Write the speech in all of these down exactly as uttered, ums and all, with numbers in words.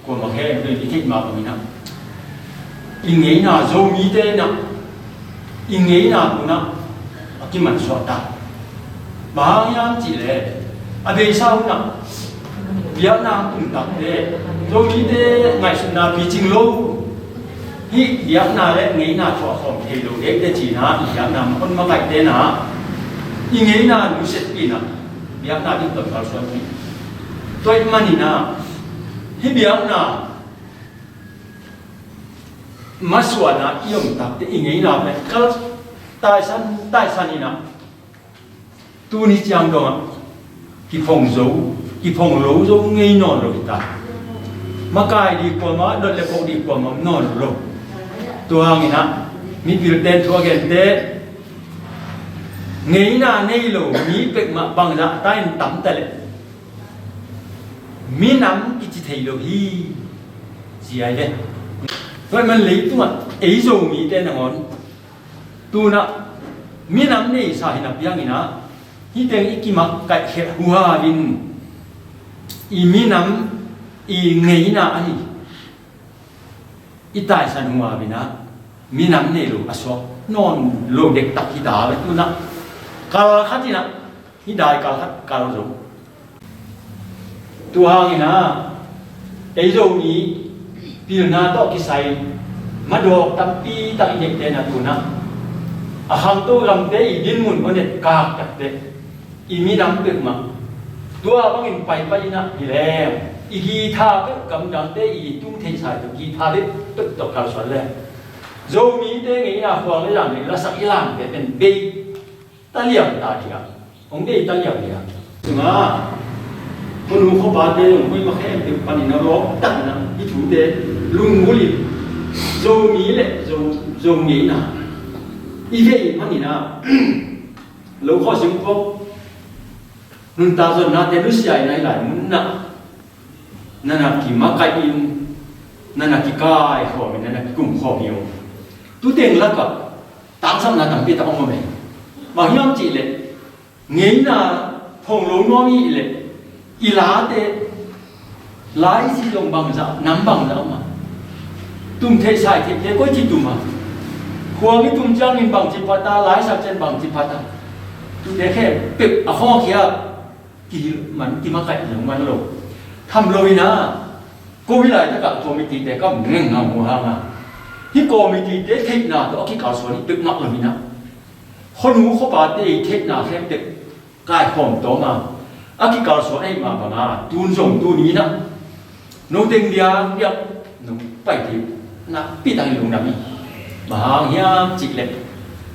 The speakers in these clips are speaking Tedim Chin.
Kuamah khempeuh in i theih mah bangin ah, i ngeina, Zomite in ah i ngeina hun ah a kimansuah ta. Bang hang hiam cih leh a beisa hun ah biakna tung takte, Zomite ngaihsutna picing lo, hih biakna le ngeina thuah khawm thei lo dekte cihna, i biakna hong makaihte in ah i ngeina nusiatpih in ah biakna ding tawh kalsuanpih. Tua ahih manin ah hih biakna masuahna i om takte i ngeina pen kal taisan taisan in ah, tuni ciang dongah kiphong zo, kiphong lo zo ngei nawn lo hi ta. Makai ding kuamah, dot le pok ding kuamah om nawn lo. Tua hangin ah mipilte in thu a gente, ngeina nei lo mi peuhmah bangzah a ta in tam ta leh minam kici thei lo hi, ci hi ve. Tua ahih man leitungah ei Zomite nangawn tu-in ah minam neisa hi napi hangin ah, hih teng i kimakaih khia huhau in i minam, i ngeina ahi i taisan huhau in ah minam nei lo a suak nawn lo dektak hi ta ve. Tu-in ah kal khat in ah, hih dai kal khat kal zo. Tua hangin ah ei Zomi pilna tawh kisai madawk tampi tak i neihte in ah tu-in ah a khangto gamte i dinmun hong et kak takte i minam peuhmah tua bangin paipai in ah hi leng, i guitar peuh, gamdangte i tung theihsa i guitar peuh tawh kalsuan leng, Zomite ngeina khuang le zan le lasak i lamte pen bei ta liam ta ding a, hong bei ta liam ding a. Sungah khonu khopate zong hoih mah khempeuh panin a rawk takin ah hih thute lunggulh in, Zomi le Zo, Zo ngeina i veih manin ah lo khawh singpok nuntak zonnate nusia in ah hih lai mun ah na na kimakaih in, na na kikaikhawm in, na na kikumkhawm hi ung. Tuteng lakah tangsapna tampi tak om om e. Bang hiam cih leh ngeina phong lo nuam i hih leh i late, la i cih zong bangzah, nam bangzah om a, tum theihsa i theihte koici tum a, khuang i tum ciangin bangci phat a, la i sak ciang bangci phat a, tute khempeuh a khawngkhia kihilh man, kimakaih lo man lo. Tham lo in ah, ko hih laitakah committee-te ka om ngengngam uh hang a, hih committee-te theihna tawh a kikalsuan hi peuhmah lo in ah, khonu khopate i theihna khempeuh kaikhawm tawm a, a kikalsuan ahih mah bang a, tun zong tuni in ah no teng diakdiak nong pai thei nakpi takin lungdam hi. Bang hang hiam cih leh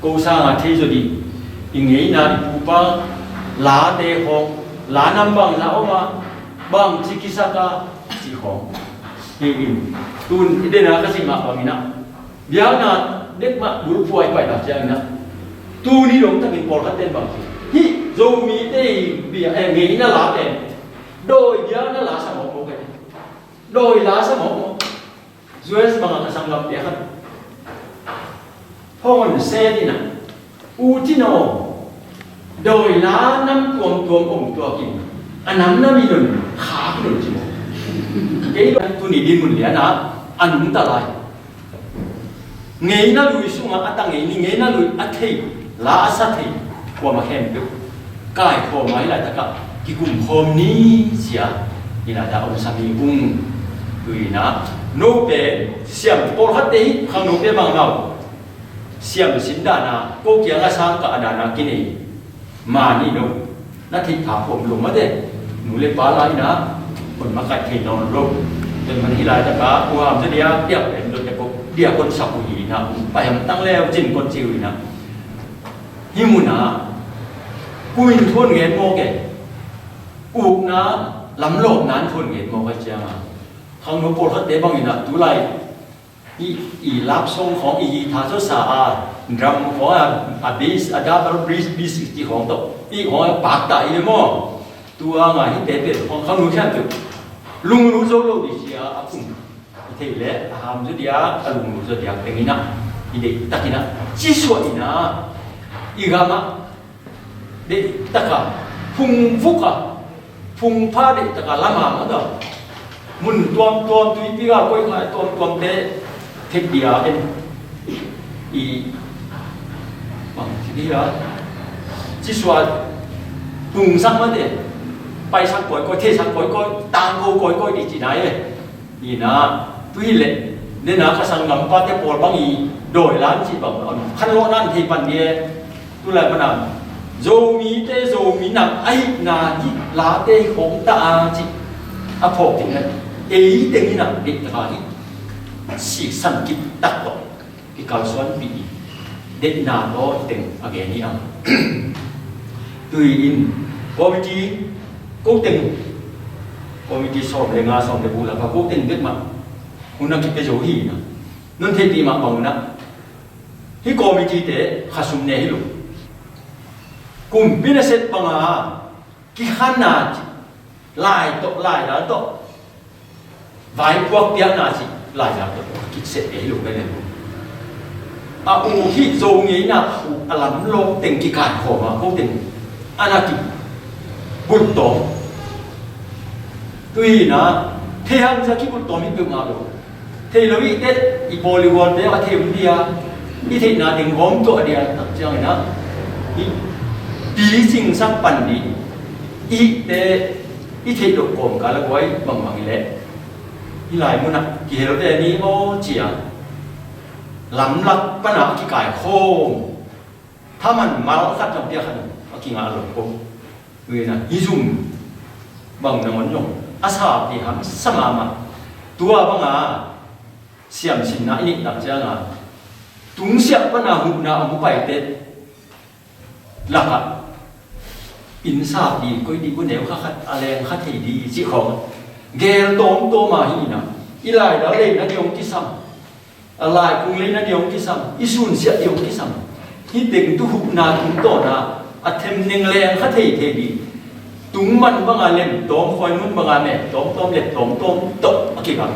ko sangin thei zaw ding, i ngeina, i pupa late khawng, la nam bangzah om a, bangci kisak a, cih khawng hi in, tun i den a ka cih mah bangin ah, biakna dek mah bulphuh ah i pai tak ciangin ah, tuni dong takin pawlkhatte in bang ci, hih Zomite i bia, eh, ngeina la pen dawi biakna la sa mawkmawk e. Dawi la sa mawkmawk. U S bangah ka sanggamte khat phone set in ah, U Cin aw, dawi la nam tuamtuam ong tuak in, a nam nam i nun khak i nun ci maw. Kei tuni dinmun lian ah a nungta lai. Ngeina lui sungah a ta ngei ni, ngeina lui a thei, la a sa thei kuamah khempeuh kaikhawm a, hih laitakah kikumkhawm ni, ci a, hih laitak a omsa mi ung. Tu-in ah note siam, pawlkhatte hi khangnote bang nau siam sin dan a, ko kiangah sang kah a dan a kinei mah ni lo. Na theih pha khawm lo mah teh, nu le pa la in ah hong makaih thei nawn lo. Tua man hih laitakah u Ham Za diakdiak pen dot le pok diakon sak uh hi in ah, hong pai hamtang le uh cin kon ci uh in ah, hih mun ah kum in thu hong gen mawk e. Ukna lamlawhna in thon ngen mawk a ciang a, khangno pawlkhatte bangin ah tulai i, i love song khawng i hi tha zawsa a, drum khawng a, a bass, a double bass, bass ti khawng tawh i khawng a pakta i le maw. Tua nga hite pen khawng khangno khian tu lunglut zo lo di cia a phung i thei le a ham zaw dia, a lunglut zaw dia tengin ah i deih takin ah ci suah in ah i gam ah deih taka phung vuk a, phung pha deih taka lam a mah tawh mun tuamtuam, tuipi a koi kha tuamtuamte thek dia en i bang ci dia ci suah, pungsak mate, paisak kawikawi, theisak kawikawi, tangko kawikawi di ci nai e. Ina, tu hi leh nena ka sanggampa te pawl bang i dawi lan cih bang a khanlawhna an thei pan dia. Tulai pana Zomite Zomi nam ahihna hi late hi khawng ta a cih a phawk ding na ei teng ina deih taka hi. Sisan kip tak tawh kikalsuanpih i deihna tawh teng a gen hi a. Tui in committee ko teng, committee sawm le nga sawm le bu laka ko teng bek mah hun a kipia zo hi na. Nun theihpih mah bang na hi committee te khasum ne hi lo. Kumpi na set banga kikhana cih lai tawh, lai dal tawh vaipuak piakna cih lai dal tawh kikset ei lo pen en. A u hi Zo ngeina u a lam lawk teng kikai khawm a ko teng ana kibulh tawm. Tuina thei hang sa kibulh tawm hi peuhmah lo. Thei lo i te i pawl i gualte a thei um dia, i theihna teng hawm tuah dia tak ciangin ah i picingsak pan dih. I te i theih loh kawmkal a guai bangbang i leh i lai munah kihel ve ni maw cia lamlak pana a kikai khawm. Thaman mal khat lam piak khat a kingah lo ko. Tuina hi zum bang nangon zong a sa pi hamsa mahmah. Tua banga siamsinna i neih tak cianga tungsiah pana huhna a mu paite lakah innsapi koi dih, guneu kha khat a leng kha thei dih cih khawng gel tawmtawm a hi ina i laidal leina dih hong kisam. A laikung leina dih hong kisam, i sunsiah dih hong kisam. Hih teng tu huhna tungtawna a themneng leng kha theithei dih. Tungman banga lem tawm, khuaimun banga mem tawmtawm, lem tawmtawm tawh a kikal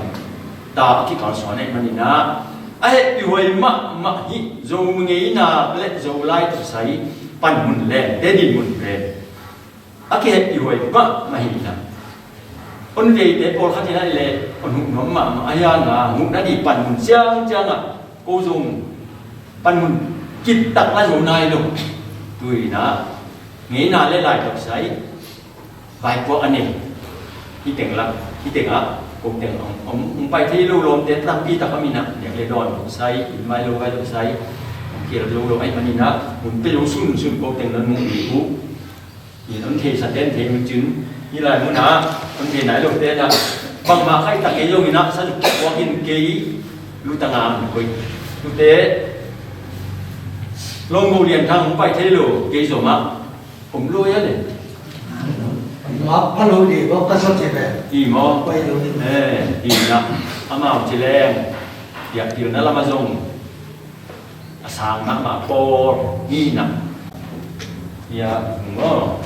ta a kikalsuan ahih maninah a hehpihhuai mahmah hih Zo ngeina le Zo lai tawh sai panmun leng te dinmun pen a kihehpihhuai mahmah hi na. Hon veite pawlkhat hi na i le hon huh nuam mahmah a hianga huh na dih panmun ciangciangah ko zong panmun kiptak la zo nai lo. Tuina ngeina le lai tawh sai vaipuak a nei. Hi teng lak, hi tengah ko teng hong pai thei lo lawmte tampi tak a minah nek le dawn tawh sai, in mai lo vai tawh sai hong kial zo lo ahih maninah hun pe lo sunsun ko teng nan muh dih uh. In hon theisa ten thei uh cin, hi lai munah hon thei nai lo tenah bangmah khai tak kei lo inah sa zuk puak in kei lutanga an koi. Tute Longgo Lian Thang hong pai thei lo kei zomah om lo ia le. Mah pha lo dih bawk ka sa ci ve. I maw? Pai lo dih. Eh, i na amau ci leng piak pilna lama zong a sang mahmah pawl hi na. Ia maw?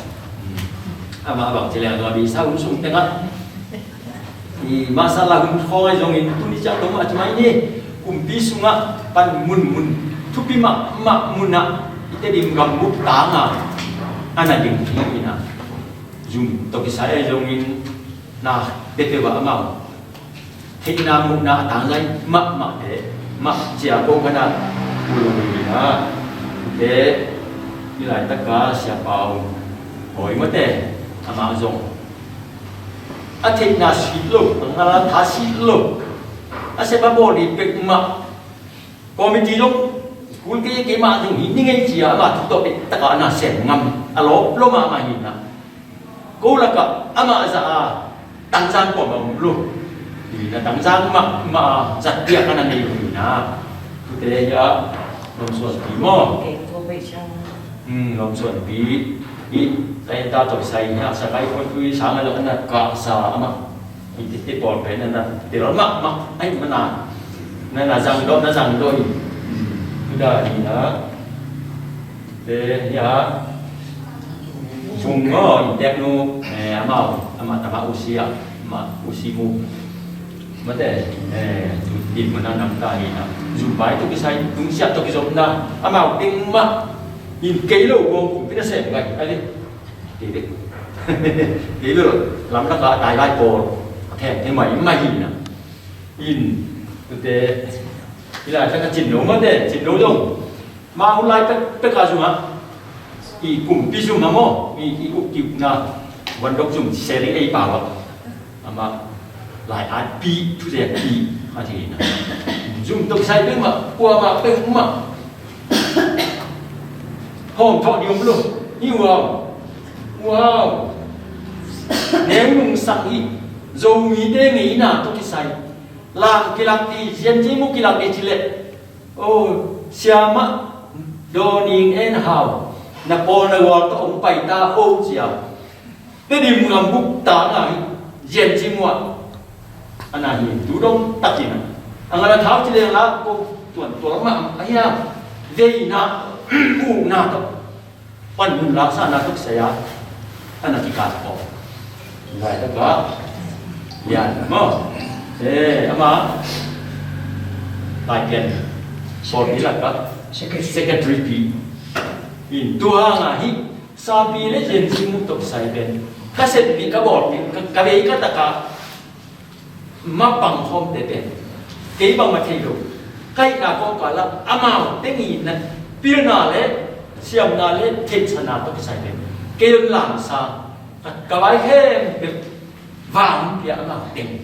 Amah bang ci leng zong a bisa hun sung tengah i masala hun khawng ahi zongin tuni ciang tawh mah ci mai ni. Kumpi sungah pan munmun thupi mahmah munah i Tedim gambup tanga a na ding hi inah zum tawh kisai ahi zongin na pepeuh ah amau theihna muhna a tangzai mahmahte mah cia ko khanat ulungina te i laitaka siapau hawi mate amah zong a theihna sit lo, a ngala tha sit lo, a sep a bawl dih pek mah. Committee zong kul kei keimah zong hi ni ngei cia amah thu tawh pek taka na sem ngam a lawp lo mahmah hi na. Ko lakah amah zah a tangzang kuamah om lo. Hi na tangzang mahmah a zatpiak a na nei lo hi na. Tute hi a lawmsuanpi maw? Lawmsuanpi. Hi, tainta tawh kisai hi a, sakai khawng tui sang a lo, a na kah sa amah. Hi tete pawl pen a na tel mahmah ahih manin a na zang dawh, na zang dawh hi. Tuda hi na. Te hi a. Sung maw, in tek nu, eh, amau, amah tama usia, amah usi mu. Mate, eh, tu, tu mana nam ta hi na. Zumbai tawh kisai, tungsiah tawh kizopna. Amau teng mah. In kei lo, gong kum pina sem ngai. Ai le. Kei le. Kei lo. Lam laka tai lai pawl. Theng, theng mai, mai hi na. In, tute. Ila taka cin lo mate, cin lo dong. Mah hun lai pek, pek a zum a. I kumpi zum a maw, i, i uk ki ukna. Van dok zum, sering ei pau a. Amah lai at pi, thu zek pi, a ci na. Zum tok sai pek mah, kua mah pek mah. Hawm thawh ding om lo. Hi wow. Wow. Neu nung sang hi. Zomite ngeina tawh kisai. Lam kilak ding, zian ci mu kilak ding ci leh. Oh, siamah, dawning en hau, na pawl na gual tawh hong pai ta o cia. Tedim gam buk ta ngai, zian ci muah. A na hi, tu dong takin a. A ngala thau ci leng la, ko tuan tual mah, a hiam, veina, ukna tawh. Pan hun laksa na tuk saya, a na kikal ko. Lai ta ba, lian mo. Eh, ama, lai pian, sawl pi lak ka, secretary pi. In tua nga hi, sapi le yen si mu tok sai pen. Ka set pi ka bawl pi, ka, ka vei ka taka. Mapang khawmte pen kei bangmah thei lo. Kaihna kawngkala amau teng i na pilna le siamna le theihsana tawh kisai pen kei hong lamsa ka, ka vai khempeuh vang pia amau teng.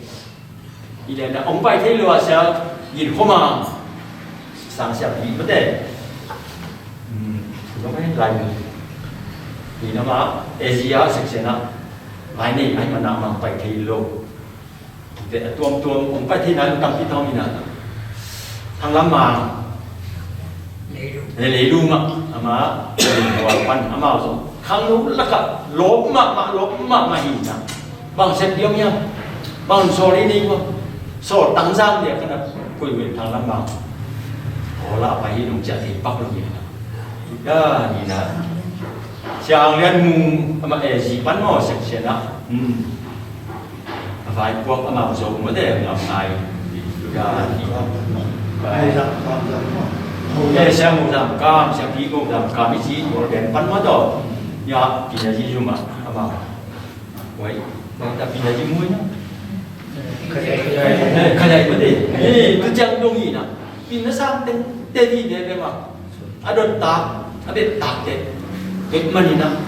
I lian na hong vai thei lo a sia gin khoma sang siam hi mate. Hmm, lo mai lai mi. Ni nama Asia section a lai nei ai mana mang pai thei lo. Te a tuamtuam hong pai theihna tampi tawm ina. Thang lam ma. Leilung. Leilung mah. Ama. Leilung pan. Amau zong. Khangno laka. Lawp mahmah, lawp mahmah hi na. Bang sep diam hiam. Bang sawl i nei kua. Sawl tangzang dia kana. Koi wen thang lam ma. Aw la pai hi nong cia thei pak lo hi na. Ida ni na. Siang lian mung ama e zi pan maw sek sia na. Hmm. A vai puak amau zo mawte ngam ngai. Ya, ni. Vai. Eh, sia mu zam kam, sia pi ko zam kam, i ci ko den pan maw to. Ya, pi na ci zu ma, amau. Wai, bang ta pi na ci mu na. Kajai, kajai. Eh, kajai mawte. Eh, tu ciang dong i na. Pi na sang teng, te di de be ma. A dot tak, a bet tak te. Bet manina.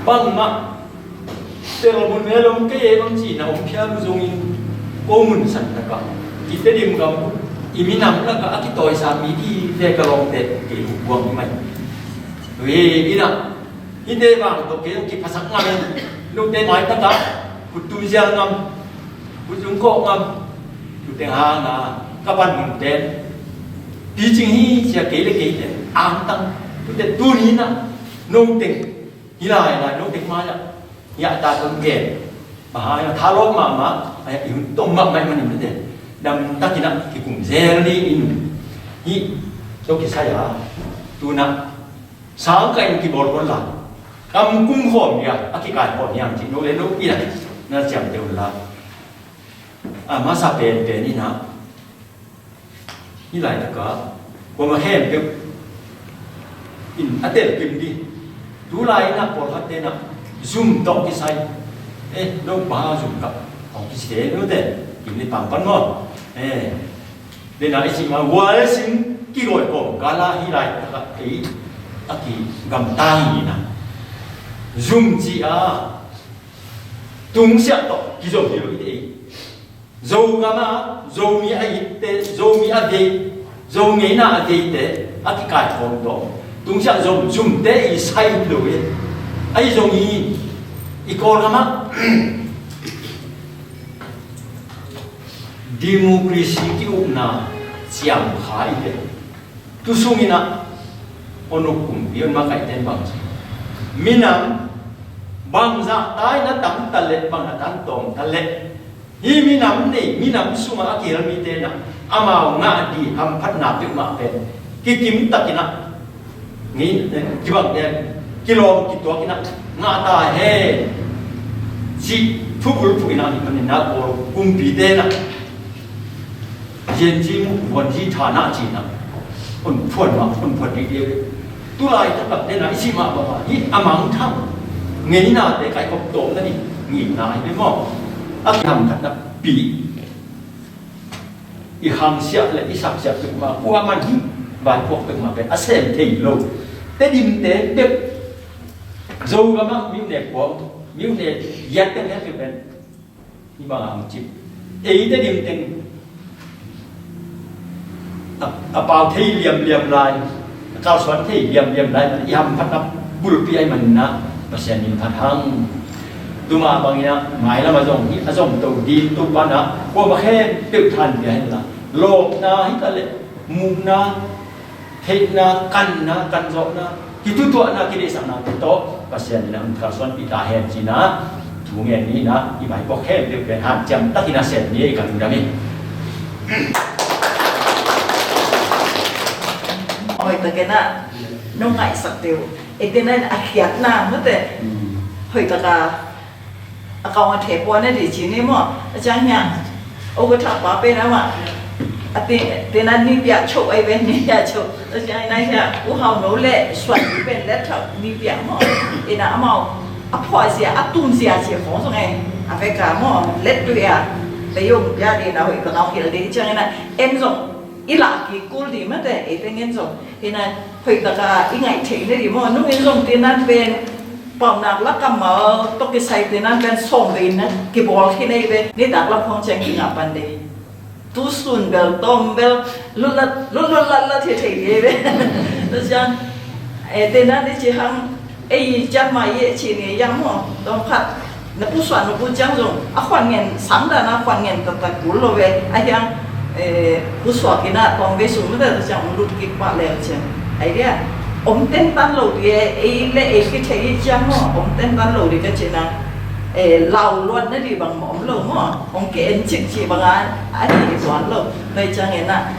Bang ma. Tel mun me lom kei e bang ci na om phial mu zongin ko mun san taka. Kite dim gam i minam laka a kitawi sa mi di ve ka lawngte kei hu buang i mai. Ve ina hite bang tawh kei hong kiphasak ngam in. Nute mai taka kut tum zial ngam, kut zung kawh ngam. Tute hanga ka pan mun pen picing hi sia kei le kei te angtang. Tute tuni na nong teng Hi lai lai, no tek mai ah. Hi ah ta tun gen. Bahai ah, thalawp mahmah. Ai, i hun tom mahmah i manin mite. Damtakin ah, kikum zel ni in. Hi, to kisai ah. Tuna. Sang ka in kibawl kon la. Kam kum khawm nia, a kikai khawm nia, ci no le no pi la. Na ciam te un la. A masa pen pen in ah. Hih laitaka kuamah khempeuh in a telkim dih. Tulai inah pawlkhatte inah zum tawh kisai. Eh, no pa zum kap hong kisite note. Kim ni pangpan maw? Eh, dena i cih ma gual sin kigawi kawm kala hih laitaka ei a kigamta hi inah. Zum cih a tungsiah tawh kizom hi lo i te ei. Zogam ah Zomi a itte, Zomi a vei, Zo ngeina a veite a kikaikhawm tawh tungsiah zom zumte i sai lo hi. Ahi zongin i Kawlgam ah democracy ki-ukna ciam kha i te. Tu sungin ah onuk kumpi on makaihten bang ci. Minam bangzah tai na tam ta leh, bangzah tan tawm ta leh, hih minam nei, minam sungah a kihel mite na amau ngah ding hamphatna peuhmah pen kikim takin ah, ngi, kibang, kilawm kituakin ah ngah ta hen. Cih thu bulphuh in ah, hih manin ah Kawl kumpite na Yen ci mu, vuan ci tha na ci na, on phuan ma, on phuan dih dih. Tulai taktak te na i cih mah bang a, hih a mangthang ngeinate kaikhop tawm na dih ngimna hi ve maw. A kihamkhatna pi, i khangsiah le i saksiah peuhmah, kuaman hih vaipuak peuhmah pen a sem thei lo. Tedimte bek, Zogam ah myone kuang, myone giat teng hiam pen hih bangah hong cih. Ei Tedim teng a, a pau thei liamliam lai, a kalsuan thei liamliam lai, i hamphatna bulpi ahih manin ah Pasian min phat hang. Tuma bangin ah mailam a zong, a zong to ding Topa na kuamah khempeuh thanpia hen la, lawpna hi ta leh, mukna, theihna, kanna, kanzawhna, kitutuahna, kideihsakna te tawh Pasian in a hong kalsuanpih ta hen ci-in ah thu ngen ni. In ah i vaipuak khempeuh pen hanciam takin a sem ni, i ka lungdam hi. Hoih takin ah nong ngaihsak deuh, eite na a khiatna mate. Hoih taka a kaung a thei pua na dih ci ni maw. A ciang hiang, o ka thak pa pen amah a ti, tenan ni piak cho ai pen, ni piak cho. A ciang na hiang, u hau no le suan ni pen let thak ni piak maw. Ina amau a phuah zia, a tum zia ci khong zong ai. A veka maw, let tu ya. Te yong ya di na hoih ka nau hil di ciang ina en zong i lah kik kul di mate, eite ngen zong. Hi na, hoih taka i ngaih theih na dih maw, nungin zong tinan pen paunak la kammal tawh kisai tinan pen sawm vei na kibawl khin ei ve, nitak lam khong ciang kingah pan dih. Tu sun bel, tawm bel, lutlat, lutlat latlat hi thei dih ei ve. Tu ciang, eh, tinan i ci hang, ei cian mai ye ci ni yang maw, tawm khat. Na pu suan, na pu ciang zong a khuan ngen, sang dan a khuan ngen taktak kul lo ve. A hiang, eh, pu suak in a tawng ve sung mate ta ciang ong lut kik pah leu ciang. Ai dia, om tentan lo di e, ei le ei khi thei i ciang maw, om tentan lo di ka ci na, eh, lau luan na di bang maw om lo maw, ong ki en cik ci bang a, a hi tuan lo. Pai ciang en a,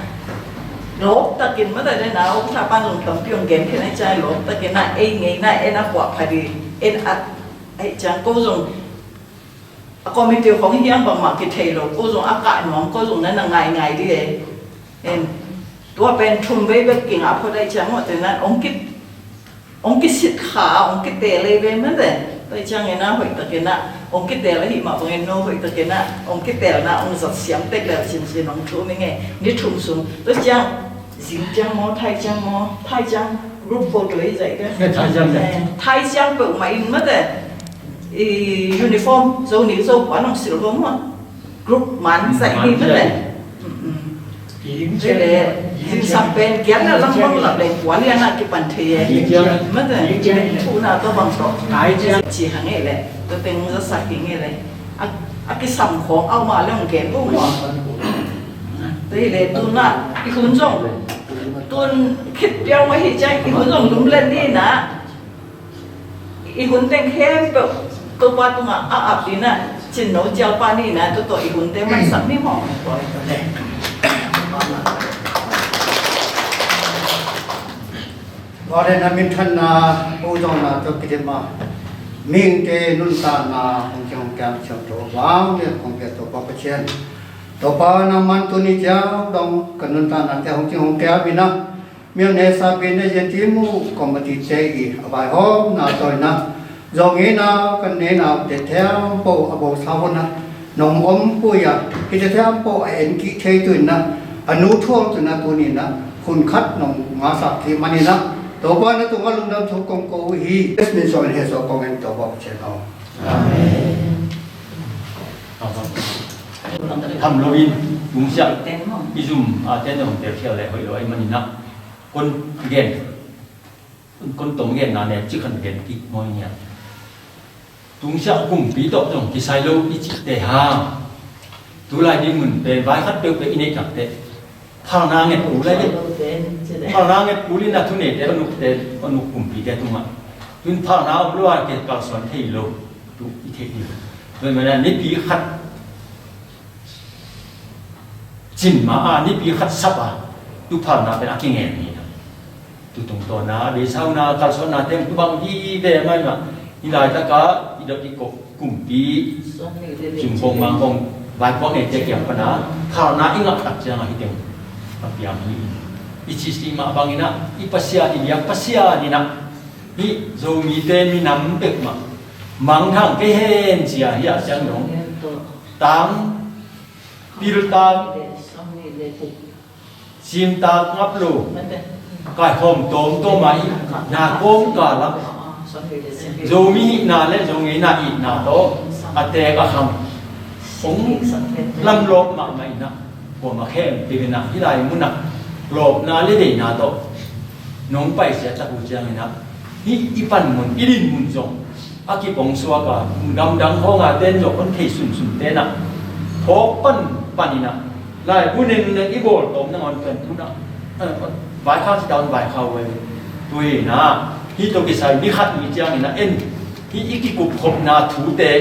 lawp takin mate de na, ong tha pan zong tampi ong gen khin a ciang lawp takin a, ei ngei na, en a kuah pha di, en a, Aih ciang ko zong a committee khong hiang bangmah kithei lo, ko zong a kah nuam, ko zong na na ngaingai dih e. En, tua pen thum vei bek kingah phot aih ciang maw, te nan ong ki, ong kisit kha, ong kiteel ei ve mate. Tua ciang ina hoih takin a ong kiteel ahih mah bangin no hoih takin a ong kiteelna ong zat siam tek leu cincin ong thum ing e, ni thum sung. Tua ciang Zing ciang maw, Thai ciang maw, Thai ciang group photo i zaih te. Thai ciang, Thai ciang peuhmah in mate. I uniform, Zo nih Zo puan hong silh hong maw. Group man zaih hi mate. Zing pen kian na lam bang lap leng puan lian a kipan thei e. Mate. Thuhna tawh bang tawh ci hang e le. Tua teng zasak hi nge le. A, a kisam khawng au mah le hong gen uh maw. Tua hi le tuna i hun zong tun khit piau mah hi ciang i hun zong lum len ni na. I hun teng khempeuh Topa tungah a ap ding na, cin no cialpa ni na, tua tawh i hun teng mansak ni maw. Tua le na minthanna, pu zong na tua kidim a, mihingte nuntakna hong cing hong kiam siangtho vang le hong pia Topa Pasian. Topa nangman tuni ciang dong ka nuntaknate hong cing hong kiam in a, myone sapi ne yen ti mu committee te i a vaihawmna tawh in a, Zong in a kan neina te thiampo a bosa hun a nong ompui a, hite thiampo a en kih thei tu in a, a nu thuang tu in a tuni in a hun khat nong ngahsak kih man in a, Topa na tungah lungdam thu kong ko uh hi. Min suang in he suak kong en Topa Pasian aw. Amen. Tham lo in, tung siak i zum a te nong tel khial le hoih lo ai man in a, kon gen Kon tong genna ne cik khan gen kik maw i niat. Tungsiah kumpi tawh zong kisai lo i cihte hang. Tulai ding mun pen vai khat peuhpeuh i neih takte phalna nget kul lai ding. Phalna nget kul in a thuneite a nukte, a nuk kumpite tungah Tun phalna om lo a, ke kalsuan thei lo. Tu i thei ding. Tua manin a nipi khat cin ma a, nipi khat sap a, tu phalna pen a kingen hi na. Tu tungtawna, a beisa uh na, kalsuanna teng tu bang hi ve mai ma. Hi laitak a i dot i kop kumpi Zungkong Mangkong, Vaikuang eite kiang pan a, phalna i ngah tak ciang a hi teng a piang hi. I cih mah bangin a, i Pasian, i biak Pasian in a, hih Zomite minam pek mah mangthang kei hen ci a, hih a ciang dong tang, pil tang, sim tang ngap lo, kaikhawm tawmtawm a, i na kawmkal a Zomi hihna le Zo ngeina itna tawh a teek a khang hong lamlawp mahmah in a, kuamah khempeuh in a, hih lai mun ah lawpna le deihna tawh nong paisia tak uh ciangin a, hih i panmun, i dinmun zong a kipong suak a, mun gamdang khawng a ten zong hong thei sunsun ten a, phawk panpan in a, laibu nengin i bawl tawm nangawn pen tu na, eh, vaikhak ci ta un, vaikhak uh a, tu hi na, hih tawh kisai ni khat ni ciangin a en, hih i kikupkhopna thute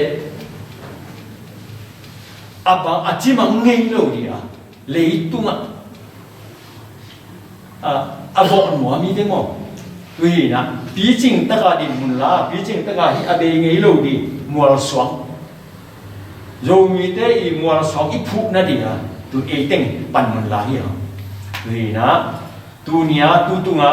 a bang a cimang ngei lo ding a, leitungah a, a vawh nuam hi teng aw. Tu hi na, picing taka dinmun la, picing taka hih a bei ngei lo ding mualsuang, Zomite i mualsuang i phuhna ding a, tu ei teng panmun la hi a. Tu hi na, tuni a, tu tung a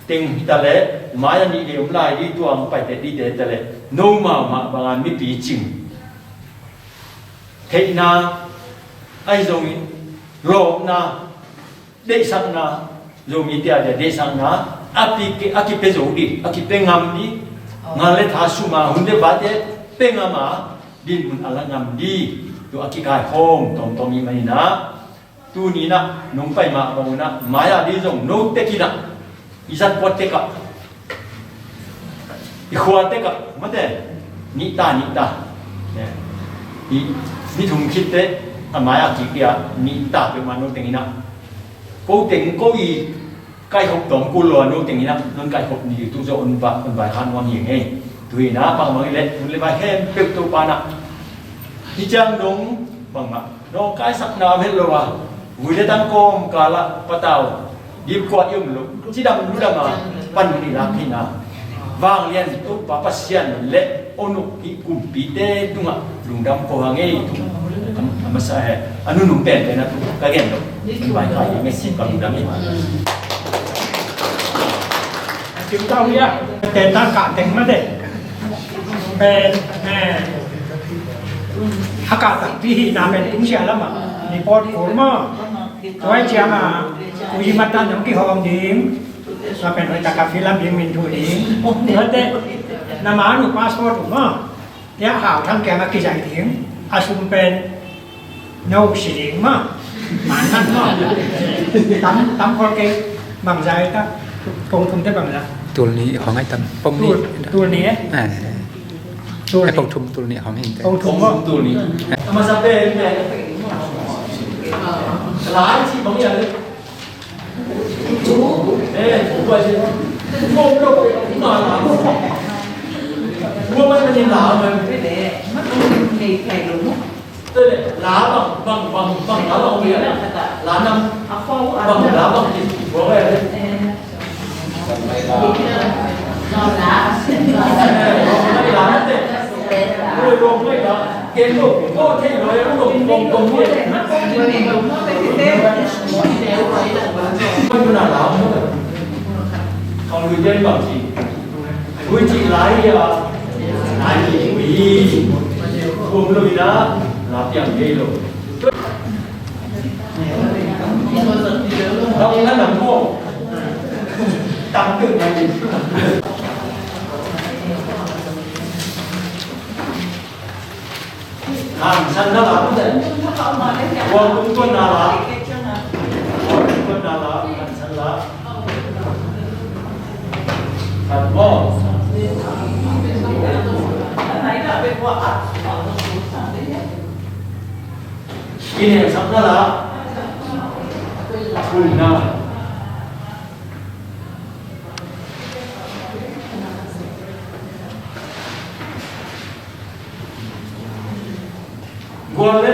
teng hi ta leh, mai a nih vei om lai ding, tua hong paite dingte hi ta leh, no mahmah bang a mipi cing theihna, ahi zongin lawpna, deihsakna, Zomite a dia deihsakna a pi-, a kipia zo ding, a kipia ngam ding, ngal le tha, sum a, hun le vaite pia ngam a, dinmun a la ngam ding, tu a kikaikhawm tawmtawm hi manin a, tuni in a nong pai mah bang un a, mai a ding zong no tek in a, i zat kuat tek ah, i khua tek ah, mate, nih ta, nih ta. I, ni thum khit teh a mai a kik ding a, nih ta peuhmah no teng in a, ko teng ko i kaikhop tawm kul lo a, no teng in a non kaikhop ni, tu zong un va, un vaikhak nuam hi ing ei. Tu hi na, bangbang hi leh, hun le vai khempeuh Topa in a, hih ciang dong bangmah nawngkaisakna om het lo a, vui le tang kawmkal ah patau, dipkua i om loh, cidam ludam a panmun i lak theihna, vanglian Topa Pasian le Onuk i kumpite tungah lungdam ko hang ei. Tu a masa he, a nunung penpen a tu ka gen loh, vai kai ding e, ka lungdam hi. Cimtau ia, tentang kah teng mate. Pen, eh, a kah takpi hihna pen tungsiah lamah report kul maw. Tua ciang a, ui matan hong kihawm ding. Tua pen hoih tak a filam ding, min thu ding. Tua teh, na man uh passport uh maw. Tia Hau Thang kiang a kizai ding, a sum pen no si ding maw. Man khat maw. Tam, tam khol kei, bangzah ta, kong thum te bangzah. Tul nih khawng ai tam, pong nih. Tul, tul nih eh. Ah. Tul nih. Eh, pong thum tul nih khawng ai tam. Pong thum maw. Tul nih. A masa pen, pen. Lai ci bang ya le. Hansan na la, buang tung tuan na la, buang tung tuan na la, hansan la. Khat maw. Kiniamsak na la. Thum na.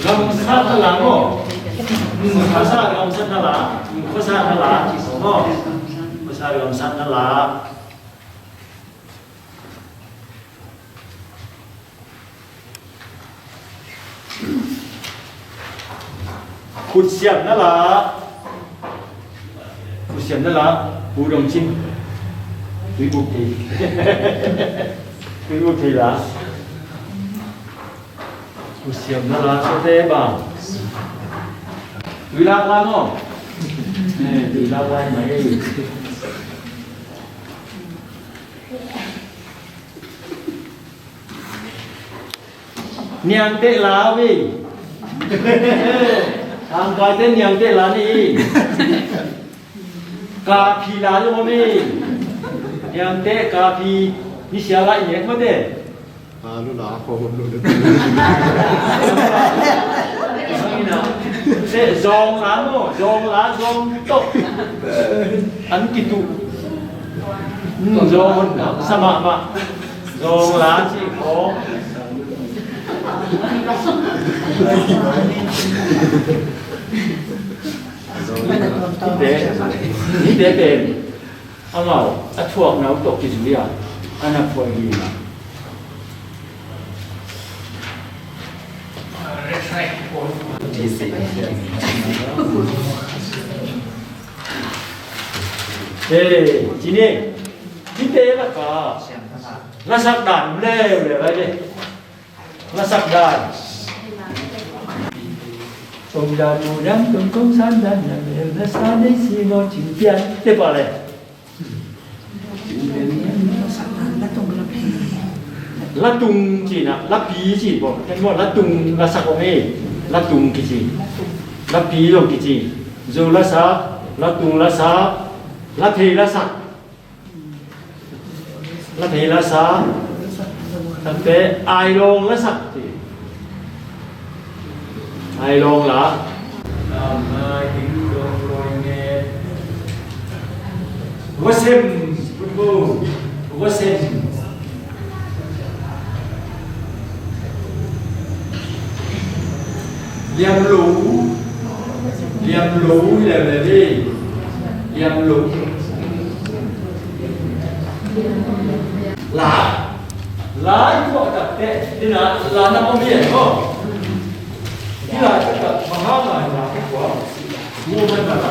Gamsat na la maw? Hmm, khuasa gamsat na la. Hmm, khuasa na la. Maw? Khuasa gamsat na la. Khutsiam na la. Khutsiam na la. Pu Dong Cin. Tui buk thei. Tui buk thei la. Khutsiam na la, suate bang. Tui lak la maw? Eh, tui lak la mai. Niangteh la ve. Angkaite niangteh la ni. Kapi la lo ve. Niangteh kapi ni sia la i nek mate. Alu la ko lo. Zong la maw, zong la, zong tok. An kitu. Hmm, zong sa mahmah. Zong la ci ko. Hite, hite pen amau a thuak nau tawh kizui a, a na phuai hi. Ee, ci ni, hite laka lasak dan leuleu lai le. Lasak dan. Kong da bu dang kong kong san dan na mel na sa nei si no cing pian te pa le. Latung cina, lapi ci bo. Ken bo latung lasak ong e. Latung kici. Lapi zong kici. Zu lasak, latung lasak, lathei lasak. Lathei lasak, tate ailong lasak. Ailong la. Wasem, wasem. Liam lo. Liam lo hi lem le ding. Liam lo. La. La i tuah takte. Dina la na om hi e maw. Hi la taktak mahanga la i tuah. Mu man ma la.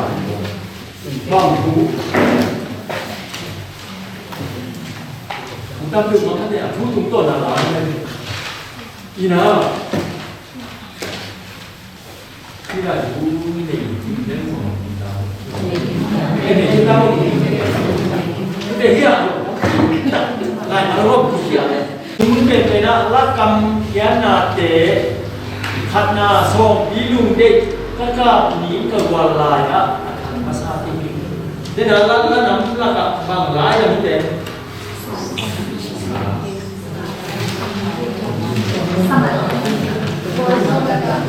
Bang thu. Tam tu ma ka te a thu tung to na la. Ina. Tung pen pen ah lakam khiatnate khatna sawmpi lungdeih ka kap ni ka gual lai ah a thang masa ding hi. Dena la, la nam lakah bang lai lam hi te.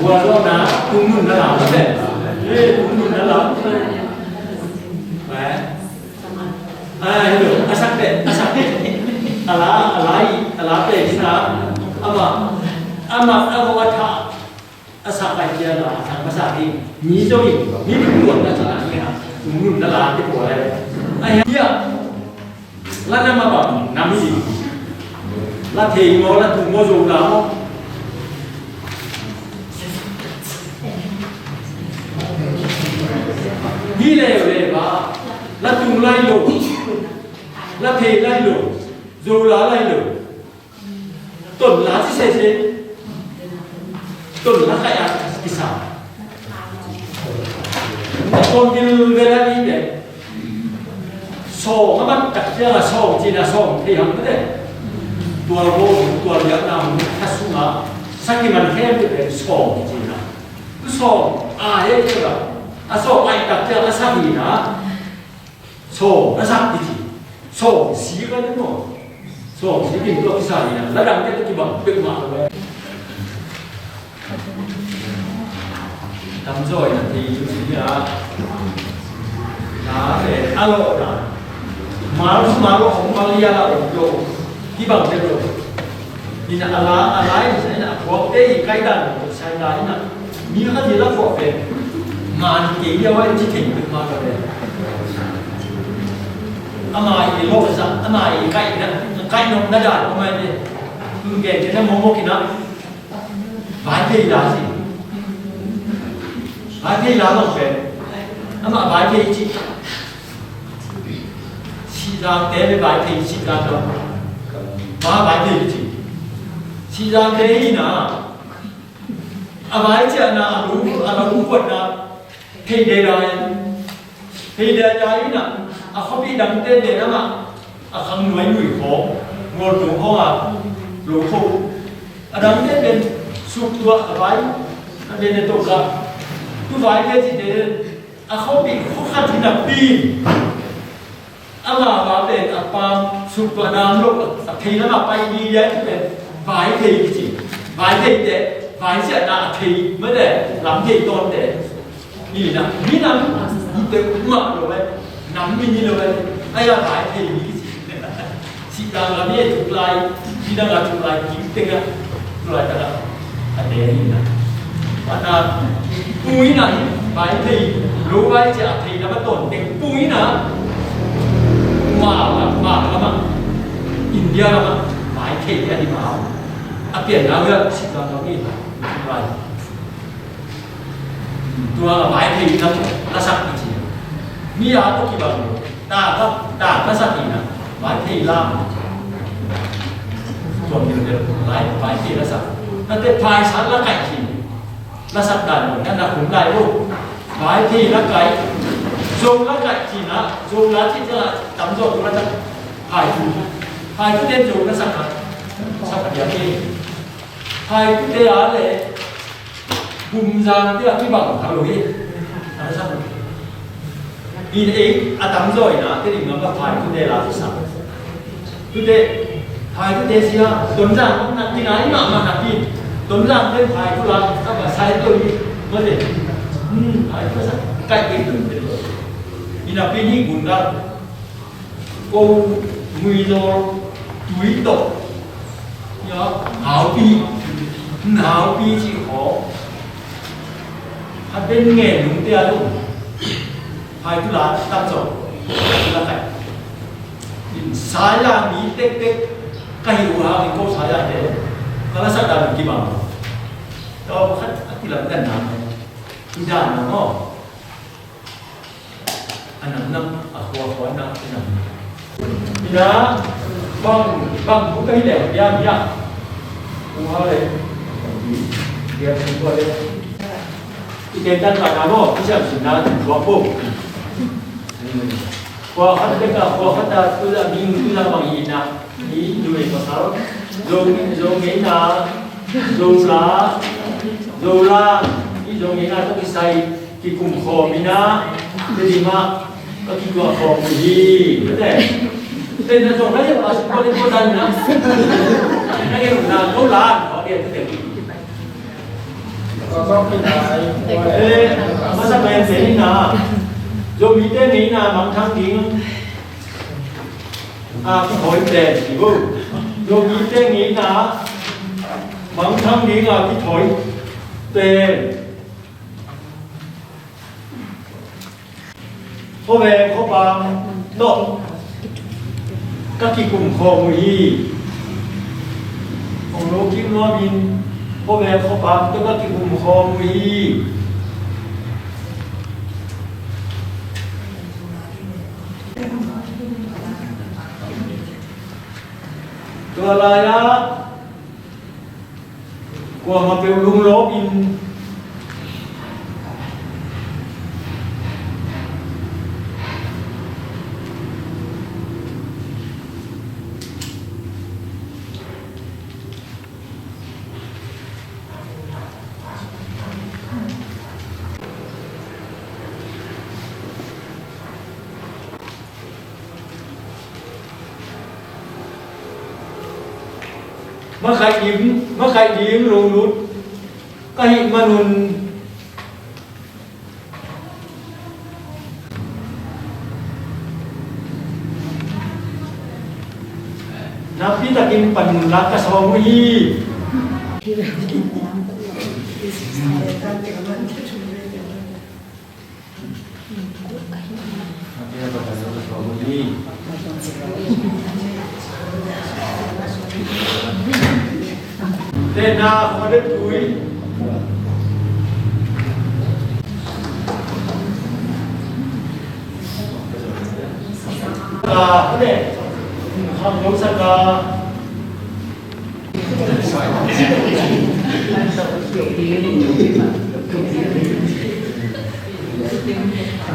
Gualzawhna, tungnunna lam, eh, tungnunna lam. Eh? Ah, hello. A sak teh, a sak teh. A la, a la i, a la pen hi na. Amah, amah, a va a tha. A sak pai ciang a, a sak masa ding. Mi zong in, mi tung tuan na sa na ni ha. Tung nun na la te pua lai. Ai ha. La nam a bang, nam hi. La thei maw, la tung maw, zo la maw. Hi le le ba. La tung lai lo. La thei lai lo. Zo la lai lo. Ton la ci sese. Ton la kaya kisa. Ton bil vela ni de. Sawng a mat tak ciang a sawng cina sawng thei hang de. Tual bo, tual biakna hong kha sunga. Sa kiman khem de sawng cina. Sawng a he de ba. A sawng a i tak ciang a sa hi na. Sawng a sak kici. Sawng si ka ni maw. Sawng si kin tua kisa hi na. La dang te kibang pek mah lo. Tamzaw in a thei in si a. Na, eh, a lawh na. Mal, mal hong mal ya la om lo. Kibang te lo. In a la, a la in sa in a phuak te i kai dan lo sai la in a. Mi khat i la phuak pen. Man kei dia wa in ci thei pek ma ka pen. Ama i lawh sa, ama i kai na, kai nop na dan ko mai te. Tun gen te na mo mo ki na. Vai thei la si. Vai thei la bang pen. Amah vai thei ci. Sihzang te le vai thei ci ka ta. Ma vai thei ci. Sihzang te hi na. A vai ciahna a lu, a lu kuatna. Thei de la. Thei de la hi na. A khuapi dang te de na ma. A khang nuai nui khawng, ngol tung khawng a, lo kho. A dang te pen suk tua a vai, a pen a tok a. Tu vai te ci te, a khuapi khuakhat hi napi. A ma va pen a pam suk tua nam lo, a thei lam a pai ni ya ci pen, vai thei ci. Vai thei te, vai sia na a thei, ma te, lam thei ton te. Ni na, ni na, ni te ma lo le, nam ni ni lo le, ai ya lai te ni si. Si da la ni tu lai, ni da la tu lai, ki te ga, tu lai ta la. A te ni na. Wa na, pui na, bai te, lo bai ja te na ba ton te, pui na. Ma la, ma la ma. India la ma, bai te ya ni ma. A pian na ya, si da la ni, tu lai. Tua a vai thei na lasak i ci. Mi a tawh kibang lo. Ta ka, ta ka sak i na. Vai thei la. Tua mi lo lai vai thei lasak. Na te phai sa la kai ci. Lasak dan lo. Na na hun lai lo. Vai thei la kai. Zo la kai ci na. Zo la ci za tam zo la sak. Phai tu. Phai tu te zo lasak na. Sak dia ke. Phai tu te a le. Bumzang te a kibang kha lo hi. A sa. In ei a tamzaw in a te ding ngam ka phai tu te la tu sa. Tu te phai tu te sia. Tonzang na ti na i ma ma na ti. Tonzang te phai tu la a ba sai to ni. Ma te. Hmm, phai tu sa. Kai te tu te lo. In a pi ni gun ka. Ko muizawl tui tawh. Ya, haupi. Haupi ci khaw. Hapen ngen nungte a zong phai tu la tam zo. Tu la kai. Saya mi tektek ka hi uh hangin ko saya te ka la sak dan kibang. Tawm khat a kilam dan na mai. I dan na maw. A nam nam a khua khua na i nam. Ina bang bang bu ka hi leh bia bia. Ku ha le. Bia ku ha le. I ten tan ba na mo, i siam sin na khua po. Khua khat te ka khua khat ta tu la ming tu la bang i na. I nu i pasal. Zo zo ngei na. Zo la. Zo la. I zo ngei na to ki sai. Kikum khawm in ah, Tedim ah ka kituah khawm uh hi. Mate. Ten na zong na lian a suk kawk in kawk dan in ah. Na gen uh na ko la, ko gen te. Eh, masa pen pen in ah. Zomite ngeina mangthang ding a kithawi pen hi bo. Zomite ngeina mangthang ding a kithawi pen. Khuaveng khuapam tawh ka kikum khawm uh hi. Kong lo kim nuamin khuaveng khuapam tawh ka kikum khawm uh hi. Tua lai-ah kuamah peuh lunglawpin Makaih ding, makaih ding lunglut ka hih manun nakpi takin panmun la ka sawm uh hi. Tena khuadet tui. Ka ne kham lo saka.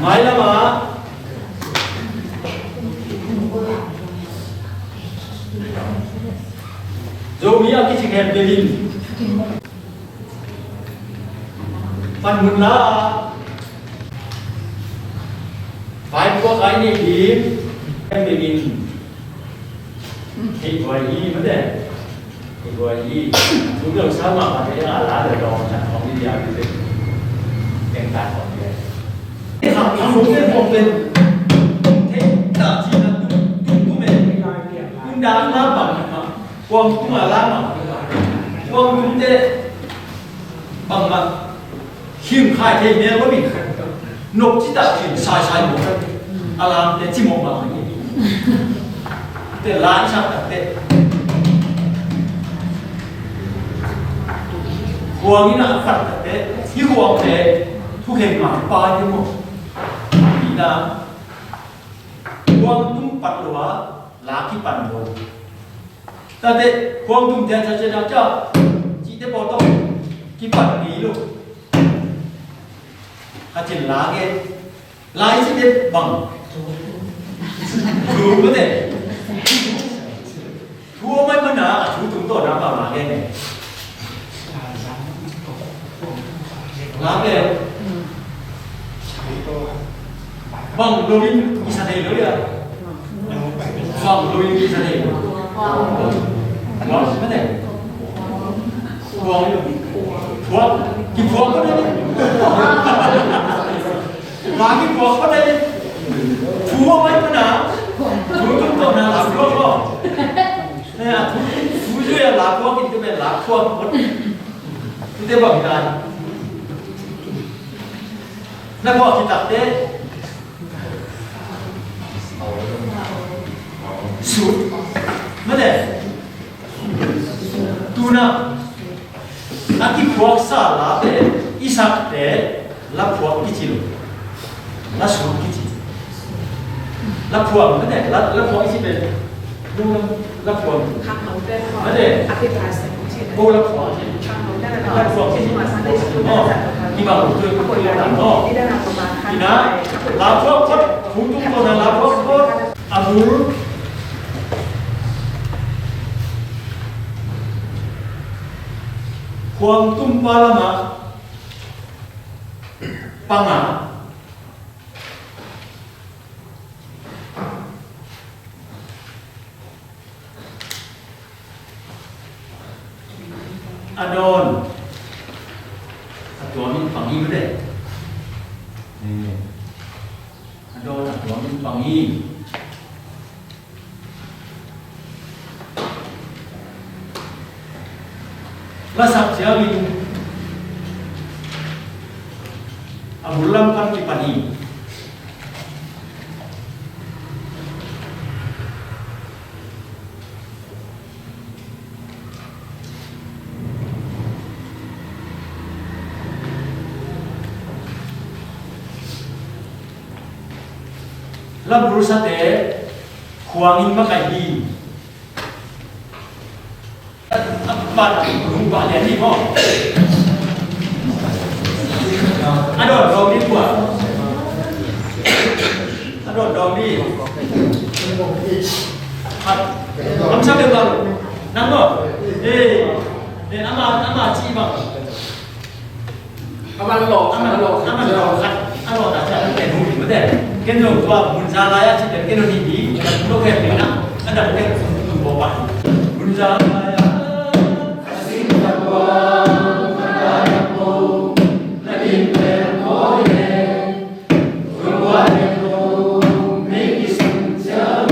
Mai lama Zomi a kici khempeuh in panmun la a vaipuak ai neih ding khempeuh in Hei guai hi mate. Hei guai hi. Thu lo sa mah mate a la le dawng chan khawng hi dia mate. Teng ta khawng hi. Hei kham kham mong pen mong pen. Hei ta chi na tung tung tung me. Tung da la bang ma. Kuang tung a la ma. Kuang tung te bang ma. Him khai thei mel lo in. Nok ci tak him sai sai mawk. A lam te ci mawk mawk. Te lai sak tak te. Huang in a fat tak te. Hi huang te. Thu khen ma pa te mawk. Ina. Huang tung pat lo a. La ki pan lo. Tate, huang tum tia cia cia cia. Cihte pawl tawh kipan pi lo. Kha cin la nge. Lai cihte bang. Thu mate. Thu mai mana a thu tum tawh na bang la nge ne. La nge. Bang lo in i sa thei lo ya. Bang lo in i sa thei lo. Bang lo in i sa thei lo. Bang lo. Bang. Ki bang ko dai. Bang ki bang ko dai. Thu mai ko na. Thu tung to na la bang ko. Thu thu ya la bang ki te la bang ko. Te bang dai. Na phuak khit takteh sut. Mate. Tuna a kiphuaksa late i sakte la phuak kici lo. La sut kici. La phuak, mate, la, la phuak i ci pen. Lu la phuak. Mate. Ko la phuak. La phuak kici. Oh, i bang tu, tu, tu, tu, oh. Ina, la phuak, phuak, phuak, phuak, phuak, a bul. Khuang tumpa lamah panga. A dawn a tuamin pang hi mate. A dawn a tuamin pang hi. Lasak ciangin a bul lam pan kipan hi. La bul sate khuangin makaih hi. A dawn dawng ding kua. A dawn dawng ding. Amsa bel bang. Nang maw. Eh, eh, ama, ama ci bang. Aman lo, aman lo, aman lo khat, a lo ta ciang ken hu ding mate. Ken lo tua mun za lai a ci ken ken lo ni di, lo ken ni na, a dang ken lo pa. Mun za lai a, a sing ta tua, a ta ko, na din pen ko ye, tua tua ken lo, me ki sun ciang.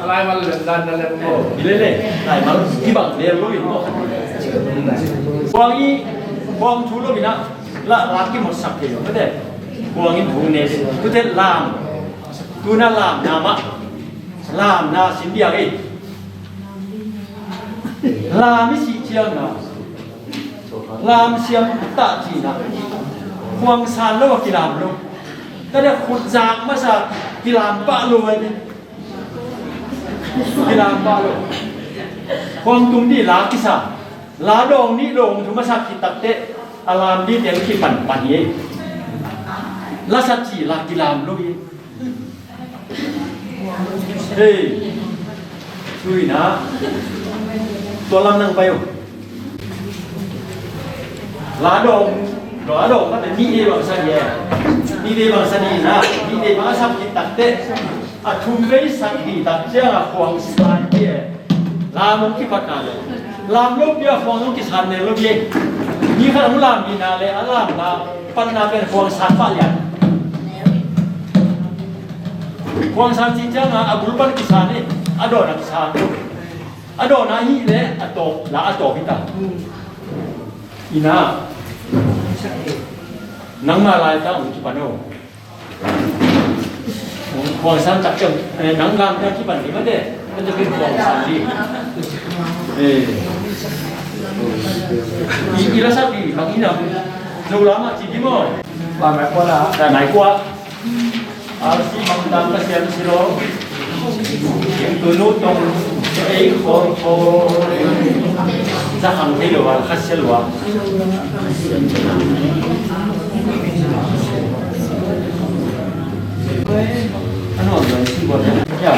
Laimal lel dan na lem ko. Bilele, laimal kibang lel lo in ko. Khuang i, khuang thu lo in a, la, la kimawhsak kei lo mate. Khuang in thu ne, tute lam. Tuna lam na mah. Lam na sin dia ei. Lam i sih ciang na. Lam siam ta cina. Khuang san lo a kilam lo. Ka dia khut zak masa kilam pah lo ai. Kilam pah lo. Khuang tum di la kisa. La dong ni dong thu masa kitak te. A lam di te kipan pan ye. La sa ci la kilam lo ye. Hei, tui na. Tua lam nang pai uh. La dong, la dong, kata ni de bang sa ni eh. Ni de bang sa ni na, ni de bang sa ki tak te. A thum vei sa ki tak ciang a khuang sa ni eh. Lam hong kipat na le. Lam lo pia khuang hong kisan ne lo pia. Ni khat hong lam ni na le, a lam na, pan na pen khuang san pah lian. Khuang san ci ciang a, a bul pan kisan ni, a dawn a kisan. A dawn a hi le, a tawp, la a tawp hi ta. Ina, nangma lai ta ong kipan o. Khuang san tak ciang, eh, nang gam ta kipan ding mate. Mate kin khuang san di. Eh. I, i la sa di, bang ina. Zo lama ci di mo. Ba mai kua la. Ba mai kua. Arsi bangtan Pasian si lo. Tunu tong ei khol khol. Za khang thei lo a, kha sia lo a. Ano, ano, si buat ya.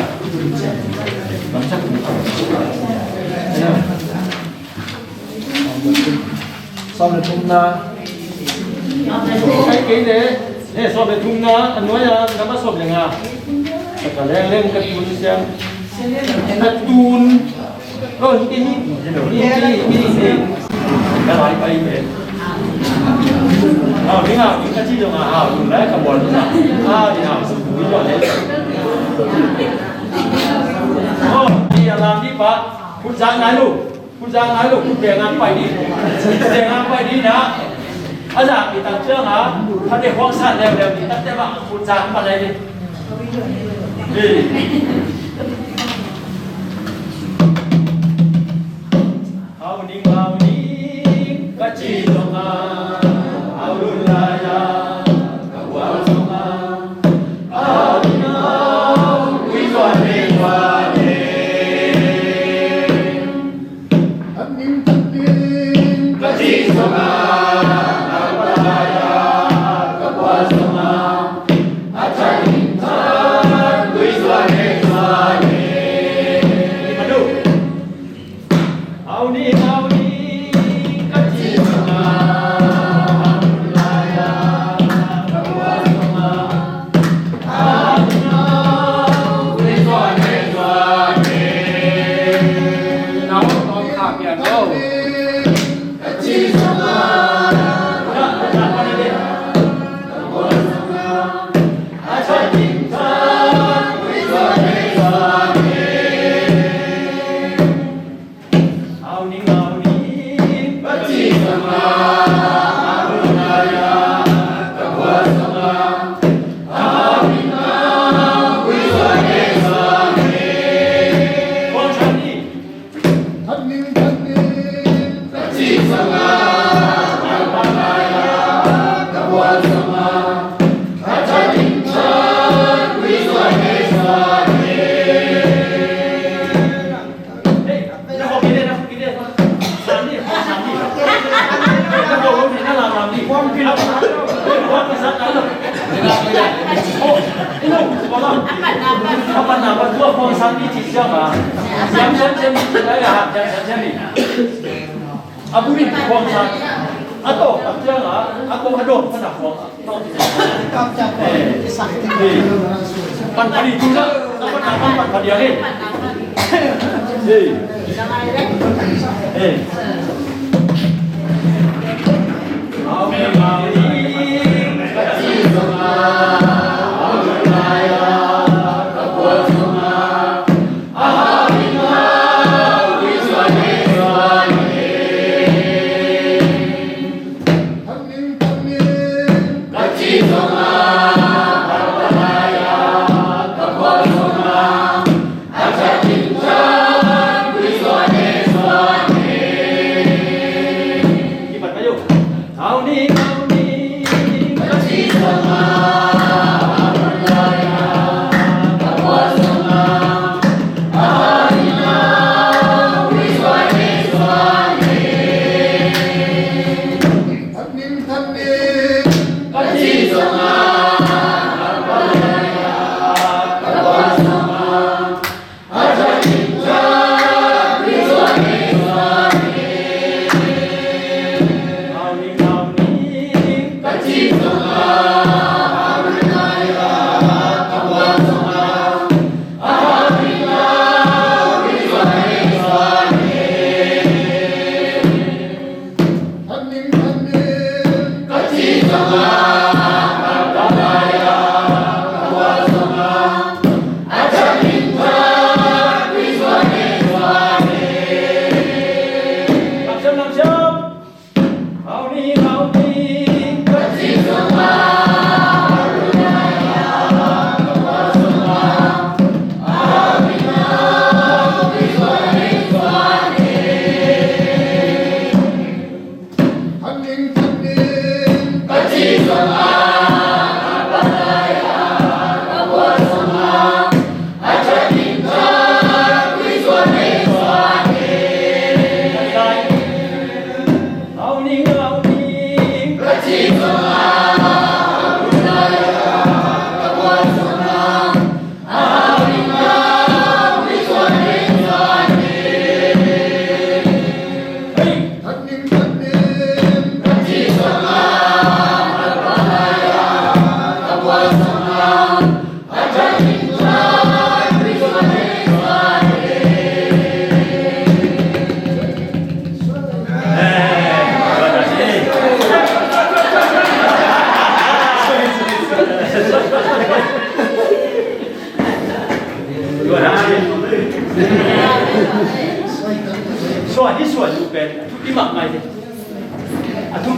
Bangsak. Sawm le thumna. Kai kei le. Eh, sawm le thumna. A nuai a, namba sawm le nga. Ka leng leng ka tun siang. Ka tun. Oh, hi, hi. Hi, hi, hi, hi. Ka lai pai le. Au, ni hau, ni ka ci dong a, au, ni lai ka buan na. Au, ni hau, ni buan le. Oh, ni a lam ni pa. Khut zang nai lo. Khut zang nai lo, khut beng ngai pai ding. Beng ngai pai ding na. A zak i tak ciang a, khat i huang san leuleu ding, tak ciang bang khut zang pan lai ding. Hei. Hau ning, hau ning, ka ci zong a, hau lun lai a, ka bual zong a, hau ning, hau ning, ui zuan ning, zuan ning. Ka cih zong a, ka palai a, ka bual zong a, a chan in chan, lui zuan e zuan e. Hau ni, hau ni, ka cih zong a, ka palai a, ka bual zong a, A buri khuang sa. A to, a tiang a, a to a dong, a na khuang. Pan padi tu sa, pan pan pan padi ang eh. Eh. Eh.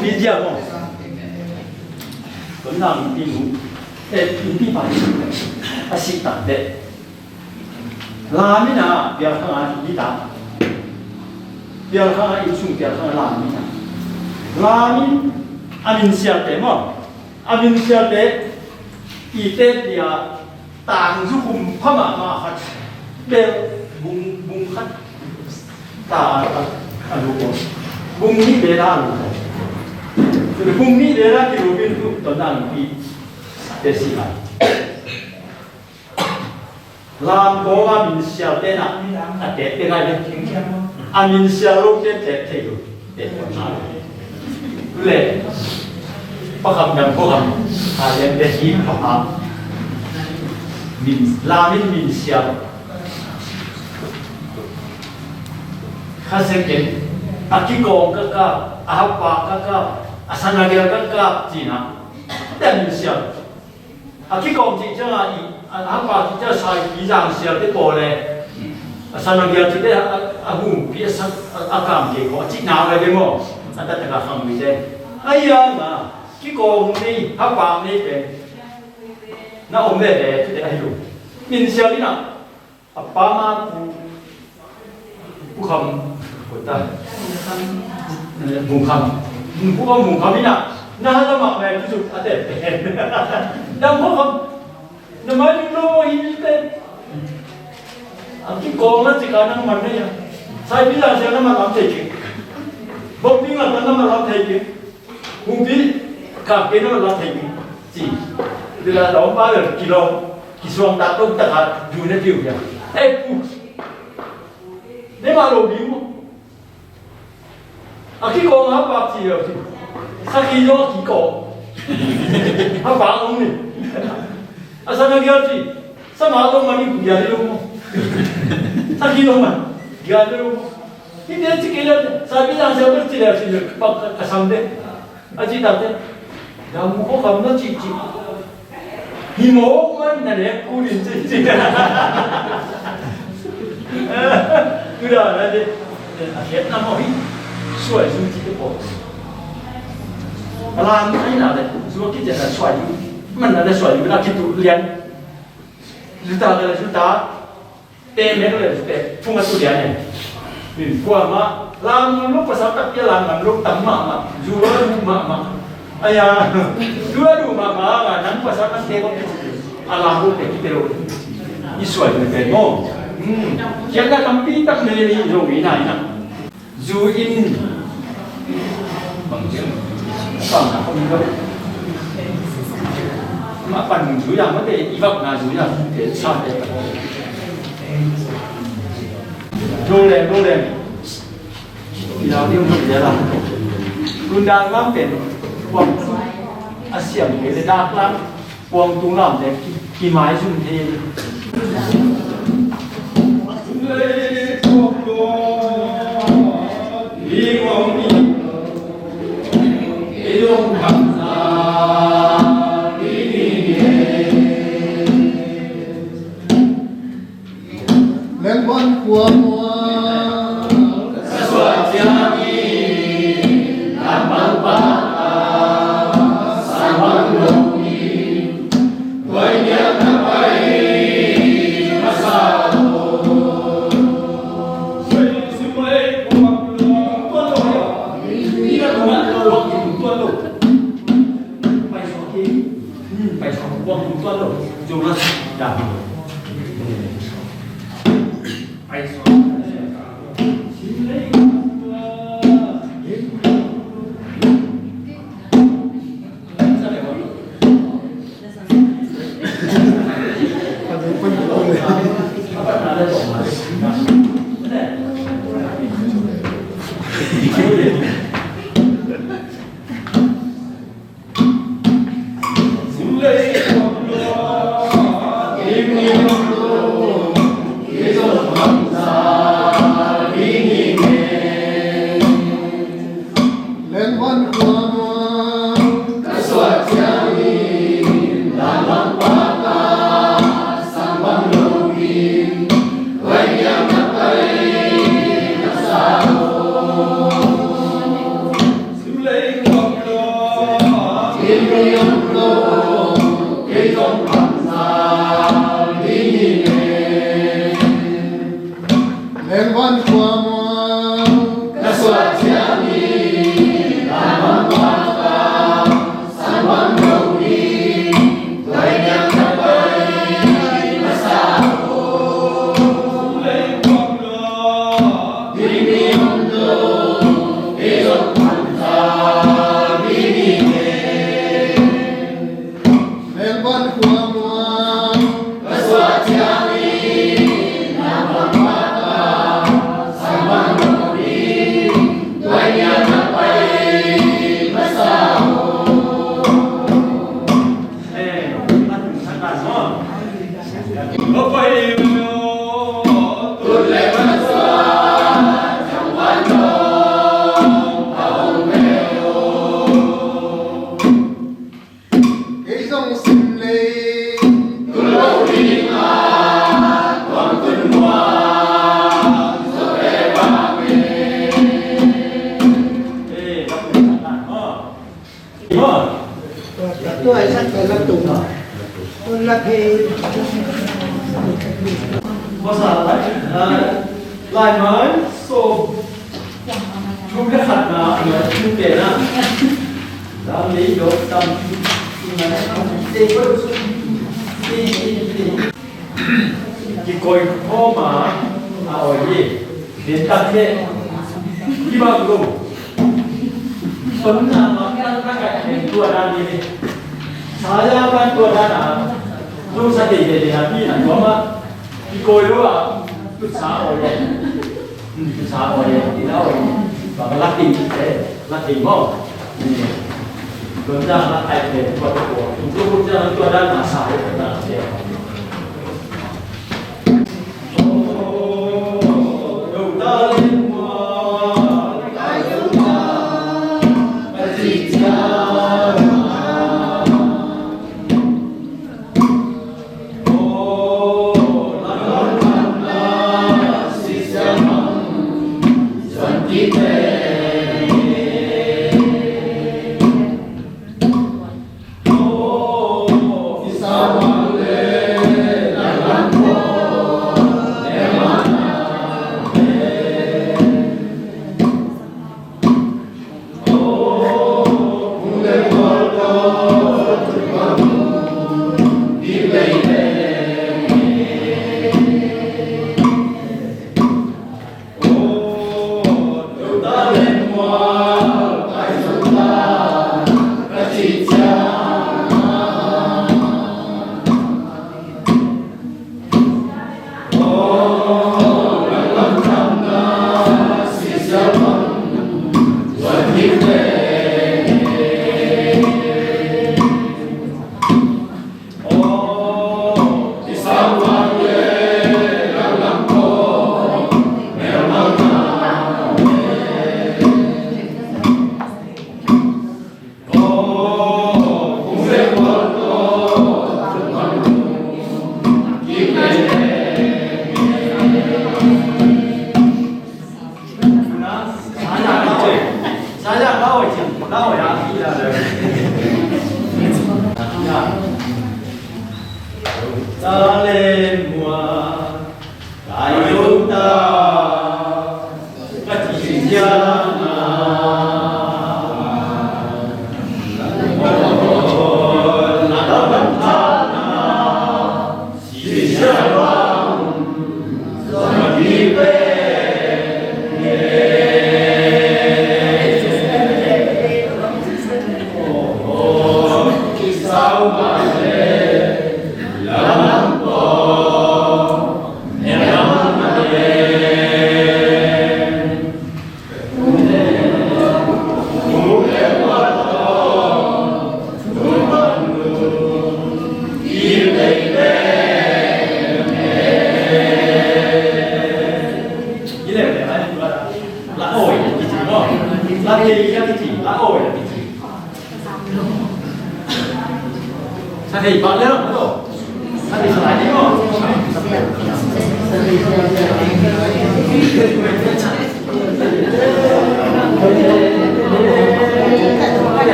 Pi zia maw? Kon nang pi nu, eh, pi pi pa a si tak deh. Lam in a pial khang a hi ta. Pial khang a, inn sung pial khang a lam in a. Lam in a min sialte maw? A min sialte i te pia tangzu khum pha mahmah khat bel bung, bung khat ta a, a lu ko. Bung nih bel a lu ko. Bung nih bel a kilu bin tu ton dang pi te si lai. Lam kawng a min sialte na a tep te ngai le. A min sial lote tep thei lo. Tep thei lo. Le pakham dang pakham a lian te hi pha pha. Min, lam in min sial. Kha second a kikawng ka kap, a hapa ka kap, a sana gel ka kap cina. Te min sial. A kikawm cih ciangin a, a hapa cih ciang saipi zang sial te pawl le a sana gial cih te a, a humpi a sak a, a kam kei ko a cih nau le ding maw? A taktak a khang mi te. A iang a kikawm nei hapa nei pen na om ve ve cih te a hi lo. Min sial in a A pa ma pu, pu kham, ko ta. Bung kham. Bung pu kham, bung kham ina. Na ha la ma me tu su a te. Dam ko kham. Na mai lu lo hi te. A ki ko na ci ka nang man ne ya. Sai bi la sia na ma lam te ki. Bok bi la na ma lam te ki. Humpi kap kei na man la thei ci. Bila dawng pa le kilawm kisuang tak dawng tak a du na piu piang. Ei pu. Ne ma lo bi mu. A kikawng a pak ci lo ci. Sakhi zong a kikawng. A pak ong ni. A sana gial ci. Sama lo mani gial lo mu. Sakhi lo man. Gial lo mu. Hih te ci kei le, sa bi zang sia bel ci le ci le, pak ka sam de. A ci tak te. Dam ko kam na ci ci. Hi mo man na ne ku din ci ci. Tu da na de. A khiat na mo hi. Suai sung ci te ko. A lam ai na de. Zua ki te na suai. Man na de suai na ki tu lian. Zuta de zuta. Te mek le te phung a tu lian e. Min kuamah lam ngam lo pasal tak pia lam ngam lo tam mahmah. Zu a lu mahmah. Aya. Zu a lu mahmah a nang pasal nang te bang a lam lo te kite lo. I suai te te mo. Hmm. Kian na tampi tak me ni zo i na i na. Zu in bang ciang bang na kong lo. Ma pan zu ya ma te i vak na zu ya te sa te. Lo le lo le. Ya ni mo ya la. Kun da ngam pen. Wang a siam le da klang. Puang tung lam dek ki mai zum thei. Lengvan khua mua. Kikoih khawm a, a awi hi. Dentak teh. Kibang lo. Tonna mah na kaih pen tua dan hi. Saya pan tua dan a. Zong sa kei kei ding a pi na tua mah. Kikoih lo a. Tutsa awi hi. Tutsa awi hi. Ina awi hi. Bang la ting te. La ting maw.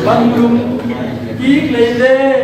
Bang lum kik lei le.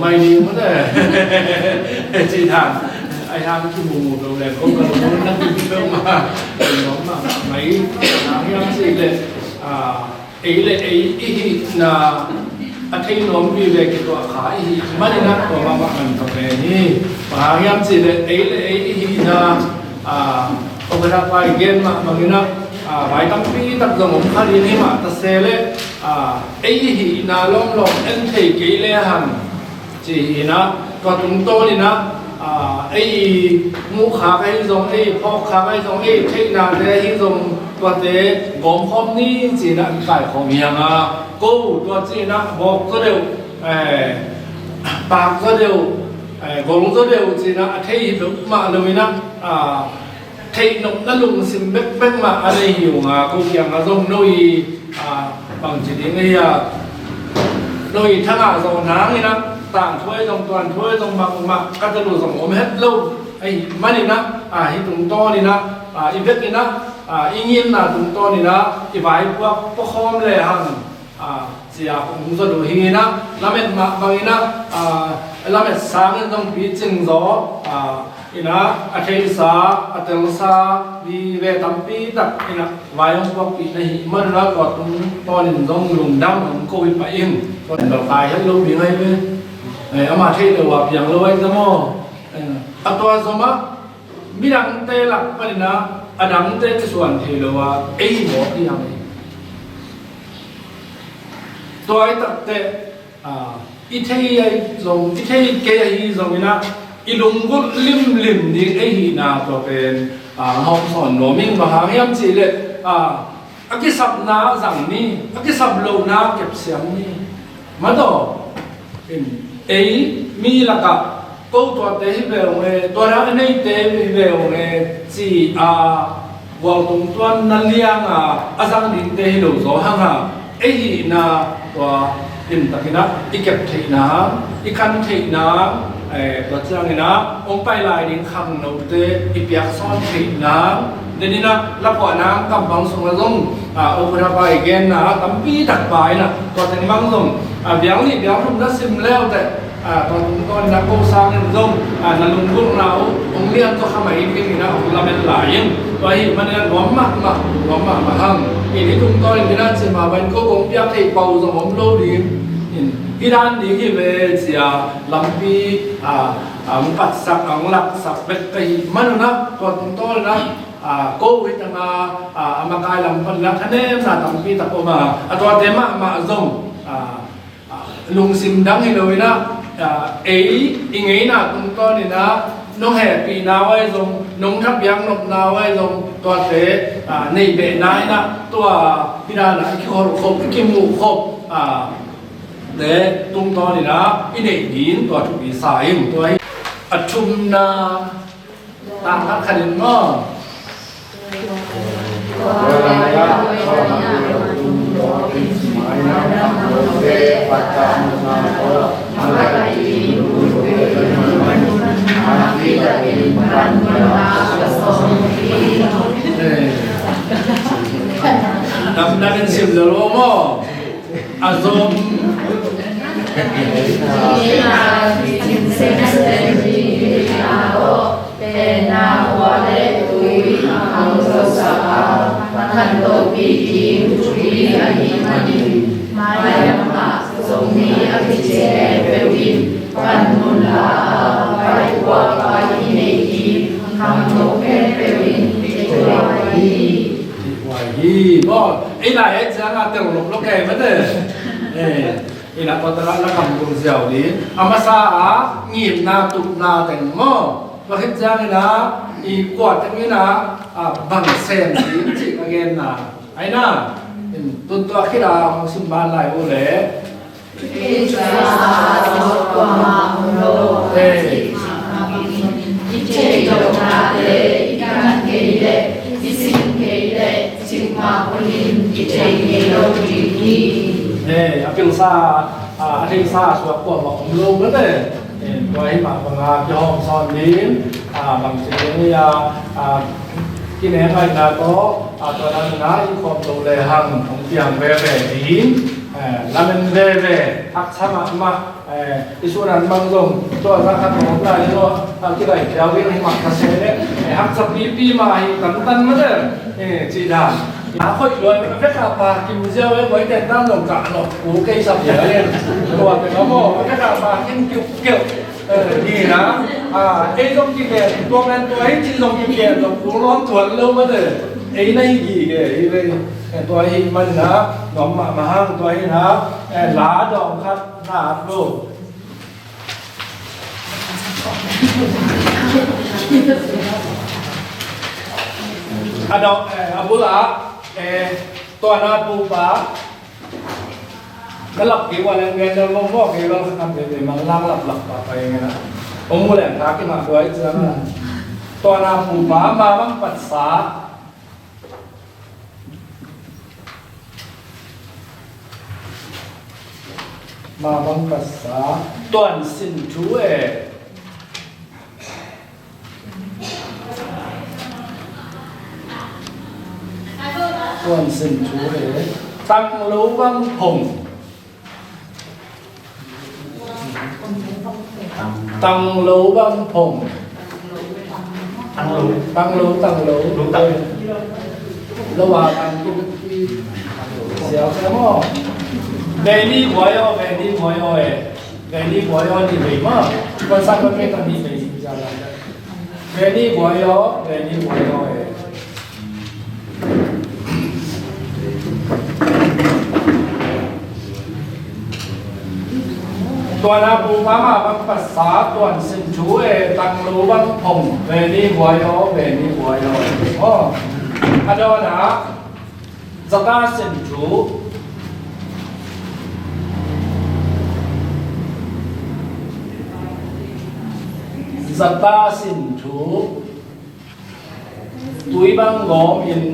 Mai ni mate. Ci dan. Ai hang ki mu mu lo le ko ka lo na ki pe ma. Lo ma mai. Hang hiam ci le. A, ei le ei i hihna a thei nuam mi le ki tua kha i hih manin a tua ma ma man ka pe ni. Hang hiam ci le ei le ei i hihna a, Okada pai gen mah bangin a, a, vai tampi tak zong om kha ding hi mah ta se le, a, ei i hihna lawmlawm en thei kei le hang ci hi na, tua tungtawnin a, a, ei i muh khak ahi zong, ei i phawk khak ahi zong, ei i theihnate ahi zong, tuate gawmkhawm ni ci na i kaikhawm hi hang a, ko tua ci na bawk zaw deuh, eh, pak zaw deuh, eh, gawng zaw deuh ci na a thei hi peuhmah lo in a, a, theih nopna lungsim bekbek mah a nei hi ung a, ko kiangah zong no i, a, bangci ding ei a, no i thangah zawh nangin a, tangthuai zong tuanthuai zong bangmah ka talu zong om het lo. Ahi manin a, a, hih tungtawnin a, a, i vekin a, a, i ngimna tungtawnin a, i vaipuak puakhawm le hang, a, cia kong zaw duh hi na, lamet mah bangin a, a, lamet sangin zong picing zaw, a, in a, a theisa, a telsa, vive tampi tak in a, vai hong puakpih na hi, man la kua tungtawnin zong lungdam hong ko hi pah ing. Kua tungtawn kai het lo mi ngai ve. Eh, ama thei lo a piang lo ai ta maw. Eh, a tua zom a, midangte lak panin a, a dangte kisuan thei lo a, ei mawk hi hang hi. Tua i takte, a, i thei ahi zong, i thei kei ahi zongin a, i lunggulh limlim ding ei hihna tua pen, a, hong sawn nuam ing. Bang hang hiam cih leh, a, a kisapna zang ni, a kisap lohna kepsiam ni. Mataw, in, ei mi lakah ko tuate hi ve ung e, tua na a neite hi ve ung e, ci a, gualtung tuanna lianga a zang dingte hi lo zaw hang a, ei hihna tua limtakin a i kep theihna, i kan theihna, eh, tua ciangin a hong pai lai ding khangnote i piaksawn theihna, denin a lapuahna kam bang sungah zong, a, Okada pai genna tampi tak pai na, tua teng bang zong, a, biang nih biang thum na sim leuteh, a, tua tungtawnin a ko sangin zong, a, na lunggulhna uh hong lian zaw kha mai dingin a hong lamen lai in. Tua ahih manin a nuam mahmah, nuam mahmah hang. Hih tungtawnin a cih mah bangin ko kong piak thei pau zong om lo ding. In, hih dan ding hi ve cia lampi, a, a, hong patsak, a, hong laksak bek ka hih manun a, tua tungtawnin a, a, ko hi tanga, a, a makai lam pan la thanemna tampi tak om a, a tuate mahmah zong, a, a, lungsim dang hi lo in a, a, ei i ngeina tungtawnin a, nong hehpihna uh ahi zong, nong thapiak nopna uh ahi zong, tuate, a, nei behna in a, tua hih dan a i kiholh khop, i kimuh khop, a, te tungtawnin a i neih ding tua thupi sa in. Tua hi a thumna. Tangkhat khat in maw? Dam dam in sim lo lo maw? A zom. Ina kitin seng seng ni a aw, tena ua le tui a hang zo sa a, khantopi ding tui a hi manin, mailam ah Zomi a kici peuhpeuh in panmun la a, vaipuak a i neih ding khangno peuhpeuh in i tuai hi. Tuai hi. Maw, ei lai et ciang a tel lok lok kei mate. Eh. Ina kawtara na kam tung ziau ding. A masa a ngimna tupna teng maw? Tua khit ciangin a i kua teng in a, a, bang sem ding cih ka genna. Aina, in tun tua khit a hong sim ban lai uh le. Hey. I thei lohnate i kan kei leh, i sin kei leh, cikmah hunin i thei ngei lo ding hi. Hey, a pilsa, a, a theisa suak kuamah om lo mate. Hey, tua hi mah banga kihawm sawn ding, a, bang ci ding hi a, a, kinengaihna tawh, a, tua dan a i khawm lo le hang hong piang veve ding, a, lamen veve, haksa mahmah, a, Eh, i sunan bang zong tua za khat om lai lo, a kilai piau in hi mak ka se le, eh, haksa pipi mah hi, tantan mah le, eh, ci dan. A khoih luai, a vek a Pa Kim ziau e, buai ten tan zong ka lo, ku kei sa piau e, tua te ka mo, a vek a Pa Kim kiu kiu, eh, ni na, a, ei zong kigen, tua men tua hi ci zong kigen, zong ku lawm tuan lo mah le, ei na hi gige, hi ve, eh, tua hi man na, nuam mahmah hang tua hi na, eh, la dawng khat, na at lo. A dawh, eh, a bul ah, eh, tua na pupa, na lap kei ua leng gen deuh mawk mawk kei lo, khat veve mang lang lap lap pa pa ing na. Om mu leng tha kei mah duai ciang a. Tua na pupa, ma bang patsa. Ma bang patsa, tuan sin thu e. Tuan sin thu e. Tang lo bang phong. Tang lo bang phong. Tang lo. Tang lo, tang lo. Lo tang. Lo wa tang lo. Siau siau mo. Veni buai o, veni buai o e. Veni buai o ni vei ma. Kuan sa kuan vei tang ni vei siau la. Veni buai o, veni buai o e. Tuan a pupa, ma bang patsa, tuan sin thu e, tang lo bang phong, veni buai o, veni buai o. O, a dawn ah, zata sin thu. Zata sin thu. Tui bang gawm in.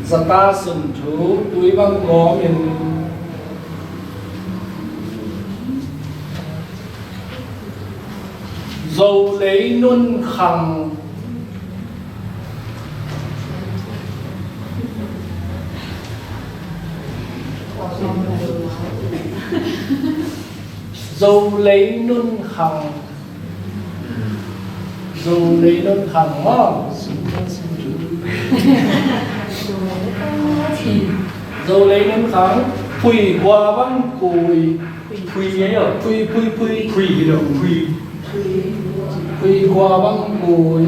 Zata sin thu, tui bang gawm in. Zo lei nun khang. Zo lei nun khang. Zo lei nun khang maw. Zo lei nun khang. Phui gua bang kui. Phui ngai lo. Phui, phui, phui. Phui hi lo, phui. Phui gua bang kui.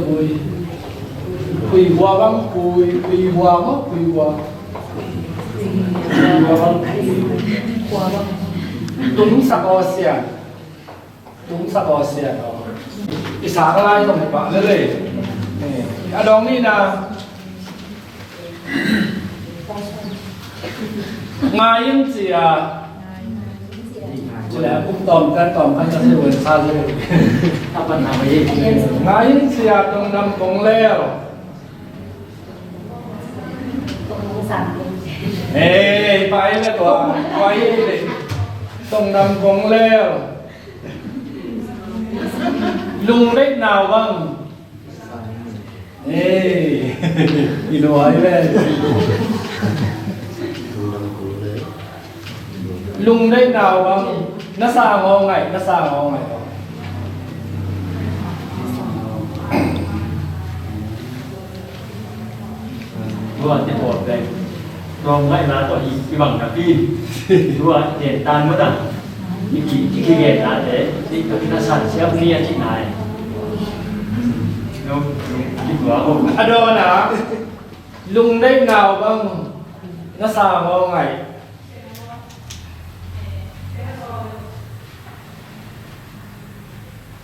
Phui. Phui gua bang kui. Phui gua maw, phui gua. Tung sak aw sia. Tung sak aw sia aw. I sang lai tong pah lele. A dawng ni na. Ngai in cia. Cile a kum tawm kan tawm kan ka si wen sa si. Ngai in cia tong nam kong leo. Ei, pai le tua, pai le. Tong nam kong leo. Lung lek nau bang. Ei, i luai le. Lungdeih nau bang, na sang aw ngaih, na sang aw ngaih. Tua te pawl pen, tua ngaihna tawh i, i bang napi. Tua gen tan mah tang. I ki, i kigenna te, i, i na san siam ni a cih nai. No, i tua ho. A dawn ah, lungdeih nau bang, na sang aw ngaih.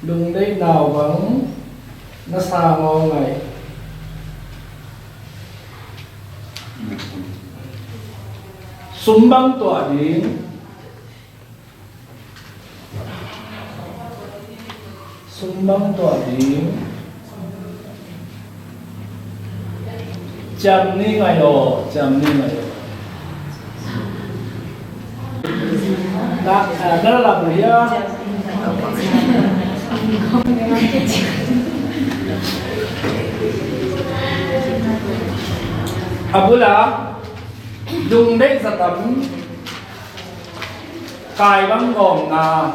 Lungdeih nau bang na sang aw ngaih. Sum bang tuah ding. Sum bang tuah ding. Ciam ni ngai aw, ciam ni ngai aw. Na, eh, na la lam hia? A bula, lungdeih zatam, kai bang gawmna.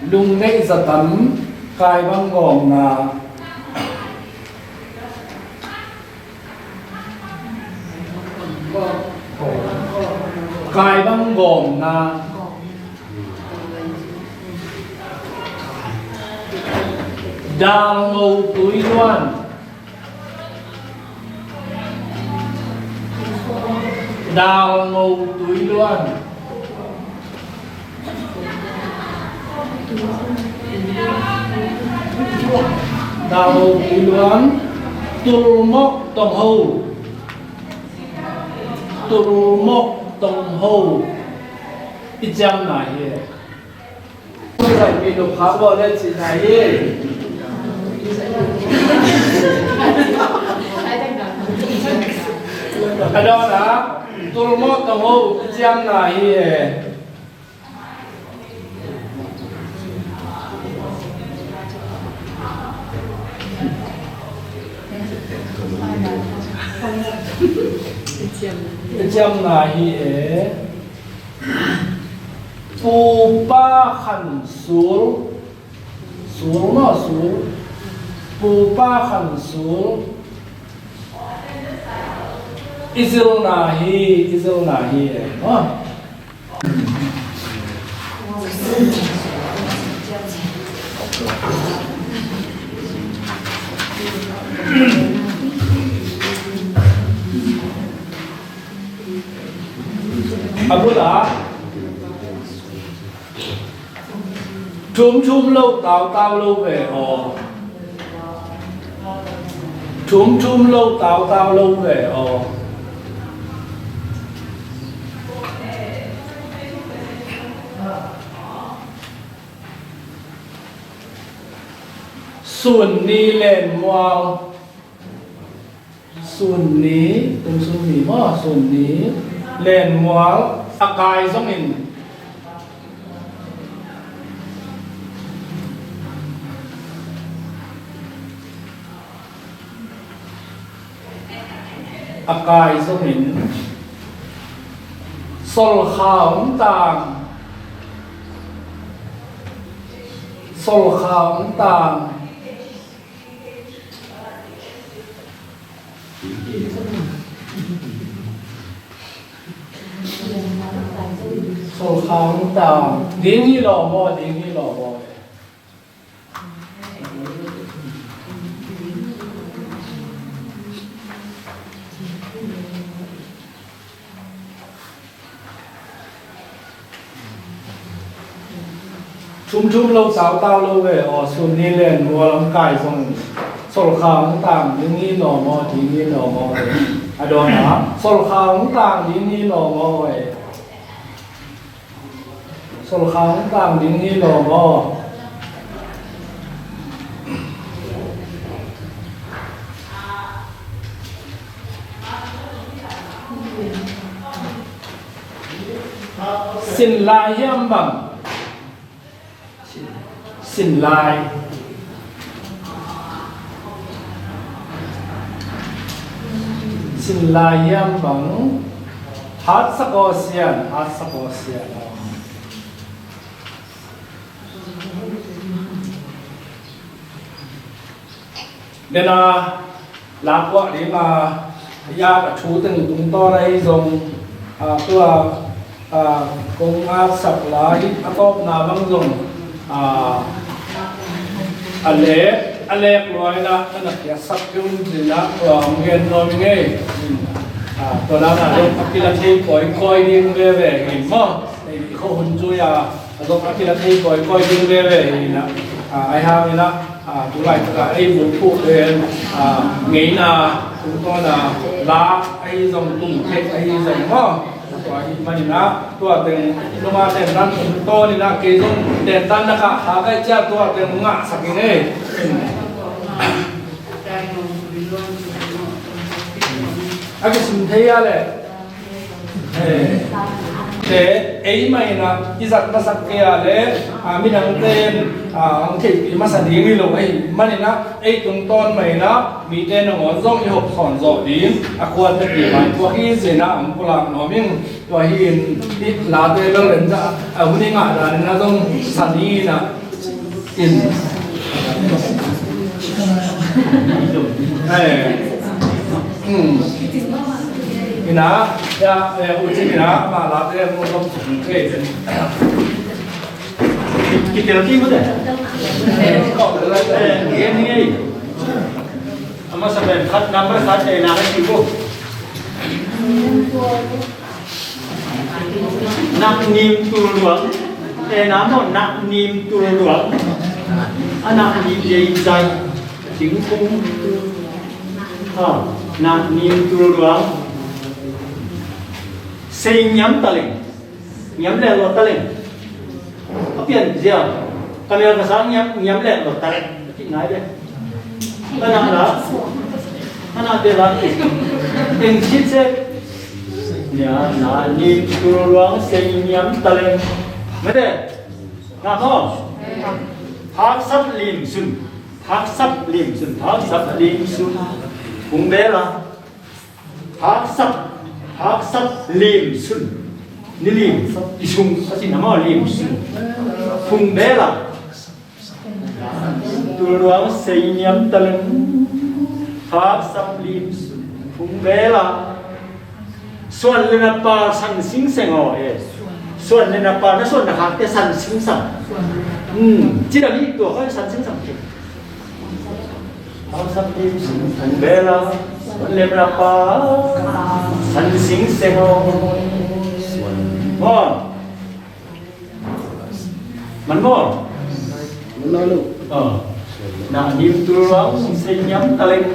Lungdeih zatam, kai bang gawmna. Kai bang gawmna. Dal ngo tui luan. Dal ngo tui luan. Dal ngo tui luan. Tulmok tong ho. Tulmok tong ho. I ciamna hi. Minuk khat bawl le cihna hi. A dawnah tulmawh tong ho, ciamna hi e. Ciamna hi e. Pupa khan sul. Sul maw, sul. Pupa khan sul. I zilna hi, i zilna hi e maw. A bula thum thum lo, tau tau lo ve aw. Thum thum lo, tau tau lo ve aw. Sun ni len mual. Sun ni, tum sun ni maw, sun ni len mual a kai zongin, a kai zongin, solkha hong tang, solkha hong tang. Solkha hong tang. Ding hi lo maw, ding hi lo maw. Thum thum lo, tau tau lo ve aw. Sun ni len mual hong kai zong, solkha hong tang ding hi lo maw, ding hi lo maw ve. A dawnah solkha hong tang ding hi lo maw ve. Solkha hong tang ding hi lo maw. Sin lai hiam bang? Sin lai. Sin lai hiam bang? Hatsak aw sian, hatsak aw sian. Dena, lapuah dinga yak a thu teng tungtawn ahi zong, a, tua, a, kong ngaksak lai a tawpna bang zong, a, a lek, a lek luaina na na kiasak kei un cina, tua hong gen nuam ing ei. A, tua dana zong a kila thei kawikawi ding veve hi maw. Ei, i khuahun cui a, a zong a kila thei kawikawi ding veve hi na, a, ahi hangin a, a, tulaitak a ei bulphuh pen, a, ngeina tungtawna la ahi zong, tum thei ahi zong maw. Tua ahih manin a, tua teng nunga tentan tungtawnin a, kei zong tentan nak a, ha kai cia tua teng ngahsak ing ei. A kisim thei a leh. Eh. Te, ei mah in ah i zat masak kei a le, a, midangte in, a, hong theihpih masa ding hi lo ahih manin ah, ei tungtawn mah in ah mite nangawn zong i hawm sawn zawh ding a kuan na pi mai tua hi zina ang pulak nuam ing. Tua hi in i late bel len za a hun i ngah dan in ah zong san hi in ah in. Eh. Hmm. Ina, ya, eh, ucing ina, ma la te mo lo sung ke. Kitel ki mo de. Eh, ni ei. Ama sa ben khat number khat eh na ki ko. Nak nim tul luang. Eh, na mo nak nim tul luang. A nak nim ye zai. Singkung. Ha, nak nim tul luang. Sei ngiam taleng. Ngiam leh lo taleng. A pian zia. Ka mel ka sang ngiam, ngiam leh lo taleng. Ki ngai de. Ka na la. Ka na de la. Eng sit se. Nia, na nim tul luang sei ngiam taleng. Mete. Na mo. Haksat lim sun. Haksat lim sun. Haksat lim sun. Kung bela. Haksat, haksat lim sun. Ni lim, i sung, a sin a maw lim sun. Phung bela. Tul luang sei niam taleng. Haksat lim sun. Phung bela. Suan le na pa san sing seng aw e. Suan le na pa na suan na khakte san sing sang. Hmm, ci da mi tua khoi san sing sang. Haksat lim sun bela, suan le na pa, san sing seng aw. Maw. Man maw. Man maw lo. Ah. Na nim tul luang sei niam taleng.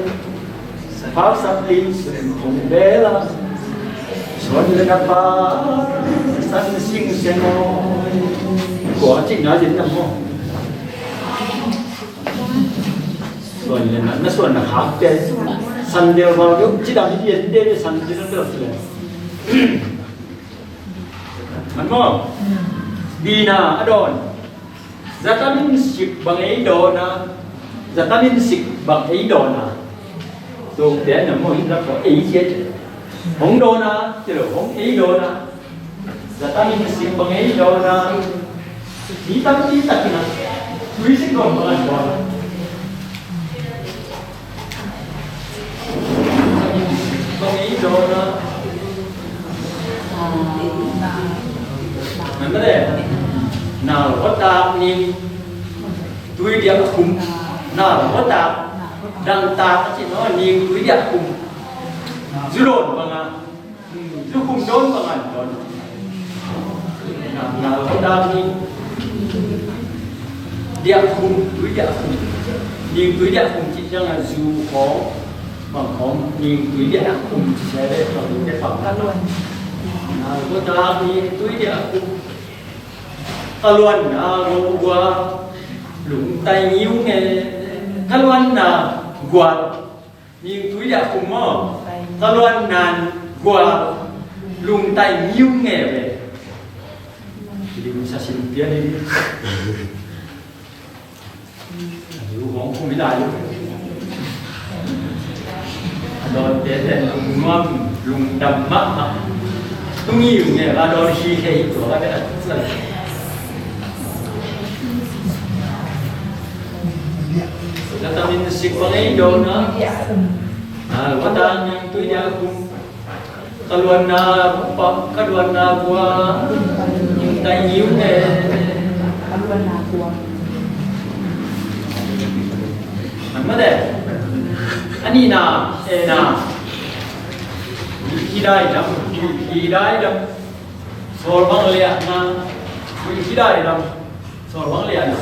Haksat lim sun bela, suan le na pa, san sing seng aw. Kua cih na cih na maw. Suan le na, na suan na khakte. San del val deuh, ci dang hi deuh, deuh san del deuh ci le. Man maw. Dina a dawn. Zatamin sik bang ei dawn a. Zatamin sik bang ei dawn a. Tuk te na maw hin la ko ei hiat. Hong dawn a, ci lo hong ei dawn a. Zatamin sik bang ei dawn a. Mi tampi tak in a. Tui sik dawn bang an dawn a. Zatamin sik bang ei dawn a. Nan mah le. Nal hua tak ning tui diak khum. Nal hua tak. Dang tak a ci no ning tui diak khum. Zu dawn bang a. Zu khum dawn bang a dawn. Nal, nal hua tak ning. Diak khum, tui diak khum. Ning tui diak khum ci ciang a zu khawng, bang khawng, ning tui diak khum ci sia le, bang ning diak khum. Nal hua tak ning tui diak khum. Ka luanna gual, lungtai ngiu nge. Ka luanna gual. Ning tui diak khum maw. Ka luanna gual, lungtai ngiu nge ve. Lim sa sin pian in. Lu hong khum i lai lu. A dawn te te lung nuam, lung dam mahmah. Tung i um nge, a dawn hi khe hi tua ka te a. Zatamin sik bang ei dawn a. A, wa ta ning tui diak khum. Ka luanna pa, ka luanna kua, ning tai ngiu ne. Ka luanna kua. An ma de. Ani na, e na. Ki dai dam, ki dai dam. Sawl bang liahna, ki dai dam. Sawl bang liahna.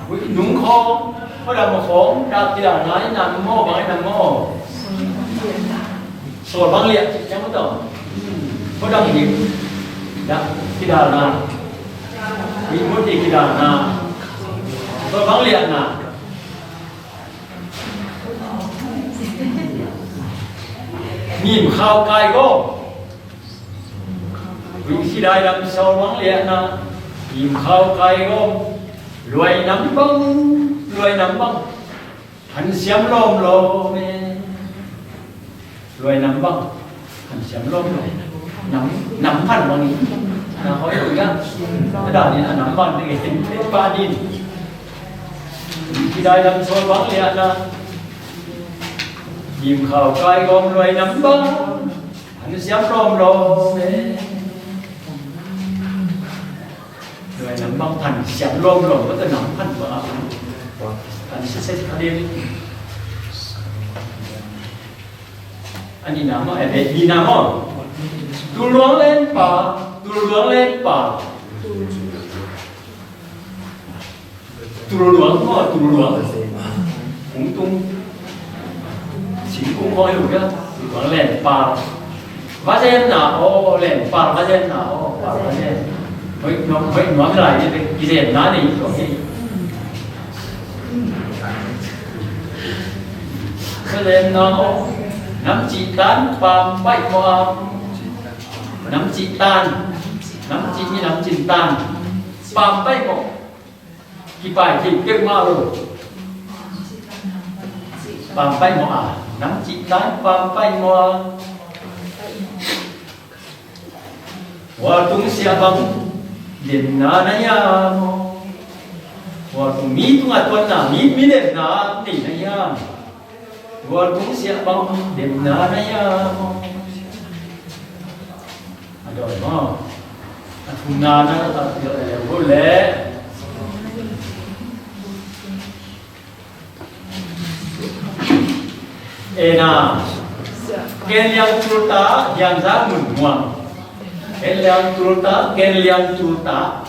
Nung khawng, khuadam khawng, dak kidalna in nam maw, bang in nam maw. Sawl bang liah, cih ciang maw tawh. Khuadam ding, dak kidalna. Mihmut ding kidalna. Sawl bang liahna. Mim khau kai go. Tung kidai lam sawl bang liahna, lim khau kai gawm, luai nam bang, luai nam bang, han siam lawmlawm e. Luai nam bang, han siam lawmlawm. Nam, nam phan bang i. Na hoi ui ka. A dan in a nam bang ding e. Pa din. Tung kidai lam sawl bang liahna, lim khau kai gawm, luai nam bang, han siam lawmlawm e. Luai nam bang, han siam lawmlawm, mah tawh nam phan bang a. Han siam set a ding. A nihna maw, eh, a nihna maw. Tul luang len pa, tul luang len pa. Tul luang maw, tul luang. Kung tung. Singkung maw, hi lo ka. Tul luang len pa. Va zen na aw, len pa, va zen na aw, pa, va zen. Hoih nuam, hoih nuam lai, i zen na nei tua hi. Ka len na aw. Nam cih tan, pam paih maw a. Nam cih tan. Nam cih mi, nam cih tan. Pam paih maw. Kipai thei peuhmah lo. Pam paih maw a, nam cih tan pam paih maw a. Hualtung siah bang demna na hiam aw. Hualtung mi tungah tuanna, mi, mi demna nei na hiam. Hualtung siah bang demna na hiam aw. A dawi maw. A thumna na, a, a, a, a, le. E na. Ken liang tul ta, hiang za mun muang. Ken liang tul ta, ken liang tul ta.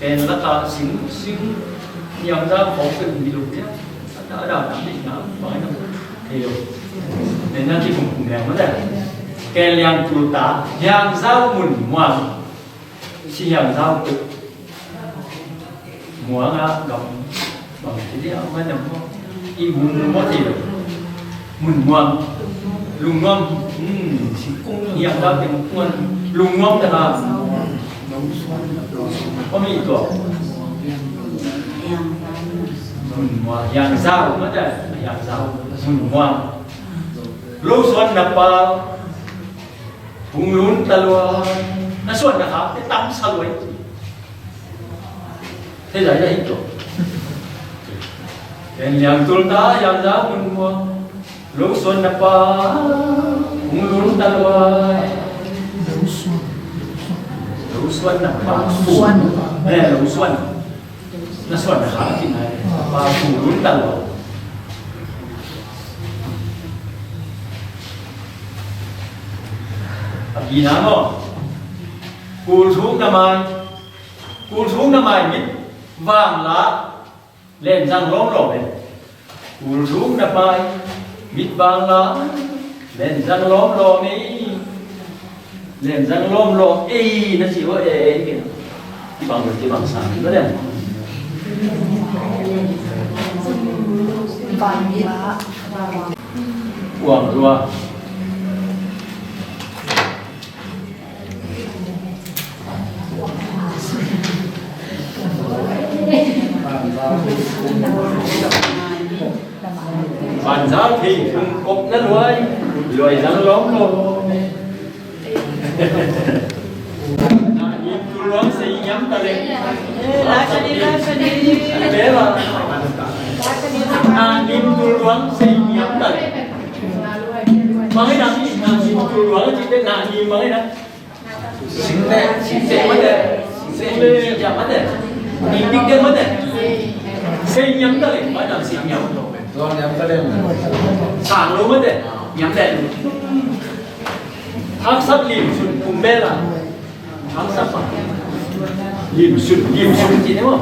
Ken laka sing, sing, hiang za khong pen hi lo tia. Ada, ada, ada, ada, ada, ada, ada. Hi lo. Nen na ki kum kum liang ma da. Ken liang tul ta, hiang za mun muang. Si hiang za tul. Muang a gam, gam ti dia ma na mo. I mun mun mo ti lo. Mun muang. Lungnuam. Hmm, singkung hiang dau teng kuan. Lungnuam ta ha. Ko mi tua. Mun muang. Hiang zau, ma ta hiang zau. Mun muang. Lo suan na pa. Hong lun ta lua. Na suan na ha, te tam sa lua. Thei lai lai to. Ken liang tul ta, hiang za mun muang. Lo suan na pa, hong lun ta lua. Lo suan na pa. Suan. Eh, lo suan. Na suan na ha, kin hai. Pa, hong lun ta lua. A pi na mo. Kul thuk na mai. Kul thuk na mai mit vang la, len zang lawmlawm e. Kul thuk na mai mit vang la, len zang lawmlawm e. Len zang lawmlawm e, na ci ua e, e, e. Kibang, kibang sang, kibang. Vang la. Kuang dua. Vanzal thei phung kop na luai, luai zang lawm lawm. Na nim tu luang sei ngiam ta leh. Bela. Na nim tu luang sei ngiam ta leh. Bang hiam na nim tu luang ci te na nim bang hiam. Singte, singte mate. Singte mate. Nim dik te mate. Sei ngiam ta leh, bang hiam sei ngiam. Sang lo mate. Ngiam te. Haksat lim sun kum bela. Haksat pa. Lim sun, lim sun ci ne mo.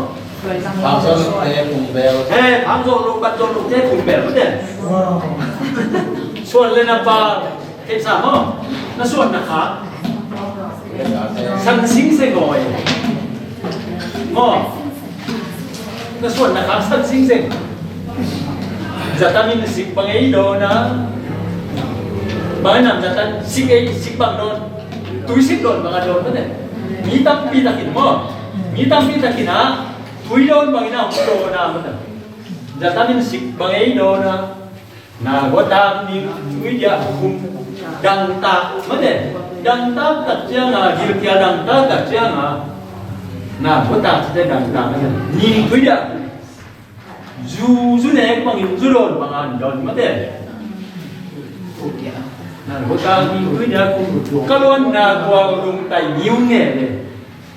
Phang zawh lukte kum bel. Eh, phang zawh luk, bat zawh lukte kum bel, mate. Suan le na pa, kei sa mo. Na suan na kha. San sing se ngoi. Mo. Na suan na kha san sing se. Zatamin sik bang ei dawn a. Bang nam zatan sik ei sik bang dawn. Tui sik dawn bang a dawn mate. Mi tampi takin maw. Mi tampi takin a tui dawn bangin a hong dawn a mate. Za tamin sik bang ei dawn a. Na gua tak ning tui dia kum dang tak mate. Dang tak tak ciang a, gilkial dang tak tak ciang a. Na gua tak cite dang tak mate. Ning tui dia kum. Zu, zu nek bangin zu dawn bang a dawn mate. Na gua tak ning tui dia kum. Ka luan na gua lung tai niu nge le.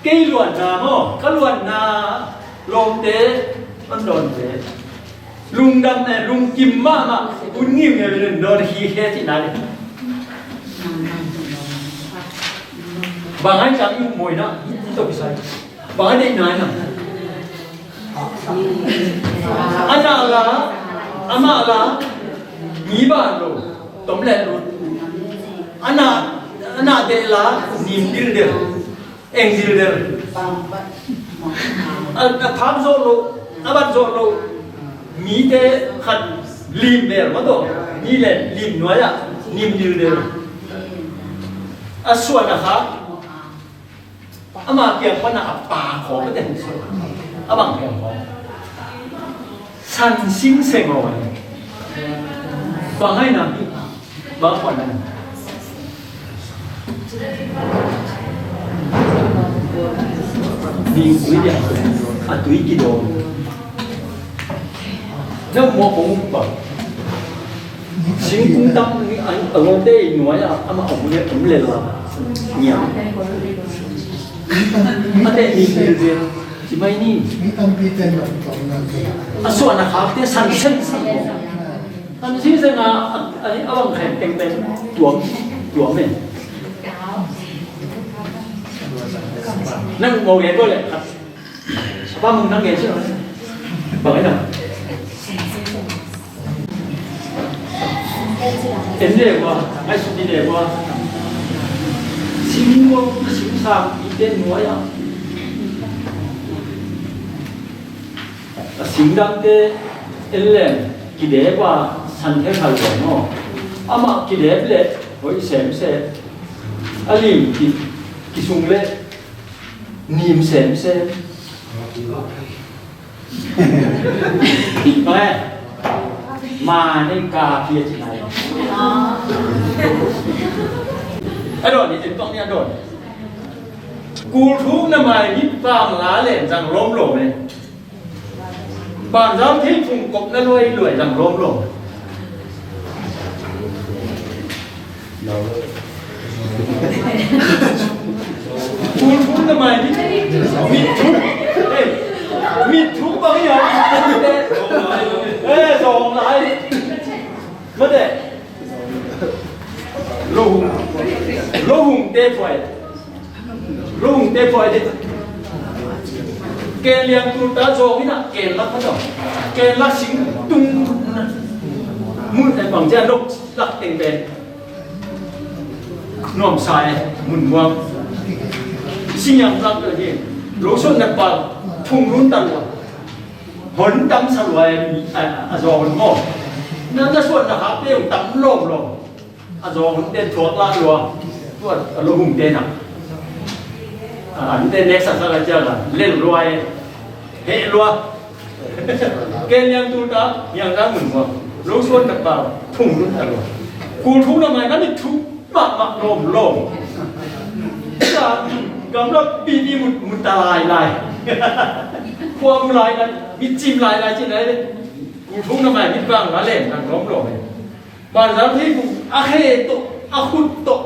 Kei luanna maw, ka luanna lawmte, an dawnte. Lungdam ne, lungkim mahmah, hun ngiu ngiu lun dawn hi khe cihna ding. Bang ai cang yu moi na, to kisai. Bang ai deih nai na. Ana la, ama la, mi ba lo, tom le lo. Ana, ana de la, nim dil dil. Eng dildel. A, a phak zawh loh, a bat zawh loh. Mite khat lim bel mah tawh, mi le lim nuai-ah nim dildel. A suan a khak, ama kiang pan a pa khawng a ten, a bang kiang khawng. San sing seng aw. Bang ai na hi. Bang khuan na. Ning tui dia a tui kidawn. Na muak kong um pa. Singkung tam ni a lawmte i nuai a ama om le om le la. Niam. A te ning tui dia. Ci mai ni. Mi tampi ten na tuam na te. A suan a khak te san sen san. San sen sen a, a, a, a bang khen teng teng tuam, tuam e. Nang mau gen ko le. A pa mung nang gen si. Bang e na. En le wa, ai su di le wa. Sing wa, sing sa, i ten wa ya. A singdangte en leng kidep a san thei kha lo maw? Amah kidep leh hoih semsem. A lim ki, kisung leh nim semsem. Pai. Ma nei ka pia ci nai. A dawn ni, en tong ni a dawn. Kulthuk na mai ni pang la len zang lom lom e. Banzau thei phung kop na luai luai zang lom lom. Kulthuk na mai ni mit thuk. Eh, mit thuk bang ya. Eh, zong lai. Mate. Lo hung. Lo hung te phuai. Lo hung te phuai te. Ken liang tu ta zong ina ken lak ma zong. Ken lak sing tung. Mun ai bang jia lok lak teng teng. Nuam sa e, mun muang. Sing yang lak te hi. Lo suan na pa thung lun ta lua. Hon tam sa lua e, a, a zong hon maw. Na, na suan na ha pe tam lom lom. A zawng hun ten thuak la lua. Tua a lo hung ten a. A, an ten nek sak sak a ciang a lel lua e. Heh lua. Ken liang tul ta, niang ta mun hua. Lo suan tak pa, thung lun ta lua. Kul thung na mai na mit thuk, mak mak lom lom. Sa, gam lak pi ni mut, mut ta lai lai. Khua mu lai lai, mit cim lai lai cin lai le. Kul thung na mai mit bang la len, nang lom lom e. Banzar thei kung a khe tawh, a khut tawh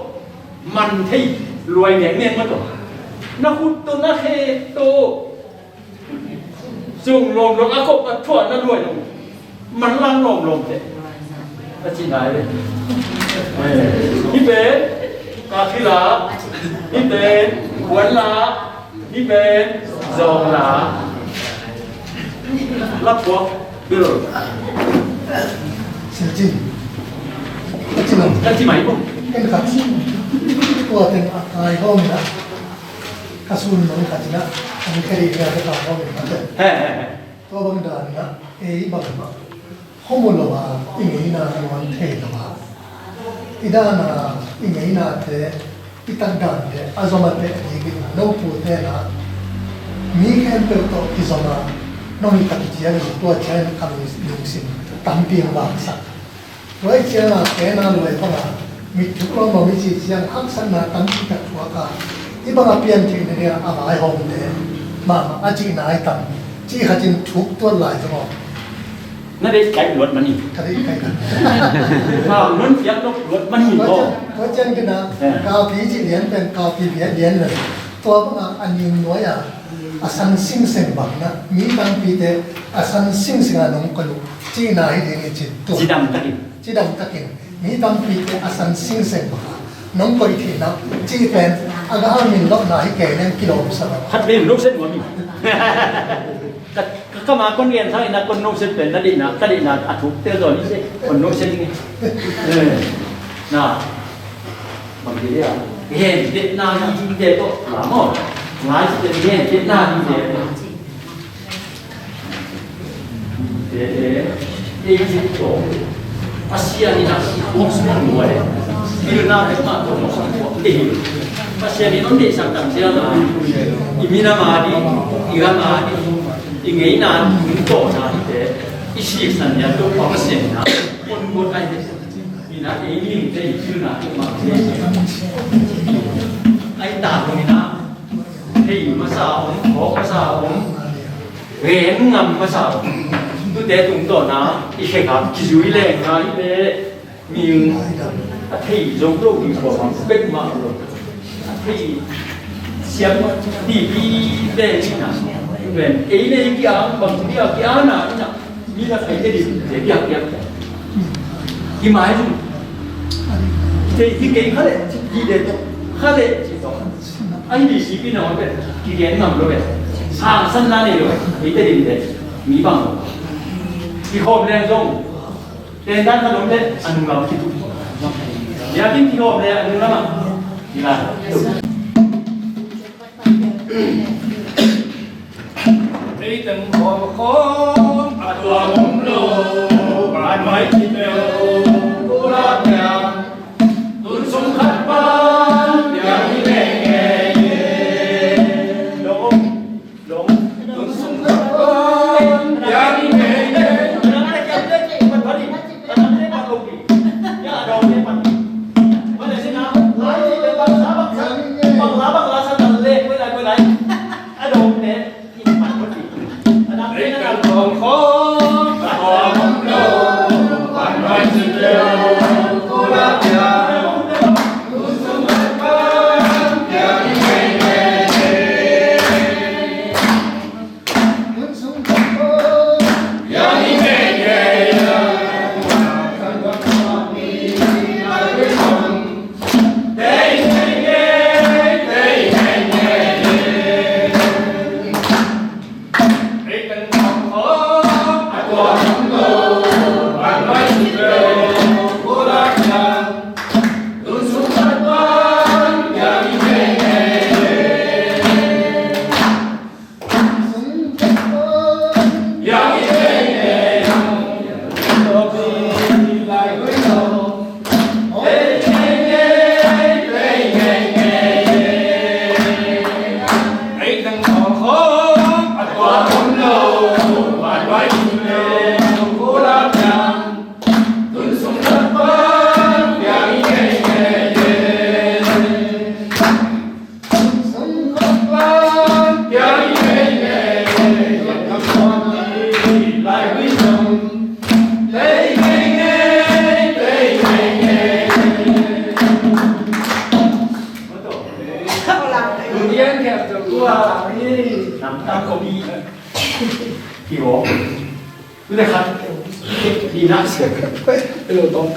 man thei luai neng neng mah tawh. Na khut tawh na khe tawh zong lawm lawm a kop a thuah na luai lo. Man lang lawm lawm teh. A ci nai ve. Hi pen ka khi la, hi pen kuan la, hi pen zawng la. Lap puak. Bil. Silcin. Ka ci lo. Ka ci mai ko. Ken ka ci. Tua teng a kai hawm na. Ka sun nong ka ci na. Ang kari ka ka hawm na. He, he, he. Tua bang dan na. Ei bang ma. Hawm lo a. I ngeina nuam thei lo a. I dan a. I ngeina te. I takdan te a zom a teh dingin no pute na mi khempeuh tawh kizom a nong hi tak ciangin tua ciangin ka lungsim tampi hong vangsak. Tua i ciangin a kena luai banga mit thuk lawmlawm i ci ciang haksatna tampi tak thuak a, i banga pian theih nadinga a vaihawmte mahmah a cihna i tam. Cih khatin thuk tuat lai zong aw. Na deih kaih luat man hi. Ka deih kaih. Ka nun piak nop luat man hi. Tua ciang, tua ciang kina, eh, kaupi cih lian pen kaupi bia lian pen tua banga a ning nuai a, a san singseng bang na mi tampite a san singseng a nong koih uh cihna hi ding i cih tu. Cidam takin. Cidam takin mi tampite a san singseng bang a nong koih theihna cih pen a ga hang min lawhna hi kei leng kilawm sa lo. Khat pen lo sen nuam hi. Ka, ka, ka ma kon gen sa ina kon no set pen na dina, ka dina a thuk tel zon i se, kon no set ni. Eh, na. Bang di dia. Gen de na ni de to. La mo. Ngai se gen de na ni de. De de. Ei si to. Pasian in a si kong sung nuai. Pilna pek mah tawh mah kong kuak te hi. Pasian in hong deihsak tam sia mah. I minam a ding, i gam a ding, i ngeina tungtawna te, i siksan lian Topa Pasian in a hong guat ai te. Ina ei ning te i pilna pek mah te. Ai ta dong ina. Hei masa om, phawk masa om. Gen ngam masa om. Tute tungtawna i khekap kizui leng ngai le. Mi a thei zo lo ding kua bang bek mah lo. A thei siam pipi ve ni na. Ven ei le ki ang bang ni a ki ang na ni na. Mi la thei te di te ki ang ki ang. Ki mai ni. Te ki kei kha le ki de to. Kha le ki to. Ai di si pi na ve. Ki gen ngam lo ve. Sa san na ni lo. Ei te di te. Mi bang. Ki khom le zong. Tendan ka lom le a nung lam kitu. Biakinn kihawm le a nung lam ah. Ila. Ei teng khawm khawm a tuam om lo. Ban mai ki peuh kula pia. Tun sung khat pan pia hi ngei ngei. Lo.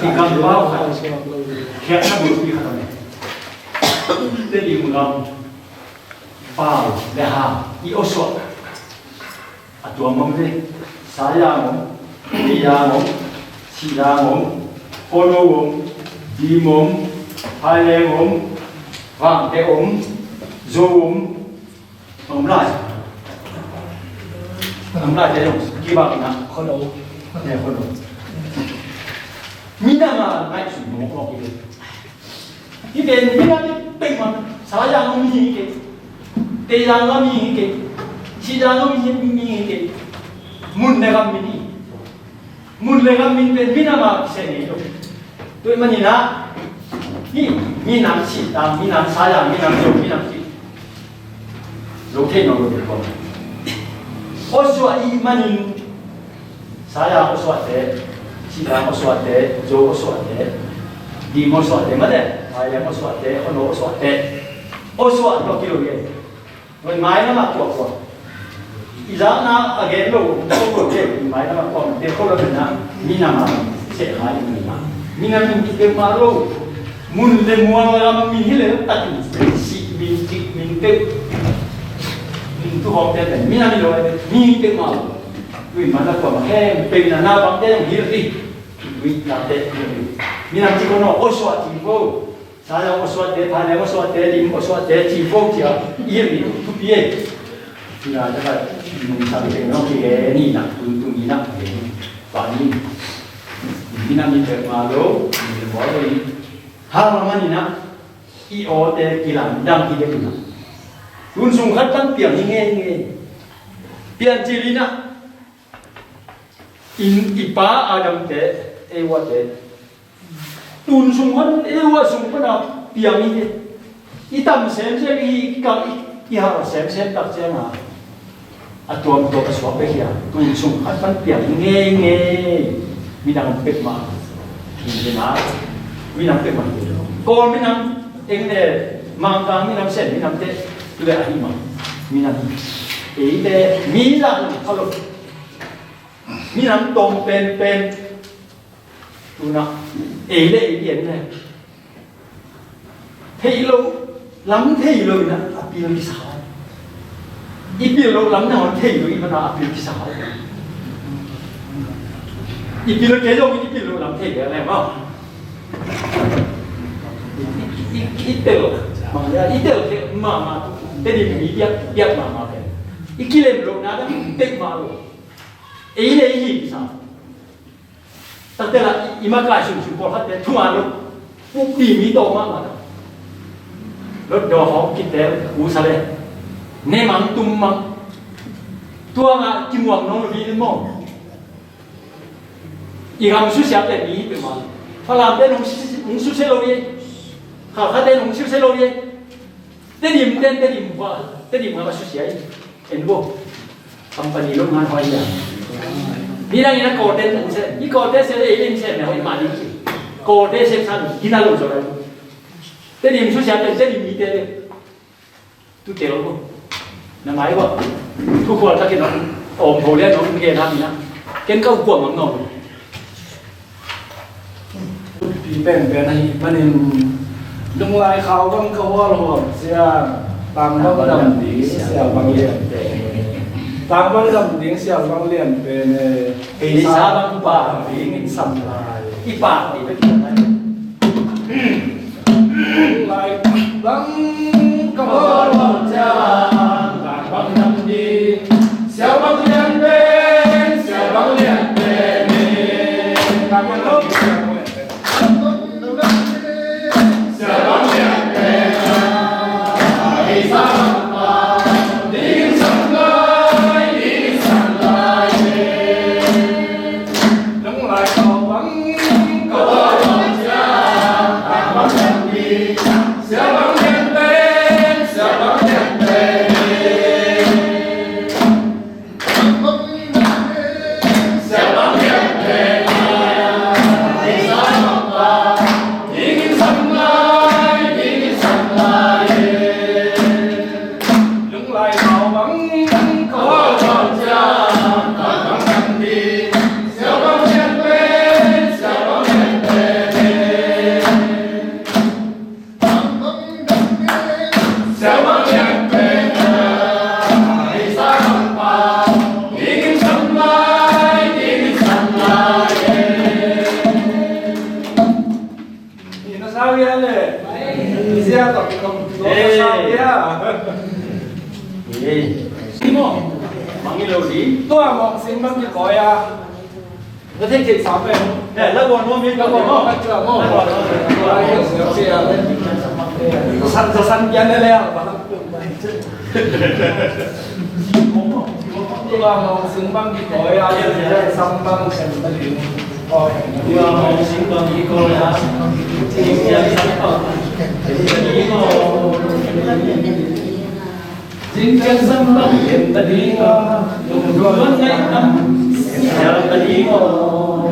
Kikam pau khat. Khiatna bulpi khat om e. Tedim gam pau le ha i awsuah. A tuam om ve. Sayang om, Piyang om, Siyang om, Kono om, Dim om, Phaileng om, Vangte om, Zo om, Om lai. Om lai te zong kibang ina. Khono. Ne khono. Minam a ngaihsun mawk mawk hi ve. Hi pen minam Peuhmah, Sayang mi hi kei, Teizang mi hi kei, Sihzang mi hi, mi hi kei. Mun le gam min hi. Mun le gam min pen minam a kiseh ngei lo. Tua ahih manin ah, hih minam Sihzang, minam Sayang, minam Zo, minam Sih, zo thei nawn lo ding kawm. Aw suah ahih manin Saya aw suahte, Sihzang aw suahte, Zo aw suahte, Dim aw suahte, mate, Thailand aw suahte, Hono aw suahte, aw suah tawh kilo hi. Hoi mai lamah kuakua. I zakna a gen lo, ko ko ke, i mai lamah kuak, te ko lo na, minam a seh hai minam. Minam in kipeuh mah lo. Mun le mual lam min hi le takin, sih min, kik min, peuh min, tu hawm te pen minam hi lo, min peuh mah lo. Ui, mana kua ma hem, peuh na na bang te hilh dih. Ui, na te hilh dih. Minam ci ko no, aw suah ci ko. Saya aw suah te, Thailand aw suah te, Dim aw suah te, ci ko ci a. Hilh dih, thupi e. Ci a, ta ka, nung sa te no ki e, ni na, tun tun ni na, e, pa ni. Minam hi peuh mah lo, min le mual lo hi. Hal mah ni na, i awte kilamdang hi ding na. Tun sung khat pan piang hi ngeingei. Piancil in ah, in i pa Adam te, Eva te, tun sung pan, Eva sung pan a piang hi. I tam semsem, i kal, i, i hal semsem tak ciang a, a tuamtuam a suak pek hi a, tun sung khat pan piang hi ngeingei. Minam peuhmah, minam peuhmah, Kawl minam, eng le, Mangkang minam, Sen minam te, tu le ahi mah. Minam hi. Eite mi zah lo kha lo. Minam tawm penpen. Tuna ei le ei lian le, thei lo, lam thei lo in a pil kisa. I pil lo lam na hon thei lo in a pil kisa. I pil kei zong i pil lo lam thei lo le maw. I, i, i, i tel lo. Mang ya, i tel kei mama. Tedim mi biak, biak mama kei. I kilem lo na dang tek ma lo. Ei le ei hi kisa. Takte la i, i makai sung sung pawlkhatte thunga lo. Pukpi mi tawh mahmah ta. Lot dawh hawk kitel usa le. Ne mang tum mang. Tua ngah kimuang nong lo hi maw. I gam susia te mi hi pe ma. Falam te nong susia lo hi. Khalkha te nong susia lo hi. Tedim ten, Tedim hua, Tedim hua ka susia hi. En bo. Company lo ngan hoi ya. Ni dang ina kote sen, i kote sen, e, len sen, ne hoi ma ni. Kote sen san, kina lo so la. Tedim susia ten, Tedim mi te. Tu te lo. Na mai wa. Tu kual ta kina. Om ho le no, nge na mi na. Ken ka u kual mam no. Pi penpen ahih manin, lunglai khau bang ka hualhual cia, tang bang dam ding sia bang lian pen. Tang bang dam ding sia bang lian pen, eh, ei sa bang pa ding in sam lai. I pa ding bek in lai. Lunglai bang ka hualhual cia, tang bang dam ding. Siapa yang pen, siapa yang pen, siapa yang pen, Tua mawng sing bang kikoih a. Na thei thei sam ve. Eh, la guan nuam hi, la guan nuam. La guan nuam. San, san, san, yan, yan, yan. Tua mawng sing bang kikawi a, Zingsang bang khen ta ding. Tua mawng sing bang kikawi a, Zingsang bang khen ta ding. Zingsang bang khen ta ding a, lungduai ngai tam sial ta ding aw.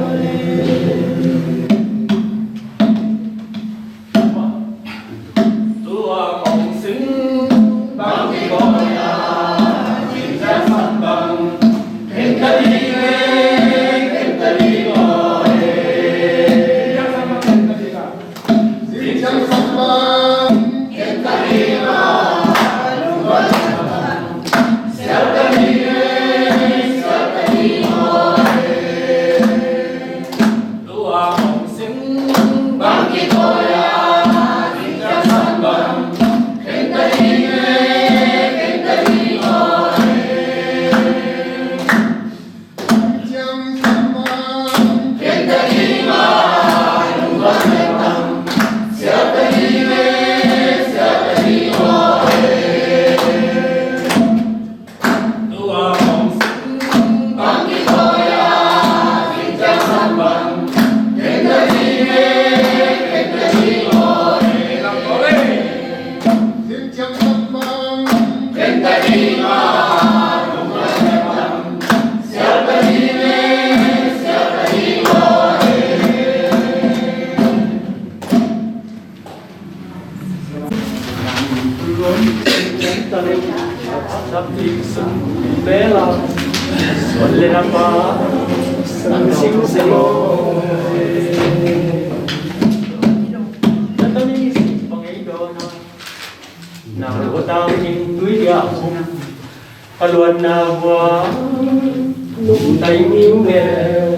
Tua mawng sing bang kikawi a, Zingsang bang khen ta ding e, khen ta ding aw e. Zingsang bang khen ta ding a, sial ta ding e, sial ta ding aw e. Tua mawng sing bang kikawi a, Zingsang bang khen ta ding e, khen ta ding aw e. Zingsang bang khen ta ding a, lungduai ngai tam sial ta ding e, sial ta ding aw e. Tua mawng sing bang kikawi a, Zingsang bang khen ta ding e, khen ta ding aw e. Zingsang bang khen ta ding a, sial ta ding e, sial ta ding aw e. Ka luanna vua lungtai niu neu.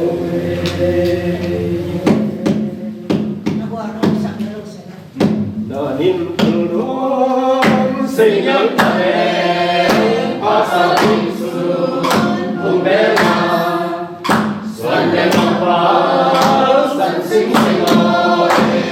Na nim tul dong sei ngial ta le, pasa ting sun hong bela, suan le mapa san sing sing aw e.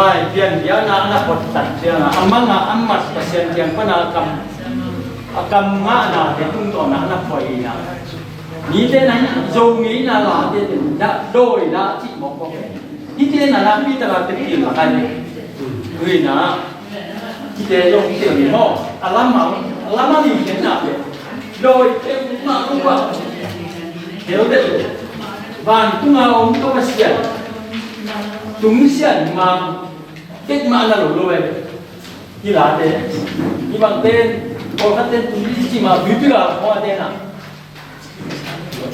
Ai, pianpiakna a na phot tak ciangin, a mang a, a mat Pasian kiang pan a kam, a kam ngahnate tungtawn a na phuai in a, mite na Zo ngeina late te dah dawi dah cih mawk mawk e. Hihte na nakpi tak a tepil a kai. Ui na, hihte zong hihte ni maw? A lam a, a lam a mi khen na pe. Dawi te ma ku ba. Hel de. Vantung a om ka Pasian. Tung Sian Mang. Tek ma na lo lo e. Hi la te. Hi bang ten. Ko khat ten tung ci ma bi bi la ko te na.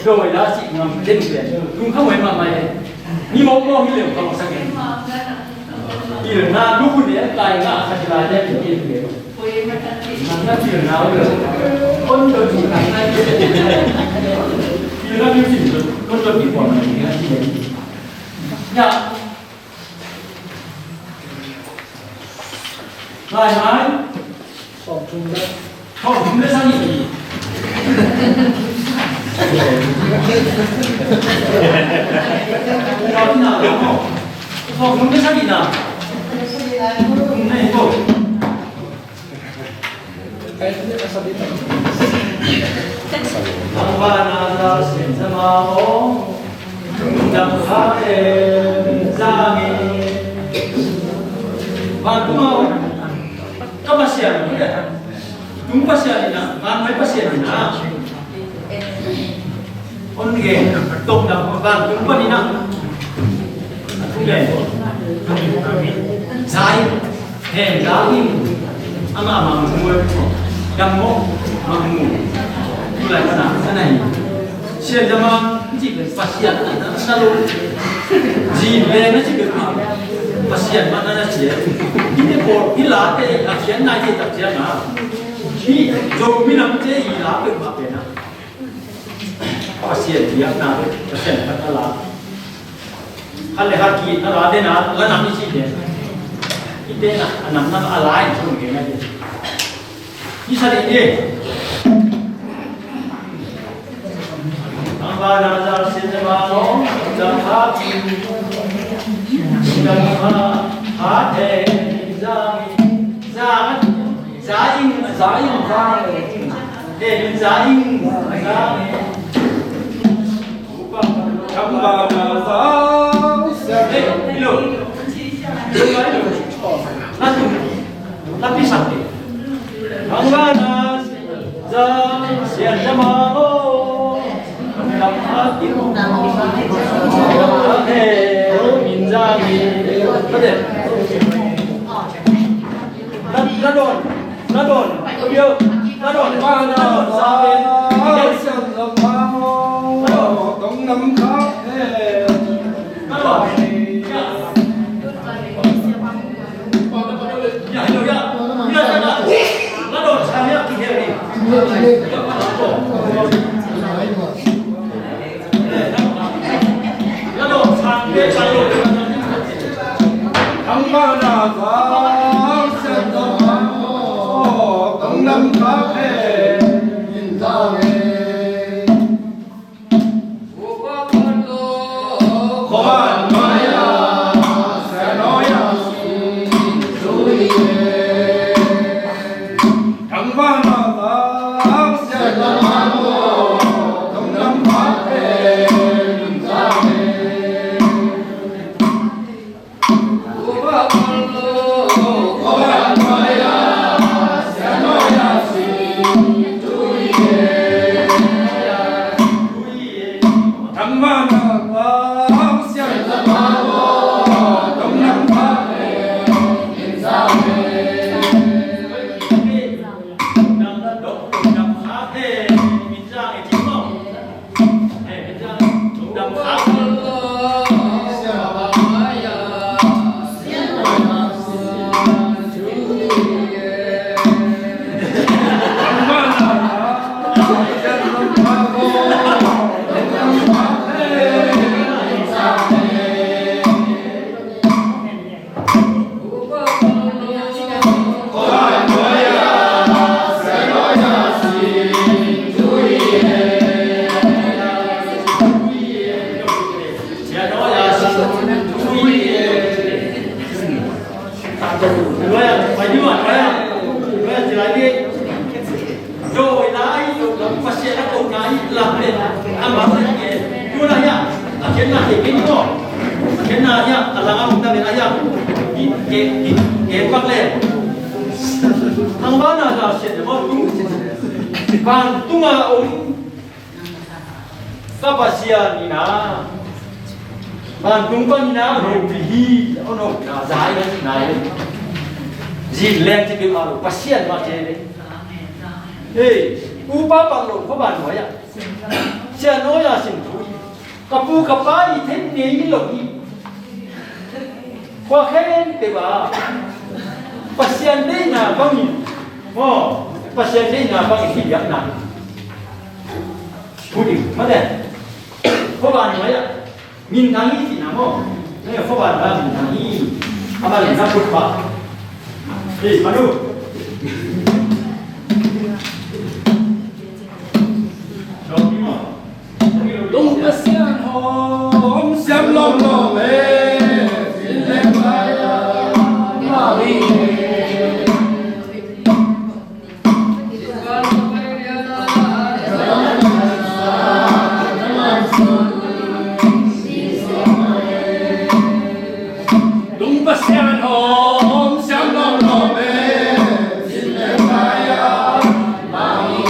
Dawi la cih ngam den pen tung kha muai mahmah e. Ni mawkmawk hi leu kha mawk sak e. Pilna lu ne kai nga kha ci lai den pilna. Nang na pilna u leu. Kon do ci kai ngai. Pilna music kon do ci kon ngai. Ya. Lai mai. Sawm thum le. Sawm thum le sagih. Sawm thum le sagih na. Thum le sagih. Vantung a om ka Pasian, tung Pasian in a, vanmai Pasian in a. On gen, tokna vantung panin a. Tung gen. Zai, hen, zai, ama, ama, mangmul, dam mo, mangmul. Tulai pana, sanai. Sian dama, ci ben Pasian, na lo. Zi le na ci ben Pasian ma na na ci. Ite po, ila te, a sian nai te tak sian na. Ni, zo mi nam te, ila pe ma pe na. Pasian biakna, Pasian khat a la. Khat le khat ki a la dena, la nam i ci den. I dena, a nam nam a la in sung gen a den. I sa den. Ang ba na za sin ma lo, za ha, za ha, ha, he, za, za, za in, za in, za in. Hey, min za in, za in. Kambana za. Hey, ilo. Ilo, ilo. Latu. Tapi sakti. Kambana za. Sian za ma lo. Hey, min za in. Kate. Na, na don, na don, yo, na don, na don, sa, sa, sa, sa, dong nam kha, eh, na don, ya, ya, ya, ya, ya, na don, sa, ya, ki, ya, ni. Pasian a kohna i lam le a mang le ke. Tuna hiah a khiatna ke kei ni maw? A khiatna hiah a lang a hong ta le a hiah i ke, i ke pak le. Thangvahna za siat le maw? Vantung a om ka Pasian in a, vantung pan in a, a nopna hi, a nopna za hi na hi. Zin leng ci peuhmah lo, Pasian mah ci hi. Hei, upa pan lo khuaban nuai-ah, siannuai-a sin thu hi. Ka pu ka pa i theih ngei lo hi. Khua khempeuh ah Pasian deihna bangin, aw, Pasian deihna bangin hi biakna. Thu ding mate. Khuaban nuai-ah minthang hi cihna maw? Khuaban ah minthang hi. Amah le na phut pah. Hei, manu. Tung Pasian hawm siam lawmlawm e, zin leng lai-a mah hi. Tung Pasian hawm siam lawmlawm e, zin leng lai-a mah hi.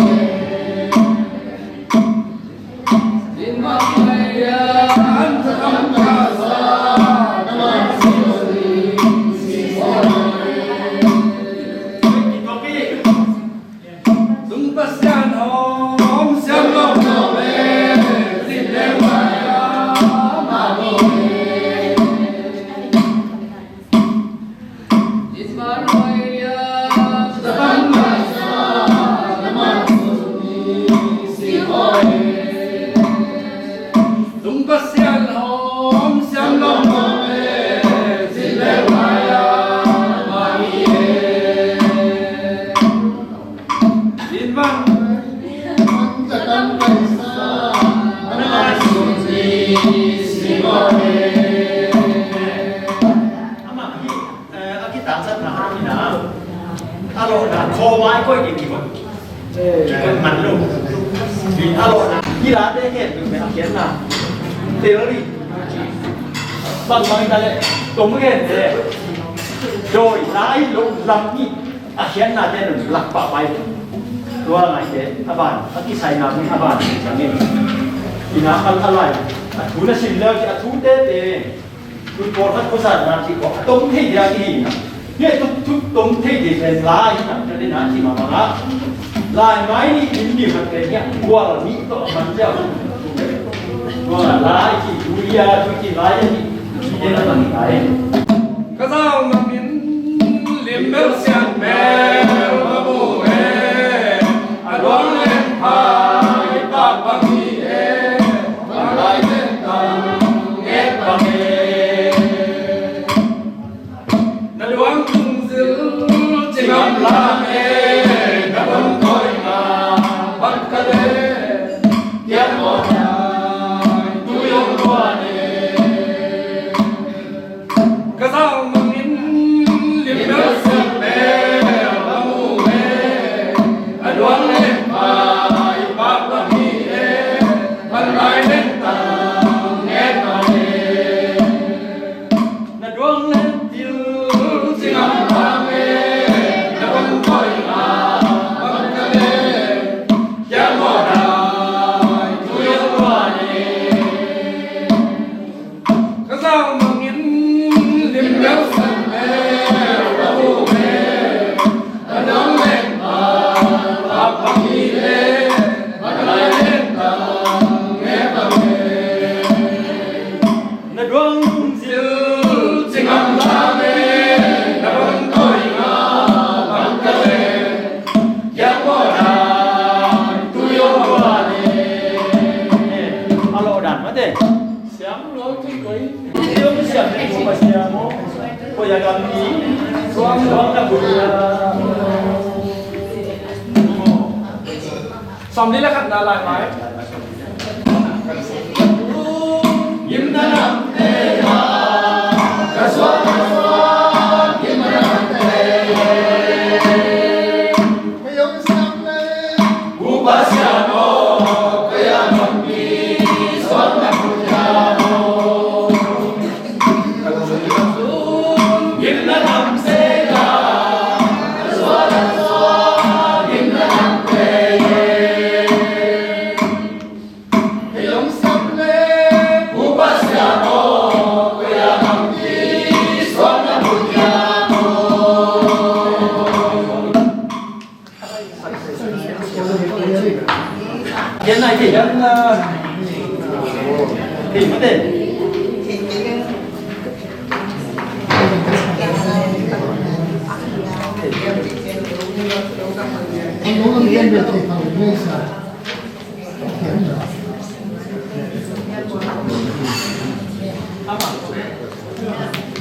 Tung Pasian hawm siam lawmlawm e, zin leng lai-a mah hi e. Zin man ka tam kaisa, na man sum ni si maw e. Amah hi, eh, a kitangsatna khat hi na. A lawhna khawm a i koih ding kibang. Kibang man lo. Hi a lawhna. Hi late gen tu me a kianna. Theory. Bang bang ta le. Tom gen te. Dawi lai lo lam ni. A khiatnate nun lak pahpah hi. Tua ngaite a ban, a kisaina mun a ban hi ciangin. Ina a, a lai, a thu na sim leu ci a thu tete. Thu pawlkhat khuasatna ci kawh a tom thei dia kihi na. Hia thu, thu tom thei dia pen lai hi na, tua dena ci mahmah a. Lai mai ni in ni khat pen hia, gual ni tawh a man cia. Tua lai ci thu hia, thu ci lai hi. Ci dena man hi lai. Ka zau mangin limbel sian mel ka mu e, a luang leng phai pak bang hi e, bang lai leng tang nget bang e. Na luang tung zil cingam lam e, na bang koi nga bang ka le, kiam mo dai tu yong luan e. Ka zau mangin lim bel siam bel ka mu e, a luang lem pai pak ka hi e, ban lai lem tang ngen ma e. Na duang lem til singam pang e, na bang koi ma bang ka le, kia mo dai tu yong luan e. Ka zau mangin lim bel sang e, ka hu e, ka dong leng pa, pa pa hi e, ka lai leng ta, nge pa e. Na duang lum zil, cingam la e, na bang koi nga, bang ka le, kia mo dai tu yong luan e. A lo dan mate. Siam lo thei koi. Siam lo siam thei koi siam mo. Koi a gam ni. Suang suang na koi a. Som ni la khat na lai mai. Gimna nam te ya. Ka suang ka suang gimna nam te. Koi om siam le. Upa siam mo.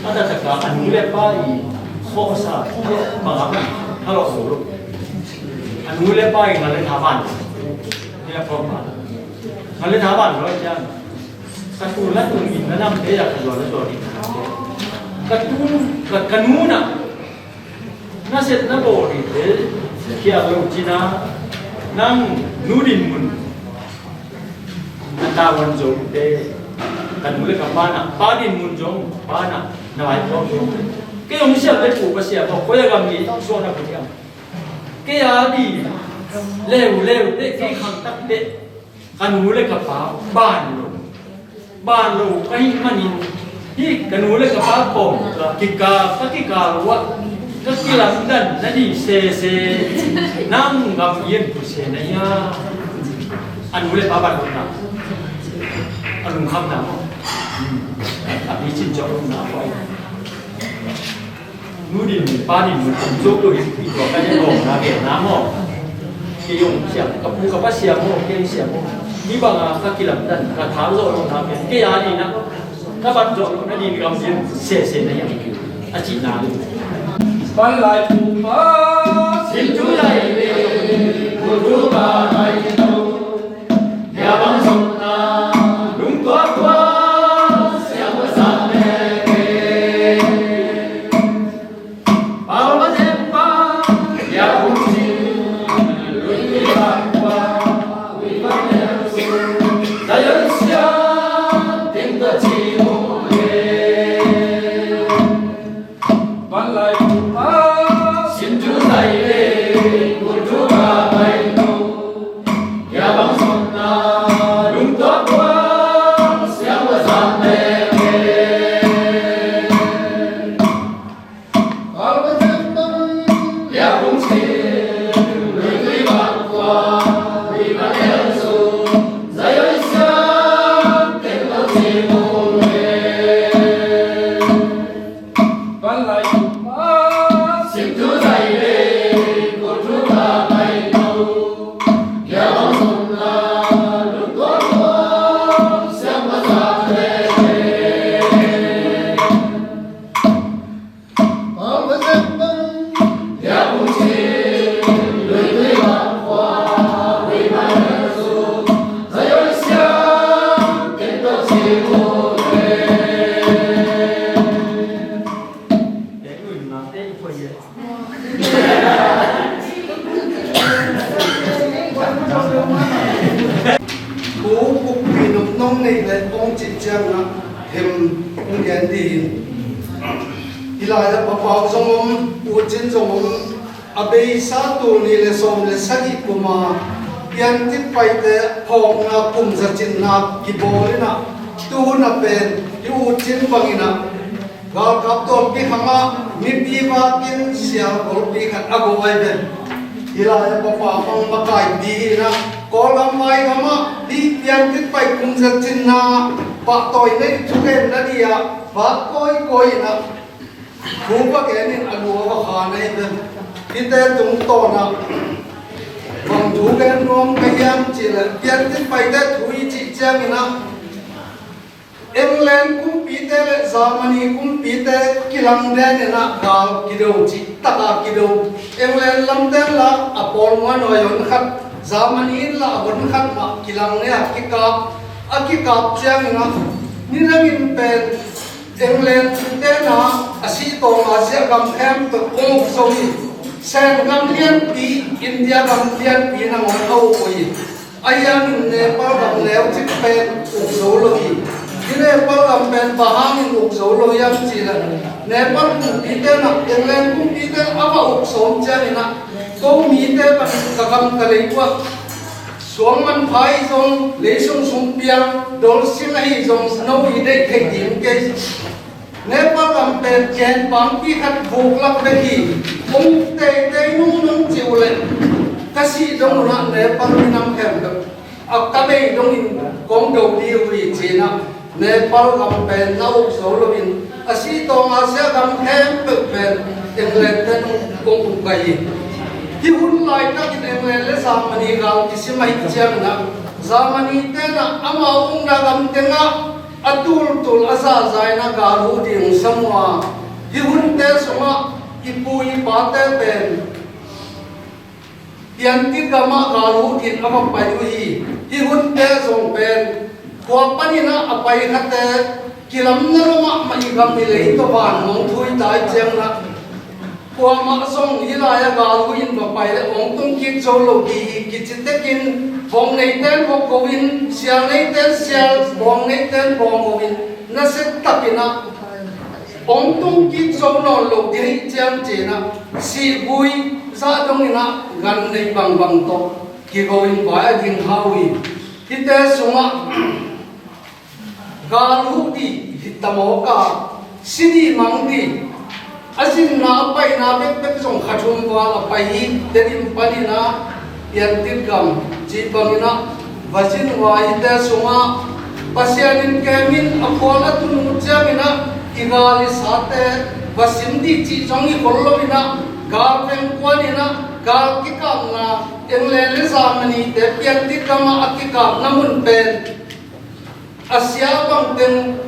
A taktak a nu le pa i khawhsa bangah a lawh zo lo. A nu le pa i ngal le tha van, ngal le tha van lo ciang, ka tul na tul in na namte a, ka zual na zual in na namte. Ka tul, ka, ka nu na na set na bawl ding te khial lo cina, nang nu din mun na tavuan zo te, ka nu le ka pa na, pa din mun zong pa na, na vai pawh zo. Kei hong siam le pu ka siam aw, koi a gam ni suak na pu diam. Kei a di leuleu te, kei khang tak te, ka nu le ka pa ban lo, ban lo ka hih manin, hih ka nu le ka pa pawng kikal, ka kikal uh ah ka kilamdan na ding sese, nang gam hia, pu se na hia. A nu le pa ban lo na, a lungkhamna, a picin ciang lungna poi. Nu din mun, pa din mun, kum zo lo hi, i tua ka gen hong na gen na maw. Kei hong siam, ka pu ka pa siam maw, kei siam maw. Hih bangah ka kilamdan, ka thang zo lo na gen. Kei a ding na, ka ban zo lo na ding gam din, sese na hiam. A cihna ding. Pan lai pu pa, sin tu lai le, pu tu pa lai tu. Thu bukpi nopnop nei le kong cih ciangin ah hem kong gen dih hi. Hih lai-ah Pa Pau zong om, U Cin zong om, a beisa tul nih le sawm le sagih kum a piantit paite phawkna kum za cinna kibawl in ah, tuhun a pen hih U Cin bangin ah galkap tawmpi khang ah mipi vakin sial golpi khat a go ai ve. Hih lai-ah Pa Pau mang makaipi hi in ah, Kawlgam vai gam ah hih piantit pai kum za cinna pahtawi nei thugen na dih ah vak kawikawi in ah thu va gen in a nu a va khan ai ve. Hihte tungtawn ah bang thu gen nuam ka hiam cih leh, piantit paite thu i cih ciangin ah England kumpite le Germany kumpite kilang den in ah gal kido, cih tak a kido. England lamte in lah a pawl muan a hon khat, Germany in lah a hon khat mah kilang ne a kikap, a kikap ciangin ah nidangin pen England te in ah a sih tawm a ziah gam khempeuh kong uk zo hi. Sen gam lianpi, India gam lianpi nangawn a uk uh hi. Ahi hangin Nepal gam neu cik pen uk zo lo hi. Hih Nepal gam pen bang hangin uk zo lo hiam cih leh, Nepal kumpite in ah England kumpite a va uk sawm ciangin ah, ko mite bang ka gam ka lei uh ah suang manpha hi zong, lei sung sung piang, dolsing ahi zong no i deih thei ding kei. Nepal gam pen ken pangpi khat vuk lak bek hi. Hong teitei nungnung cih uh leh Ka sih dong un ah Nepal minam khempeuh a ka bei dongin kong do ding uh hi ci-in ah Nepal gam pen na uk zo loin a sih tawng a sia gam khempeuh pen England ten kong uk ka hi. Hih hun laitakin England le Germany gal kisim ahih ciangin ah Germany ten ah amau ukna gam tengah a tultul a zahzah in ah gal huh ding sam uh a, hih hunte sungah i pu i pate pen piantit gamah gal huh dingin a va pai uh hi. Hih hunte zong pen kua panin ah a pai khate kilamna lo mahmah, i gam i lei tawh van hong thui ta ahih ciangin ah kuamah zong hih lai-ah gal huh in va pai leh hong tung kik zo lo ding hi kici tekin, vok neite in vok go in, sial neite in sial, bawng neite in bawng go in, nasia takin ah hong tung kik zo nawn lo ding ahih ciang ci-in ah sihgui zah dongin ah gan nei bangbang tawh kigo in vai a ding hau hi. Hihte sungah gal huh ding hi ta mawk a, si ding mang ding, a zinna a paina bekbek zong kha thum val a pai hi. Tedim panin ah piantit gam cih bangin ah va zin uh a, hihte sungah Pasian in kem in a phual a tun uh ciangin ah i gal i sate va sim ding cih zong hi khol loin ah gal veng kuanin ah gal kikapna, England le Germany te piantit gamah a kikapna mun pen a sia bangteng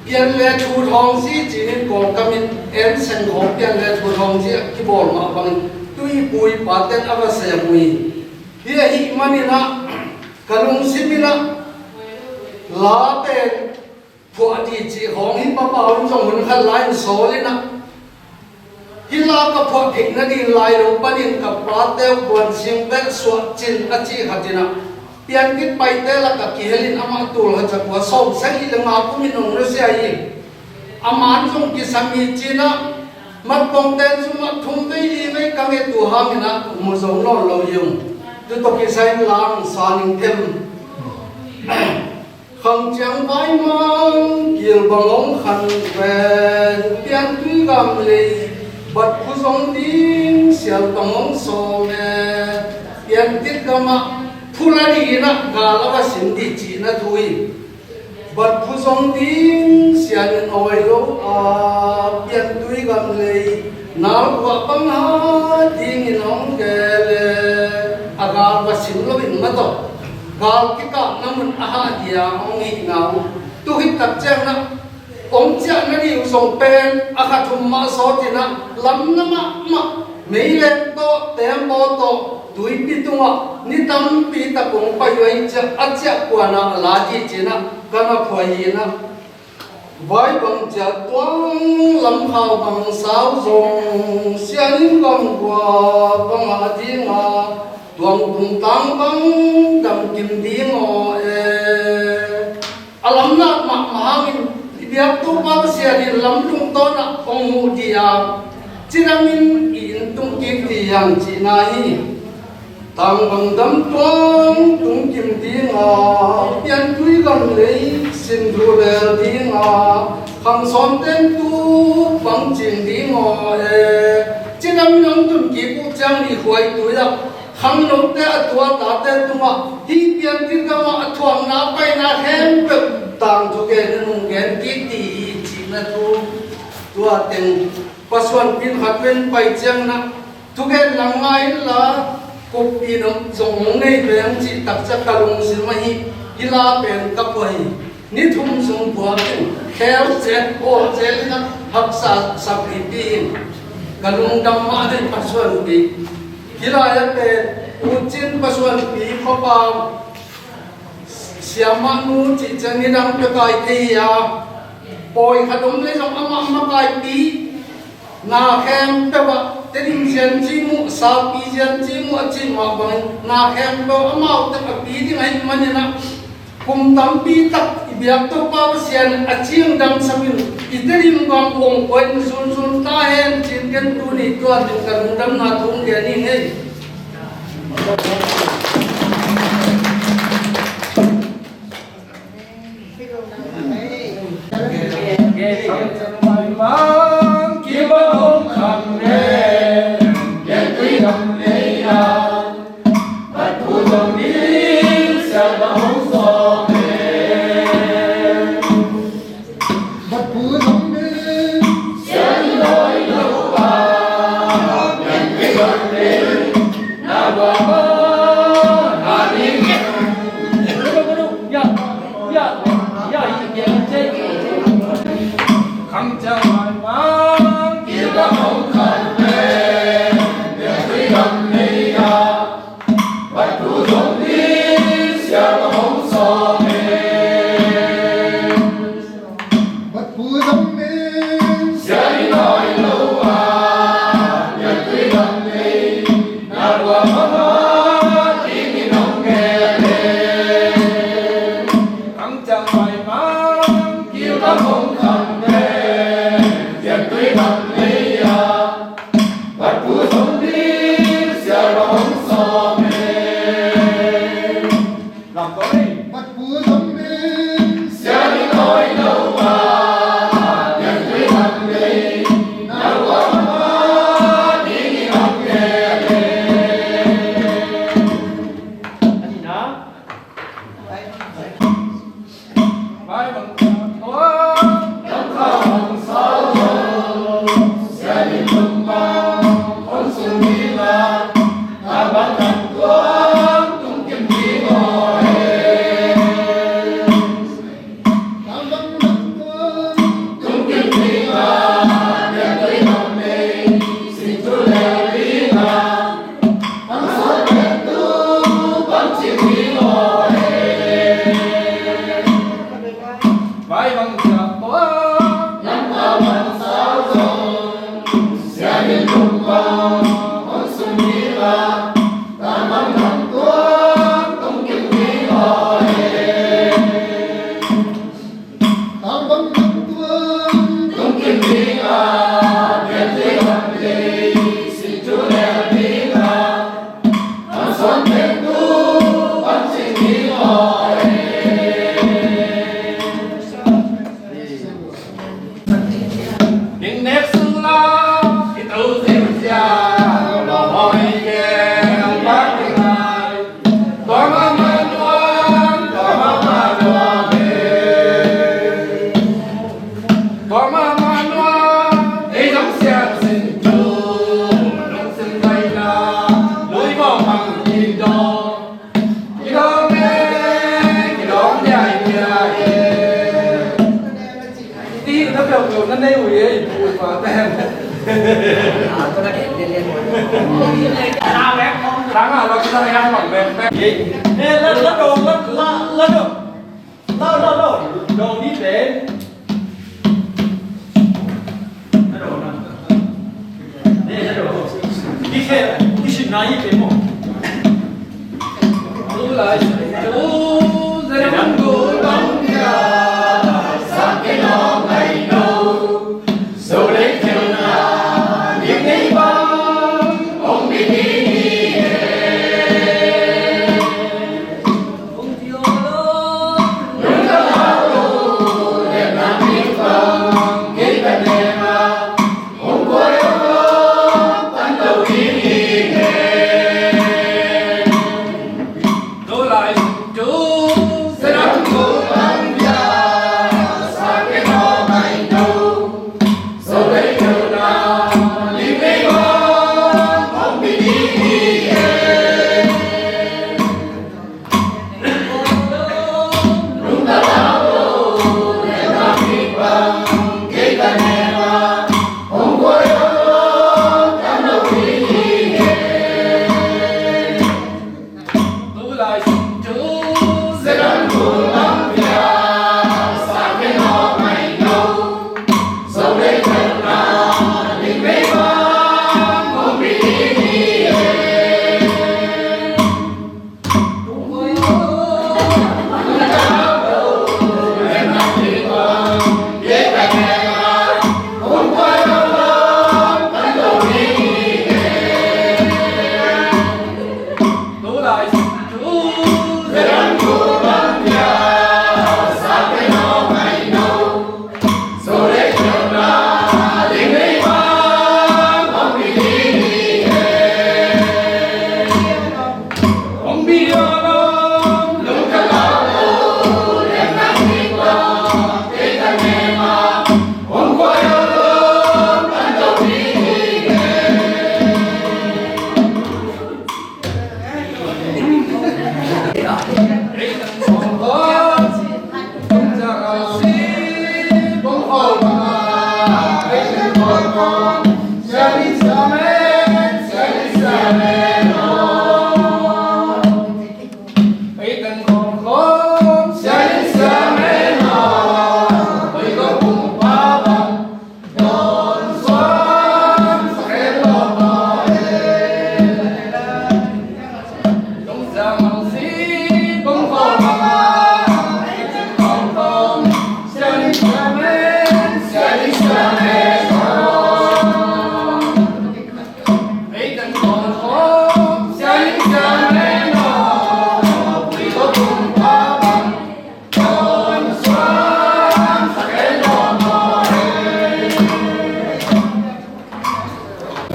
Pianlet Hut Hawngzi ci-in Kawlgam in en seng khawng Pianlet Hut Hawngzi a kibawl mah bangin tu i pu i pate'n a va sem uh hi. Hih ahih manin ah ka lungsim in ah la pen phuah ding cih khawng hi, papa hun zong hun khat la in sawl in ah hih la ka phuah theih nading lai lo panin ka pate uh Buan Sing Bel Suah Cin a cih khat in ah piantit paite lakah kihel in amah tul khat za kua sawmsagih le nga kum in hong nusia hi. A man zong kisam hi ci-in ah matpongte in zumah thum vei li vei ka nget uh hangin ah mu zo nawn lo hi ung. Tu tawh kisai in lang sa ning them. Khang ciang vai mang kil bang hong khan ven, piantui gam lei bat phu zong ding sial bang hong sawm e. Piantit gamah phu la dingin ah gal a va sim ding cihna thu hi. Bat phu zong ding sial in awi lo a, piantui gam lei nal guah bang ha dingin hong gel e. A gal va sim loin mah tawh gal kikapna mun a hah dia hong hihna uh. Tu khit tak ciangin ah hong ciah nading uh zong pen a kha thum mah sawt in ah lamna mahmah, meileng tawh, tembaw tawh, tuipi tungah ni tampi tak hong pai uh ahih ciang a ciah kuan ah a la ding ci-in ah ka na phuai hi in ah. Vai bang ciat tuang, lamkhau bang sau zong, sianin bang gua bang a ding a, tuang tungtang bang dam kim ding aw e. A lamnak mahmah hangin i biak Topa Pasian in lam tungtawn ah hong huh ding a, cidamin i inn tung kik ding hi hang cihna hi. Tang bang dam tuang tung kim ding a, piantui gam lei sin thu lel ding a, khang sawnte'n tuk bang cing ding aw e. Cidam in hong tun kik uh ciang i khuaitui ah khangnote a tu a tate tungah hih piantit gamah a thuakna a paina khempeuh tangthu gen in hong gen kik ding hi cihna thu. Tua teng pasuanpi in khat ven pai ciangin ah thugen lang ngai inla, kuppi in zong hong nei veng cih tak ciang ka lungsim ah hih la pen ka phuai hi. Ni thum sung phuak in kheu cel, bawl cel in ah haksa sak pipi in ka lungdam mah hi pasuanpi. Hih lai-ah pen U Cin pasuanpi fapa siamah nu cih ciang nidang pia kai thei hi a, pawi khat om leh zong amah makaipi. Na khempeuh ah Tedim zian ci muh, Saupi zian ci muh a cih mah bangin na khempeuh amau teng a pi ding ahih manin ah kum tampi tak i biak Topa Pasian a ciangdam samin i Tedim gam kong kuain zulzul ta hen ci-in ken tuni tua ding ka lungdamna thu hong gen ing ei.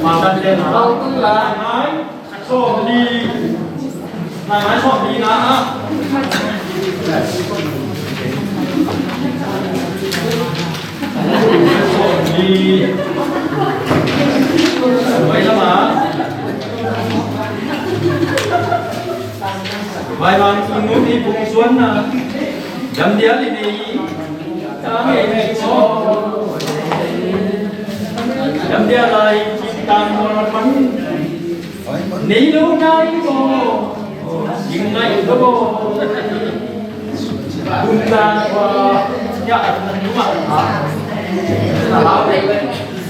Matan den ha. Lai ngai sawm li. Lai ngai sawm li na ha. Sawm li. Mai la ma. Vai mang sung nu ti pung suan na. Dam dia li nei. Dam dia lai cik tang mol pan. Nei lo nai mo. Ding ngai lo mo. Bun ta wa. Ya, numa. Salam.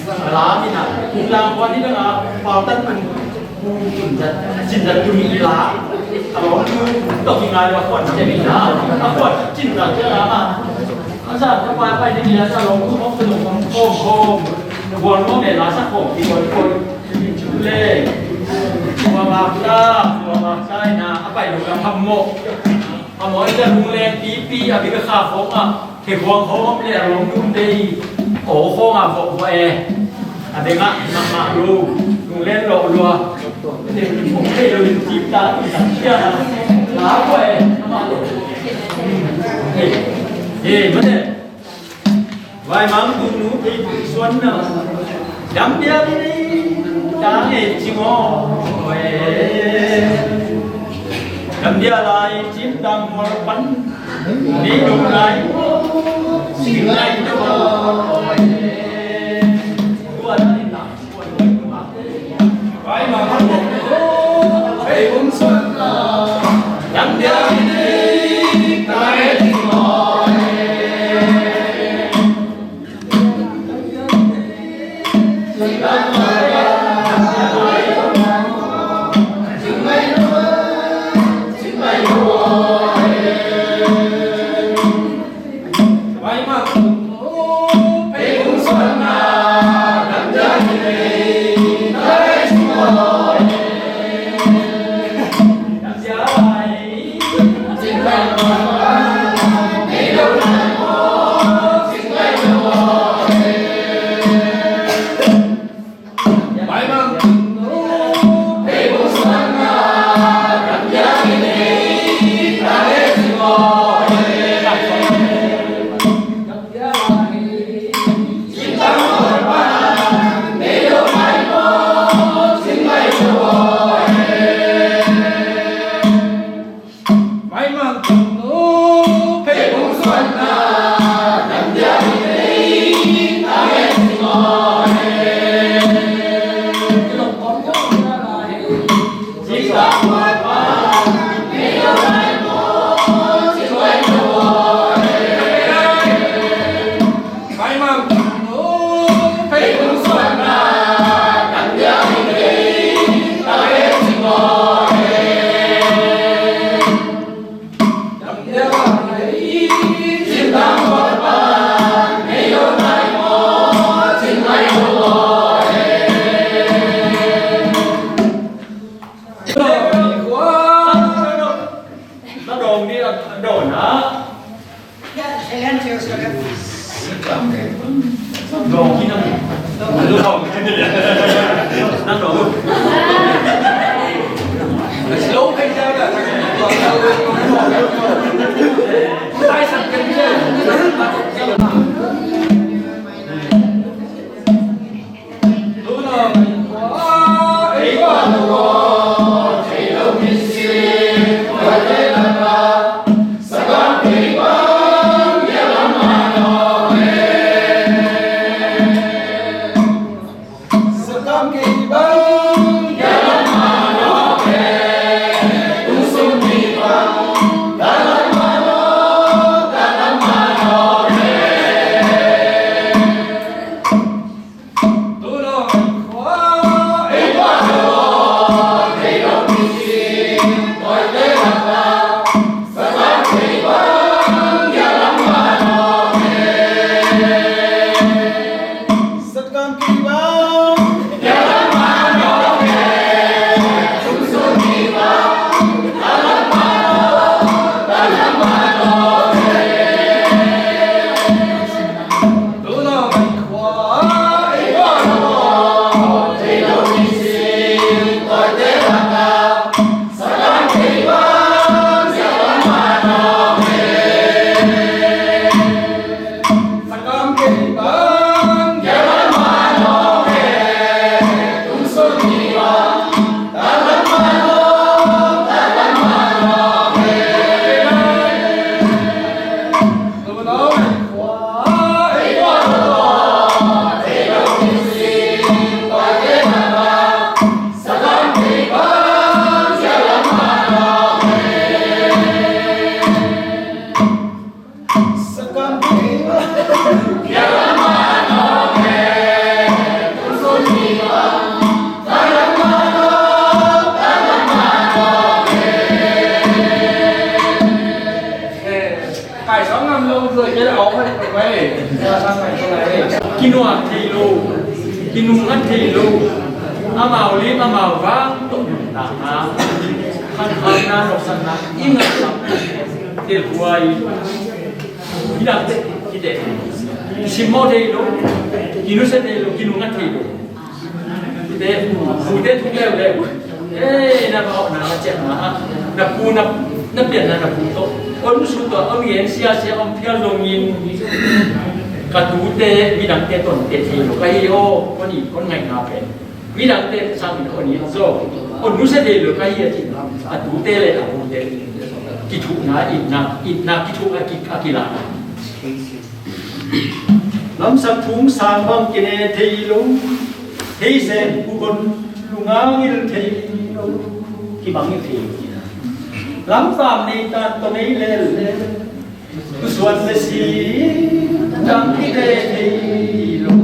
Salam ina. Bun la wa ni na. Pau tan pun. Cin zat, cin zat tuni i la. A lawng tu tawh kingai lo a khuan ciang i na. A khuan cin zat ciang a ma. A sa ka pai pai ni a sa lawng tu mawk tu lawng mawk khawm khawm. Buan mawk me la sa khawm ki buan khawm. Le. Buan bak sa, buan bak sa i na. A pai lo ka kham mawk. A mawi ka lunglen pipi a bik a kha khawng a, khe khuang khawng om le a lawm dum dei, aw khawng a vawh vawh e. A deng ah mahmah lo, lunglen lawh lua. Hong thei lo in cip ta, in tak ciang a, la vawh e, amah lo. Hei, hei, mate. Vai mang tung nu thei tung suan na. Dam dia ni ta nge ci mo. Dam dia lai cim dang mol pan. Ni dum lai. Cim lai dum. Tua na ni ta. Kinuak thei lo, kinungngat thei lo, amau lim amau vang tawh nuntakna khankhakna nopsakna i ngahsak telhuai. Midangte kiteh, kisimmawh thei lo, kinusia thei lo, kinungngat thei lo. Te, pute thuk leuleu. Eh, na va awhna na ciahna ah, na pu na, na pianna na pu tawh, on sut tawh, on gen siasia, on phial zongin, ka tute midangte tonte thei lo ka hi aw, on i, on ngaihna pen midangte sangin on i zaw, on nusia thei lo ka hi a cih, a tute le a pute kithuhna, itna, itna kithuh a ki, a kilahna. Lamsak phung sang bang kine thei lo, thei sen pukon lunga ngil thei lo, kibang ngil thei lo. Lampam nei tan tawh ngei lel lel, tusuan le si dang kine thei lo.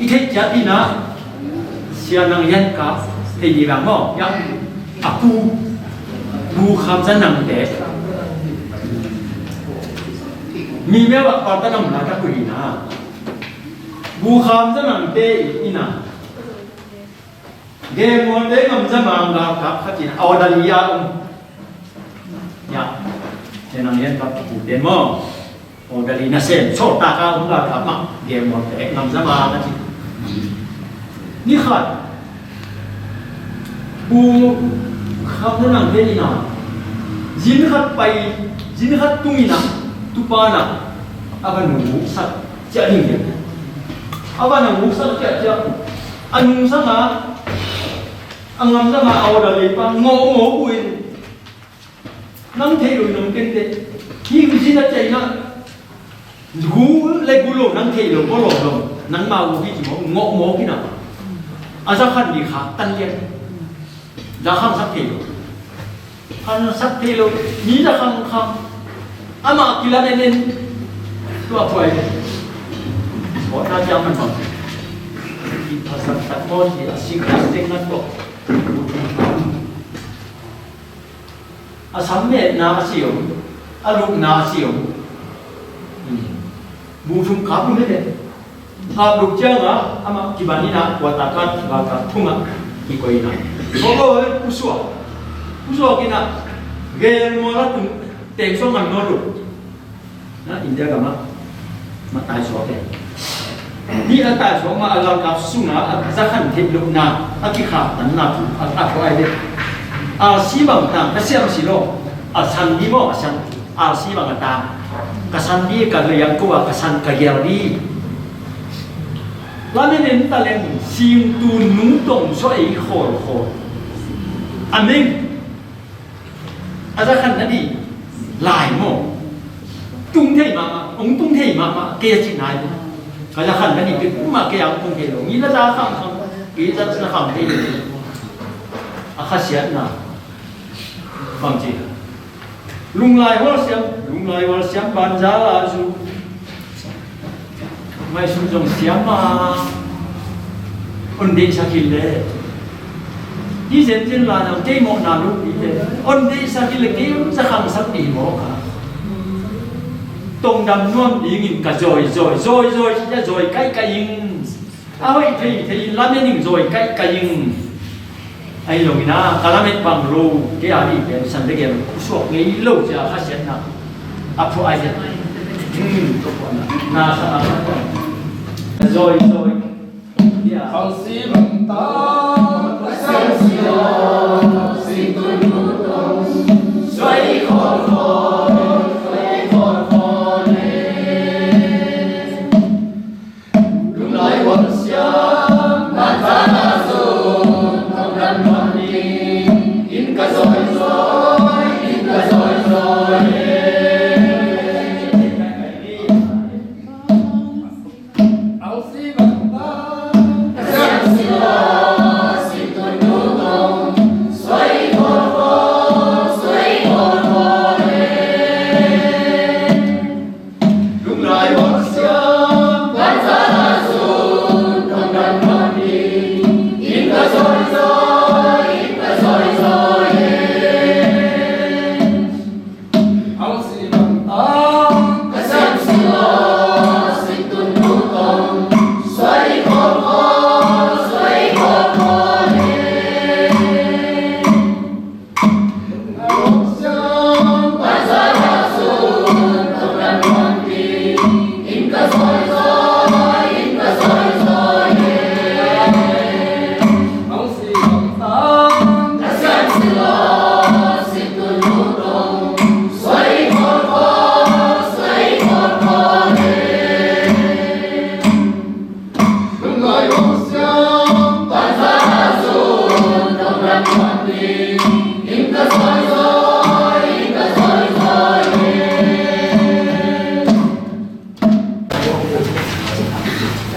I theih ciat hi na, Sia Nang Lian Kap thei ni bang maw? Ya, a pu, Bu Kham Za Nang te. Mi mel a pal ta nam la ta ku hi na. Bu Kham Za Nang te i na. Gem Mual te Ngam Za Mang galkap khat in a orderly a um. Ya, Sia Nang Lian Kap a pu te maw? Orderly nasem, sawltak a om galkap mah, Gem Mual te Ngam Za Mang a ci. Ni khat, Bu Kham Za Nang te in a, zin khat pai, zin khat tung in a, tupa in a, a va nungsak ciah ding hi. A va nungsak ciahciah, a nungsang a, a Ngam Za Mang a orderly pa ngawhngawh buin, nang theih loh in hong kenteh. Hih zin a ciah in a, gu le gu lo, nang theih loh, gu lo lo, nangma gu hi ci maw, ngawhmawk in a. A za khan ni kha tan lian. Za khang sak thei lo. Khan sak thei lo. Mi za khang khang. Amah kilamen in. Tua puai. Sawtna ciang man bang. Kiphasak tak maw ci a sing a sing na tawh. A sam metna a si om, a lupna a si om. Bu thum kap lum hi le. Kap lum ciangin amah kiban in a, quarter kap, quarter thum ah kikoih in a. Kawkaw hei pusuak, pusuak in a, Gel Mual a tung teng suak ngan nawn lo. Na India gam ah, mah taisuak e. Ni a taisuak mah a galkap sungah a za khan theih lohna, a kikhaktanna thu, a, a thu ai ve. Arsi bang tang, ka siam si lo. A san di maw, a san. Arsi bang a tang. Ka san di, ka liang ko a, ka san ka gel di. Lamen en ta leng, singtu nung tong suah ei khawlkhawl. A meng. A za khan na dih lai maw? Tung thei mahmah, hong tung thei mahmah, kei a cih nai maw? Ka za khan na dih peuhmah kei a hong tung thei lo. Mi na za khang khang, kei za na khang thei lo. A khasiatna bang ci? Lunglai hual siam, lunglai hual siam banza la zu. Ngaihsun zong siam a, on deihsak hi le. Hi zenzen la nang kei mawhna lo hi le. On deihsak hi le kei on za khangsak dih mawk a. Tongdam nuam dingin ka zawi zawi, zawi zawi ci-a zawi kaikai ing. A hoih thei thei in lamen ing, zawi kaikai ing. Ahi zongin a ka lamet bang lo, kei a dih pen san degem suak ngei lo ci-a khasiatna a phuah ai. Hmm, na sa a zawi zawi.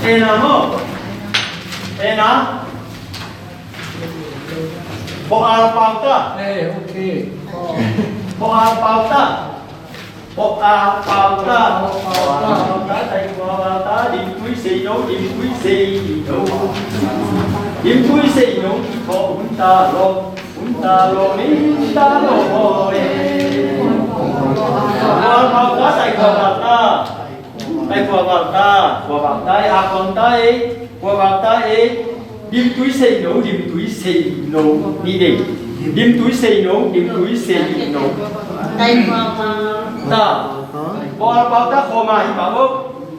Ena maw? Ena? Pawh al pau ta. Eh, ok. Pawh al pau ta. Pawh al pau ta. Pawh al pau ta. Taikhuaval ta. Dimtui seino, dimtui seino. Dimtui seino. Pawh hun ta lawm. Hun ta lawm, hun ta lawm, eh. Pawh al pau ta, taikhuaval ta. Taikhuaval ta, khuaval ta, eh, a khuang ta, eh, khuaval ta, eh. Dimtui seino, dimtui seino, ni dei. Dimtui seino, dimtui seino. Taikhuaval ta. Pawh al pau ta, khawma hi pah bo.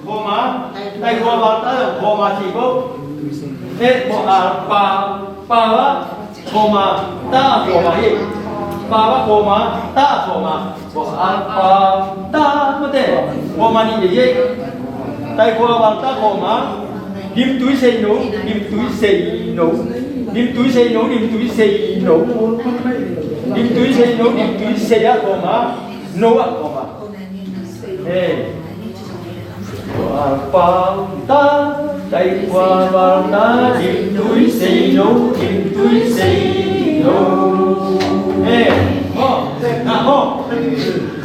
Khawma. Taikhuaval ta, khawma hi bo. Eh, pawh al pau, pau a. Khawma, ta khawma hi. Pau a khawma, ta khawma. Pawh al pau ta mate. Khawma ni dei hi. Taikhuaval ta khawma. Dimtui seino, dimtui seino. Dimtui seino, dimtui seino. Dimtui seino, dimtui sei a khawma. No a khawma. Eh. Pau ta, taikhuaval ta, dimtui seino, dimtui seino. Eh, maw, na maw.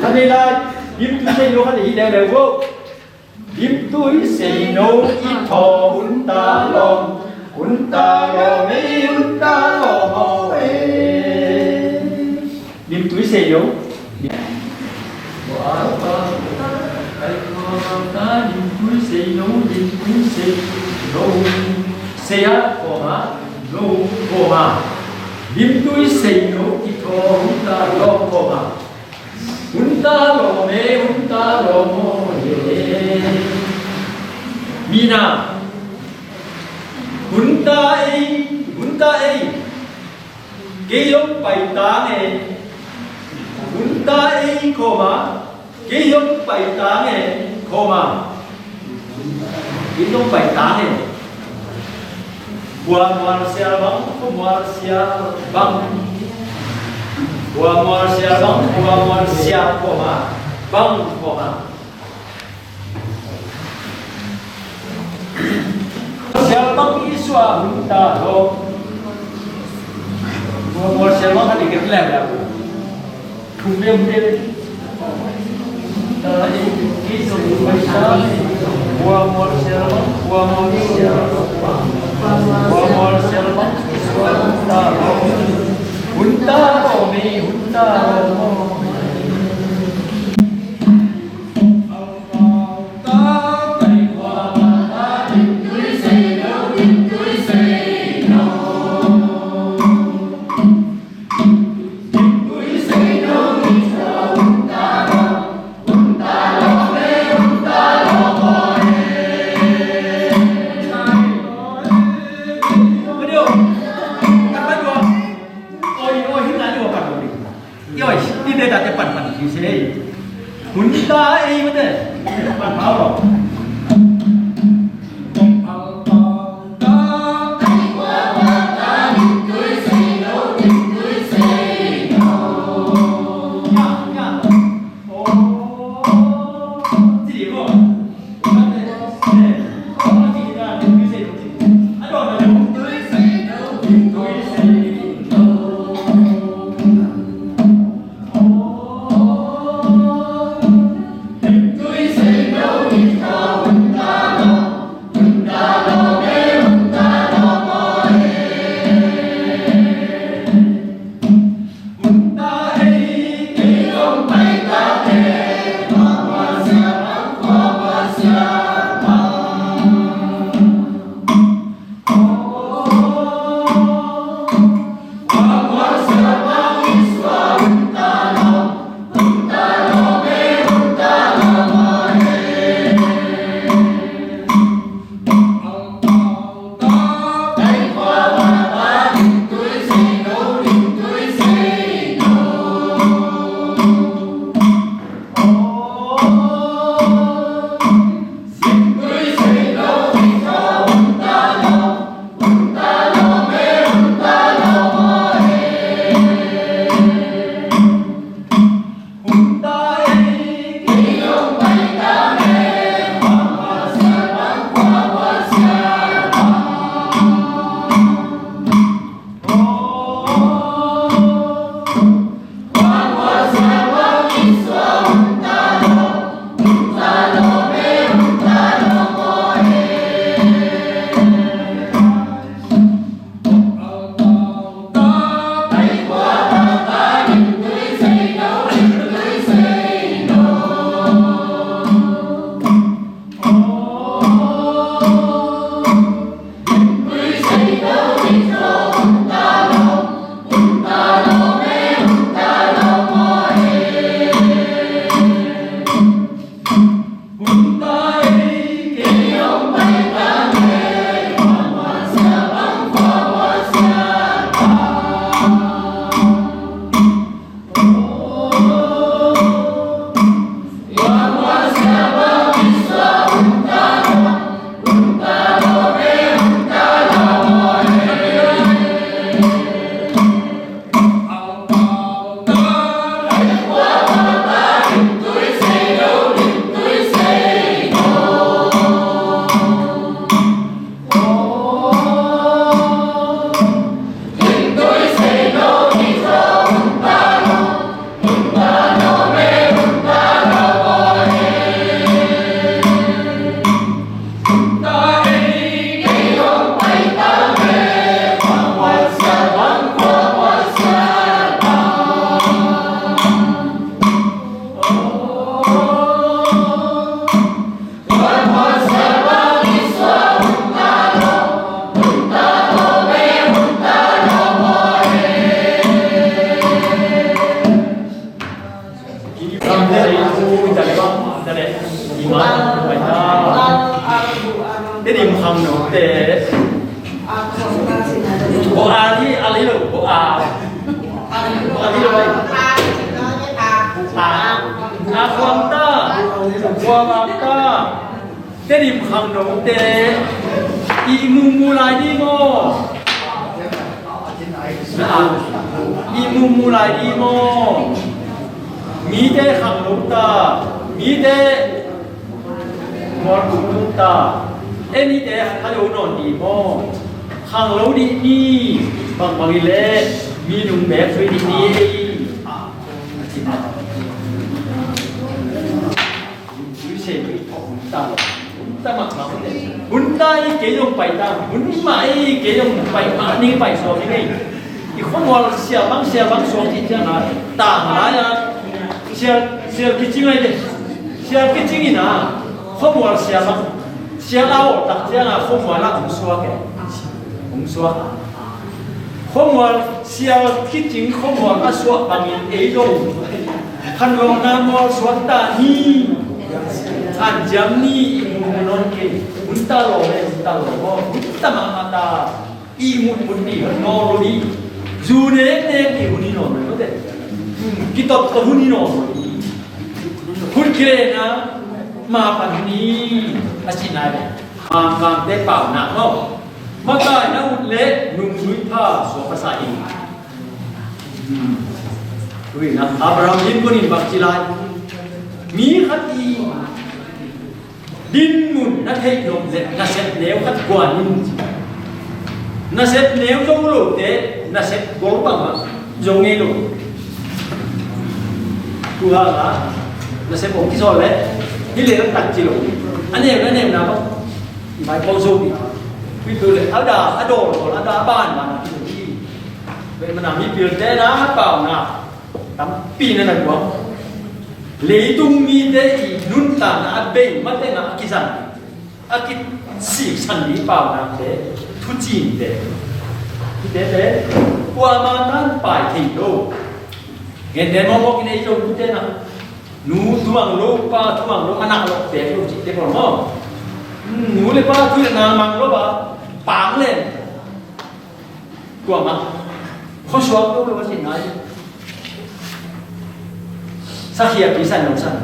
Khat nei lai, dimtui seino khat nei hi leuleu vo. Dimtui seino i thaw, hun ta lawm, hun ta lawm ei, hun ta lawm aw eh. Dimtui seino. Dimtui seino, dimtui seino. Sei a khawma, no khawma. Dimtui seino i thaw, hun ta lawm khawma. Hun ta lawm e, hun ta lawm aw e. Mina. Hun ta ei, hun ta ei. Kei zong pai tang e. Hun ta ei khawma. Kei zong pai tang e khawma. Kei zong pai tang e. Khuamual sial bang, khuamual sial bang. Khuamual sial bang, khuamual sial khawma. Bang khawma. Sial bang i suah hun ta lawm. Mual sial bang khat i kep leh leh. Thum liam liam. Ta i, i sum paisa. Mual sial bang, mual sial bang. Mual sial bang i suah hun ta lawm. Hun ta lawm, hun ta lawm. Oi, ti de ta te pan pan ki se. Hun ta ei mate. Pan pau lo. Tedim khangnote. Bo a li a li lo bo a. Bo a li lo ai. A a khuang ta. Khuang a ta. Tedim khangnote i mumu lai di maw? I mumu lai di maw? Mite khangno ta, mite mual kum ta, e mite khangno nawn di maw? Khangno di ni, bangbang i le mi nung bek sui di ni ei. Hun tui se, hun tui, hun ta lo. Hun ta mahmah hun le. Hun ta i kei zong pai ta. Hun i mah i kei zong pai mah ni pai suak hi ngei. I khuamual sial bang sial bang suak hi ciang a. Tang lai a. Sial, sial kicing ai de. Sial kicing in a. Khuamual sial bang. Sial a awh tak ciang a khuamual a hong suak e. Hong suak. Khuamual sial kicing khuamual a suak bangin ei zong khanlawhna mual suak ta ni. Hanciam ni i mumu nawn kei. Hun ta law le hun ta law maw. Hun ta mahmah ta. I mutmut ni nawn lo ni. Zu neknek ni hun i nawn lo te. Kitot to hun hi nawn. Hun kilenna ma pan hun hi. A cihna hi. Mangkangte paunak maw? Makaihna ut le nungnui pha suak masa in. Ui na, Abraham Lincoln in bang ci lai? Mi khat i dinmun na theih loh leh nasep neu khat guan in. Nasep neu zo lote nasep gol bangmah zo ngei lo. Tua a nasep hong kisawl leh hih leh na tak ci lo. A neu na neu na bang i mai pau zo ding. Ui tu leh a da a dawl dawl a da a ban ban a ki zo ding. Tua mana mi pilte na pau na tampi na na guang. Leitung mite i nuntakna a bei matengah a kizang, a kisiksan ding paunakte, thucinte. Hihte te kuamah tan pai thei lo. Gente mawkmawk in ei lo nute na. Nu thuang lo, pa thuang lo, a nak lo pek lo cihte pawl maw? Nu le pa thu le nang mang lo ba, pang len. Kuamah khuasuak lo lo a cihna hi. Sakhiapi san lo san.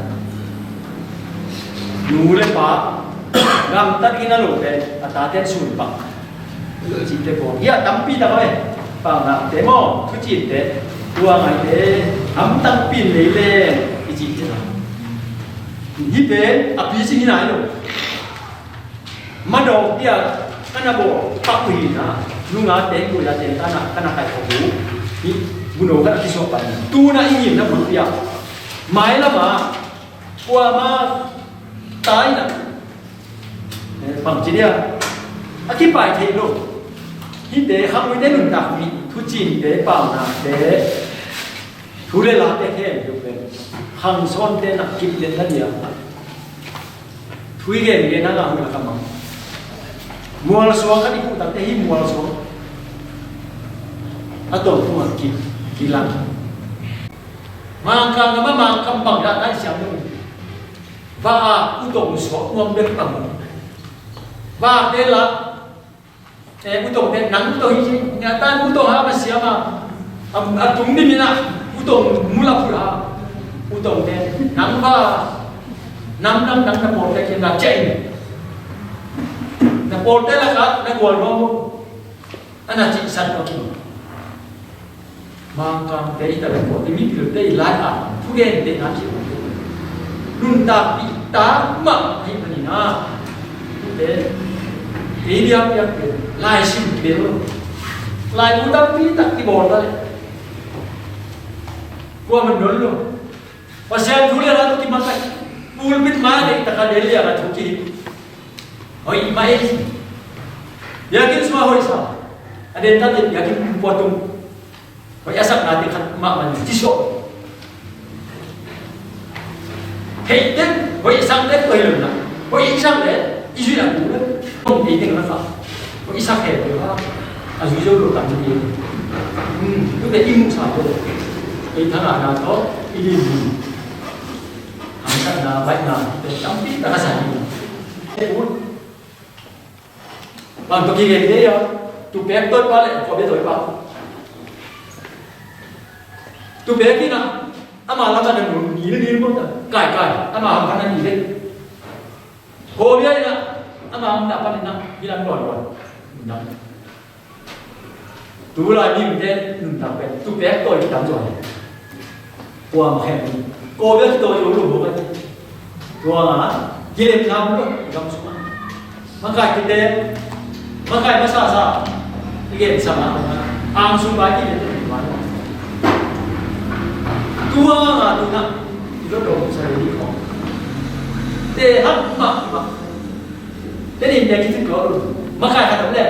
Nu le pa gamtat in a lo pen a taten sun pang. Cihte pawl hi a tampi tak a ve. Paunakte maw, thucinte, tua ngaite hamtang pin lei leng i cihte na. Hih pen a pi cing hi nai lo. Madawk dia ka na bawl pak uh hi na, nunga teng buia teng ka na, ka na kaihkhop uh. Hih buno ka na kisuak pan. Tuna i ngimna bul dia. Mailama kuama taina. Eh, bangci dia. A kipai thei lo. Hihte khamuite nuntak mi, thucinte, paunakte, thu le late khem tuk pen. Khangsawnte nak kip den na dia. Thui gen gen hang a hun a ka mang. Mualsuang kan i kuh takte hi mualsuang. A tong tung a ki, kilang. Mangkang a ma mangkam bang dah tai siam dong. Va a u tong suak nuam bek bang. Va te la. Eh, u tong te nang u tong hi ci. Nya tan u tong ha ma siam a. A, a tung ni mina u tong mula pula. U tong te nang va. Nam nam nam na pawlte kiang na ceng. Na pawlte lakah na gual nuam. A na cihsan nuam. Mangkangte i ta le pawlte mipilte i lai a thugente na cih. Nuntakpih tak mah hi manin a. Te ei diakdiak te lai sim te lo. Lai mu tampi tak kibawl ta le. Kua man don lo. Pasian thu le la tawh kimat tak. Pulpit ma deih taka del liang a thu kihi. Hoih mah ei. Biakinn sungah hoih sa. A den ta te biakinn pumpuatung. Hoih a sakna te khat mahmah ci suak. Theih den hoih sak den hoih lo na. Hoih i sak le i zuih a tu le. Kong ei teng na sa. Hoih i sak he hoih ha. A zui zo lo tam ci. Hmm, tu te i muh sa lo. Ei thang a na to i din. Hangsatna, baihna, te tampi tak a sa hi. Te ut. Bang tawh kigen kei a, tupek tawipa le kawbia tawipa. Tupek in a, ama lam a na nu ni ni ni mawk ta, kai kai, ama ham khan a ni le. Kawbia in a, ama ham na pan in a, hi lam luan luan. Na. Tulai mite nuntak pen tupek tawi tam zaw hi. Kuamah khem hi. Kawbia kitawi lo lo mawk a hi. Tua nga kilem ngam lo gam sungah. Makai kite, makai masasa. I gen sa nga ang sung bai kite te ni bai. Tua nga tu na i lo dong sa ni ko. Te hak ma ma. Te ni te kitu ko lo. Makai ka dong le.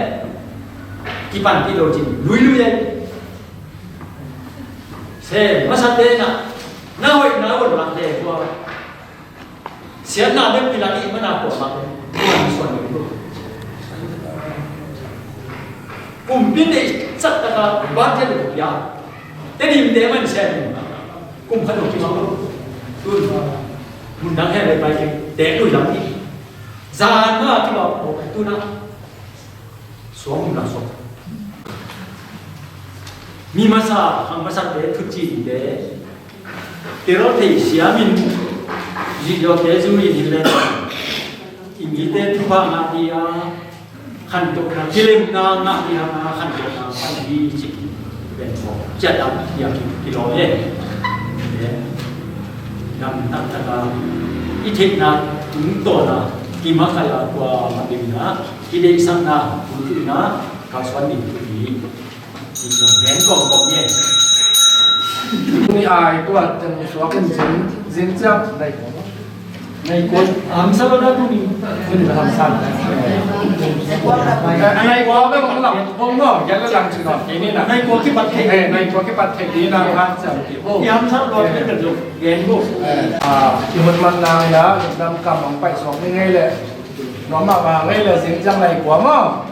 Kipan kilo cin lui lui ai. Se masa te na na hoih na hoih lang te tua. Sian na bek pilang i mana ko ma te. Tua ni suan ni lo. Kum pin de sak ta ka ba te lo ya. Te ni te man se ni. Kum kha lo ki ma lo. Tu mun dang he le pai ke te lui lang ni. Zan ma ki ma ko tu na. Suang na suang. Mi masa, hang masa te thucin te. Tiro thei siamin zui zawte zui in hi le i mite thupha ngah ding a, khantohna kilemna ngah ding a, khantohna pan ding cih pen thaw ciat a piak kilawm e. Dam taktak a i theihna tungtawn a kimakai a, kuamah dingin a kideihsakna, kulhna kalsuan ding thu hi. Ni ai tua teng suak in zin, zin ciang nai ko. Nai ko. Hamsa lo na tu ni. Zin hamsa. Nai ko ba bang lam bang no, ya la lang ci no. Ini na. Nai ko kipat thei. Eh, nai ko kipat thei ni na ha ciang ki. Oh. Ni hamsa lo ni ka jo. Gen ko. Eh, ah, i hun man na ya, nam kam ang pai suak ni ngai le. Nom ma ba ngai le zin ciang nai ko mo.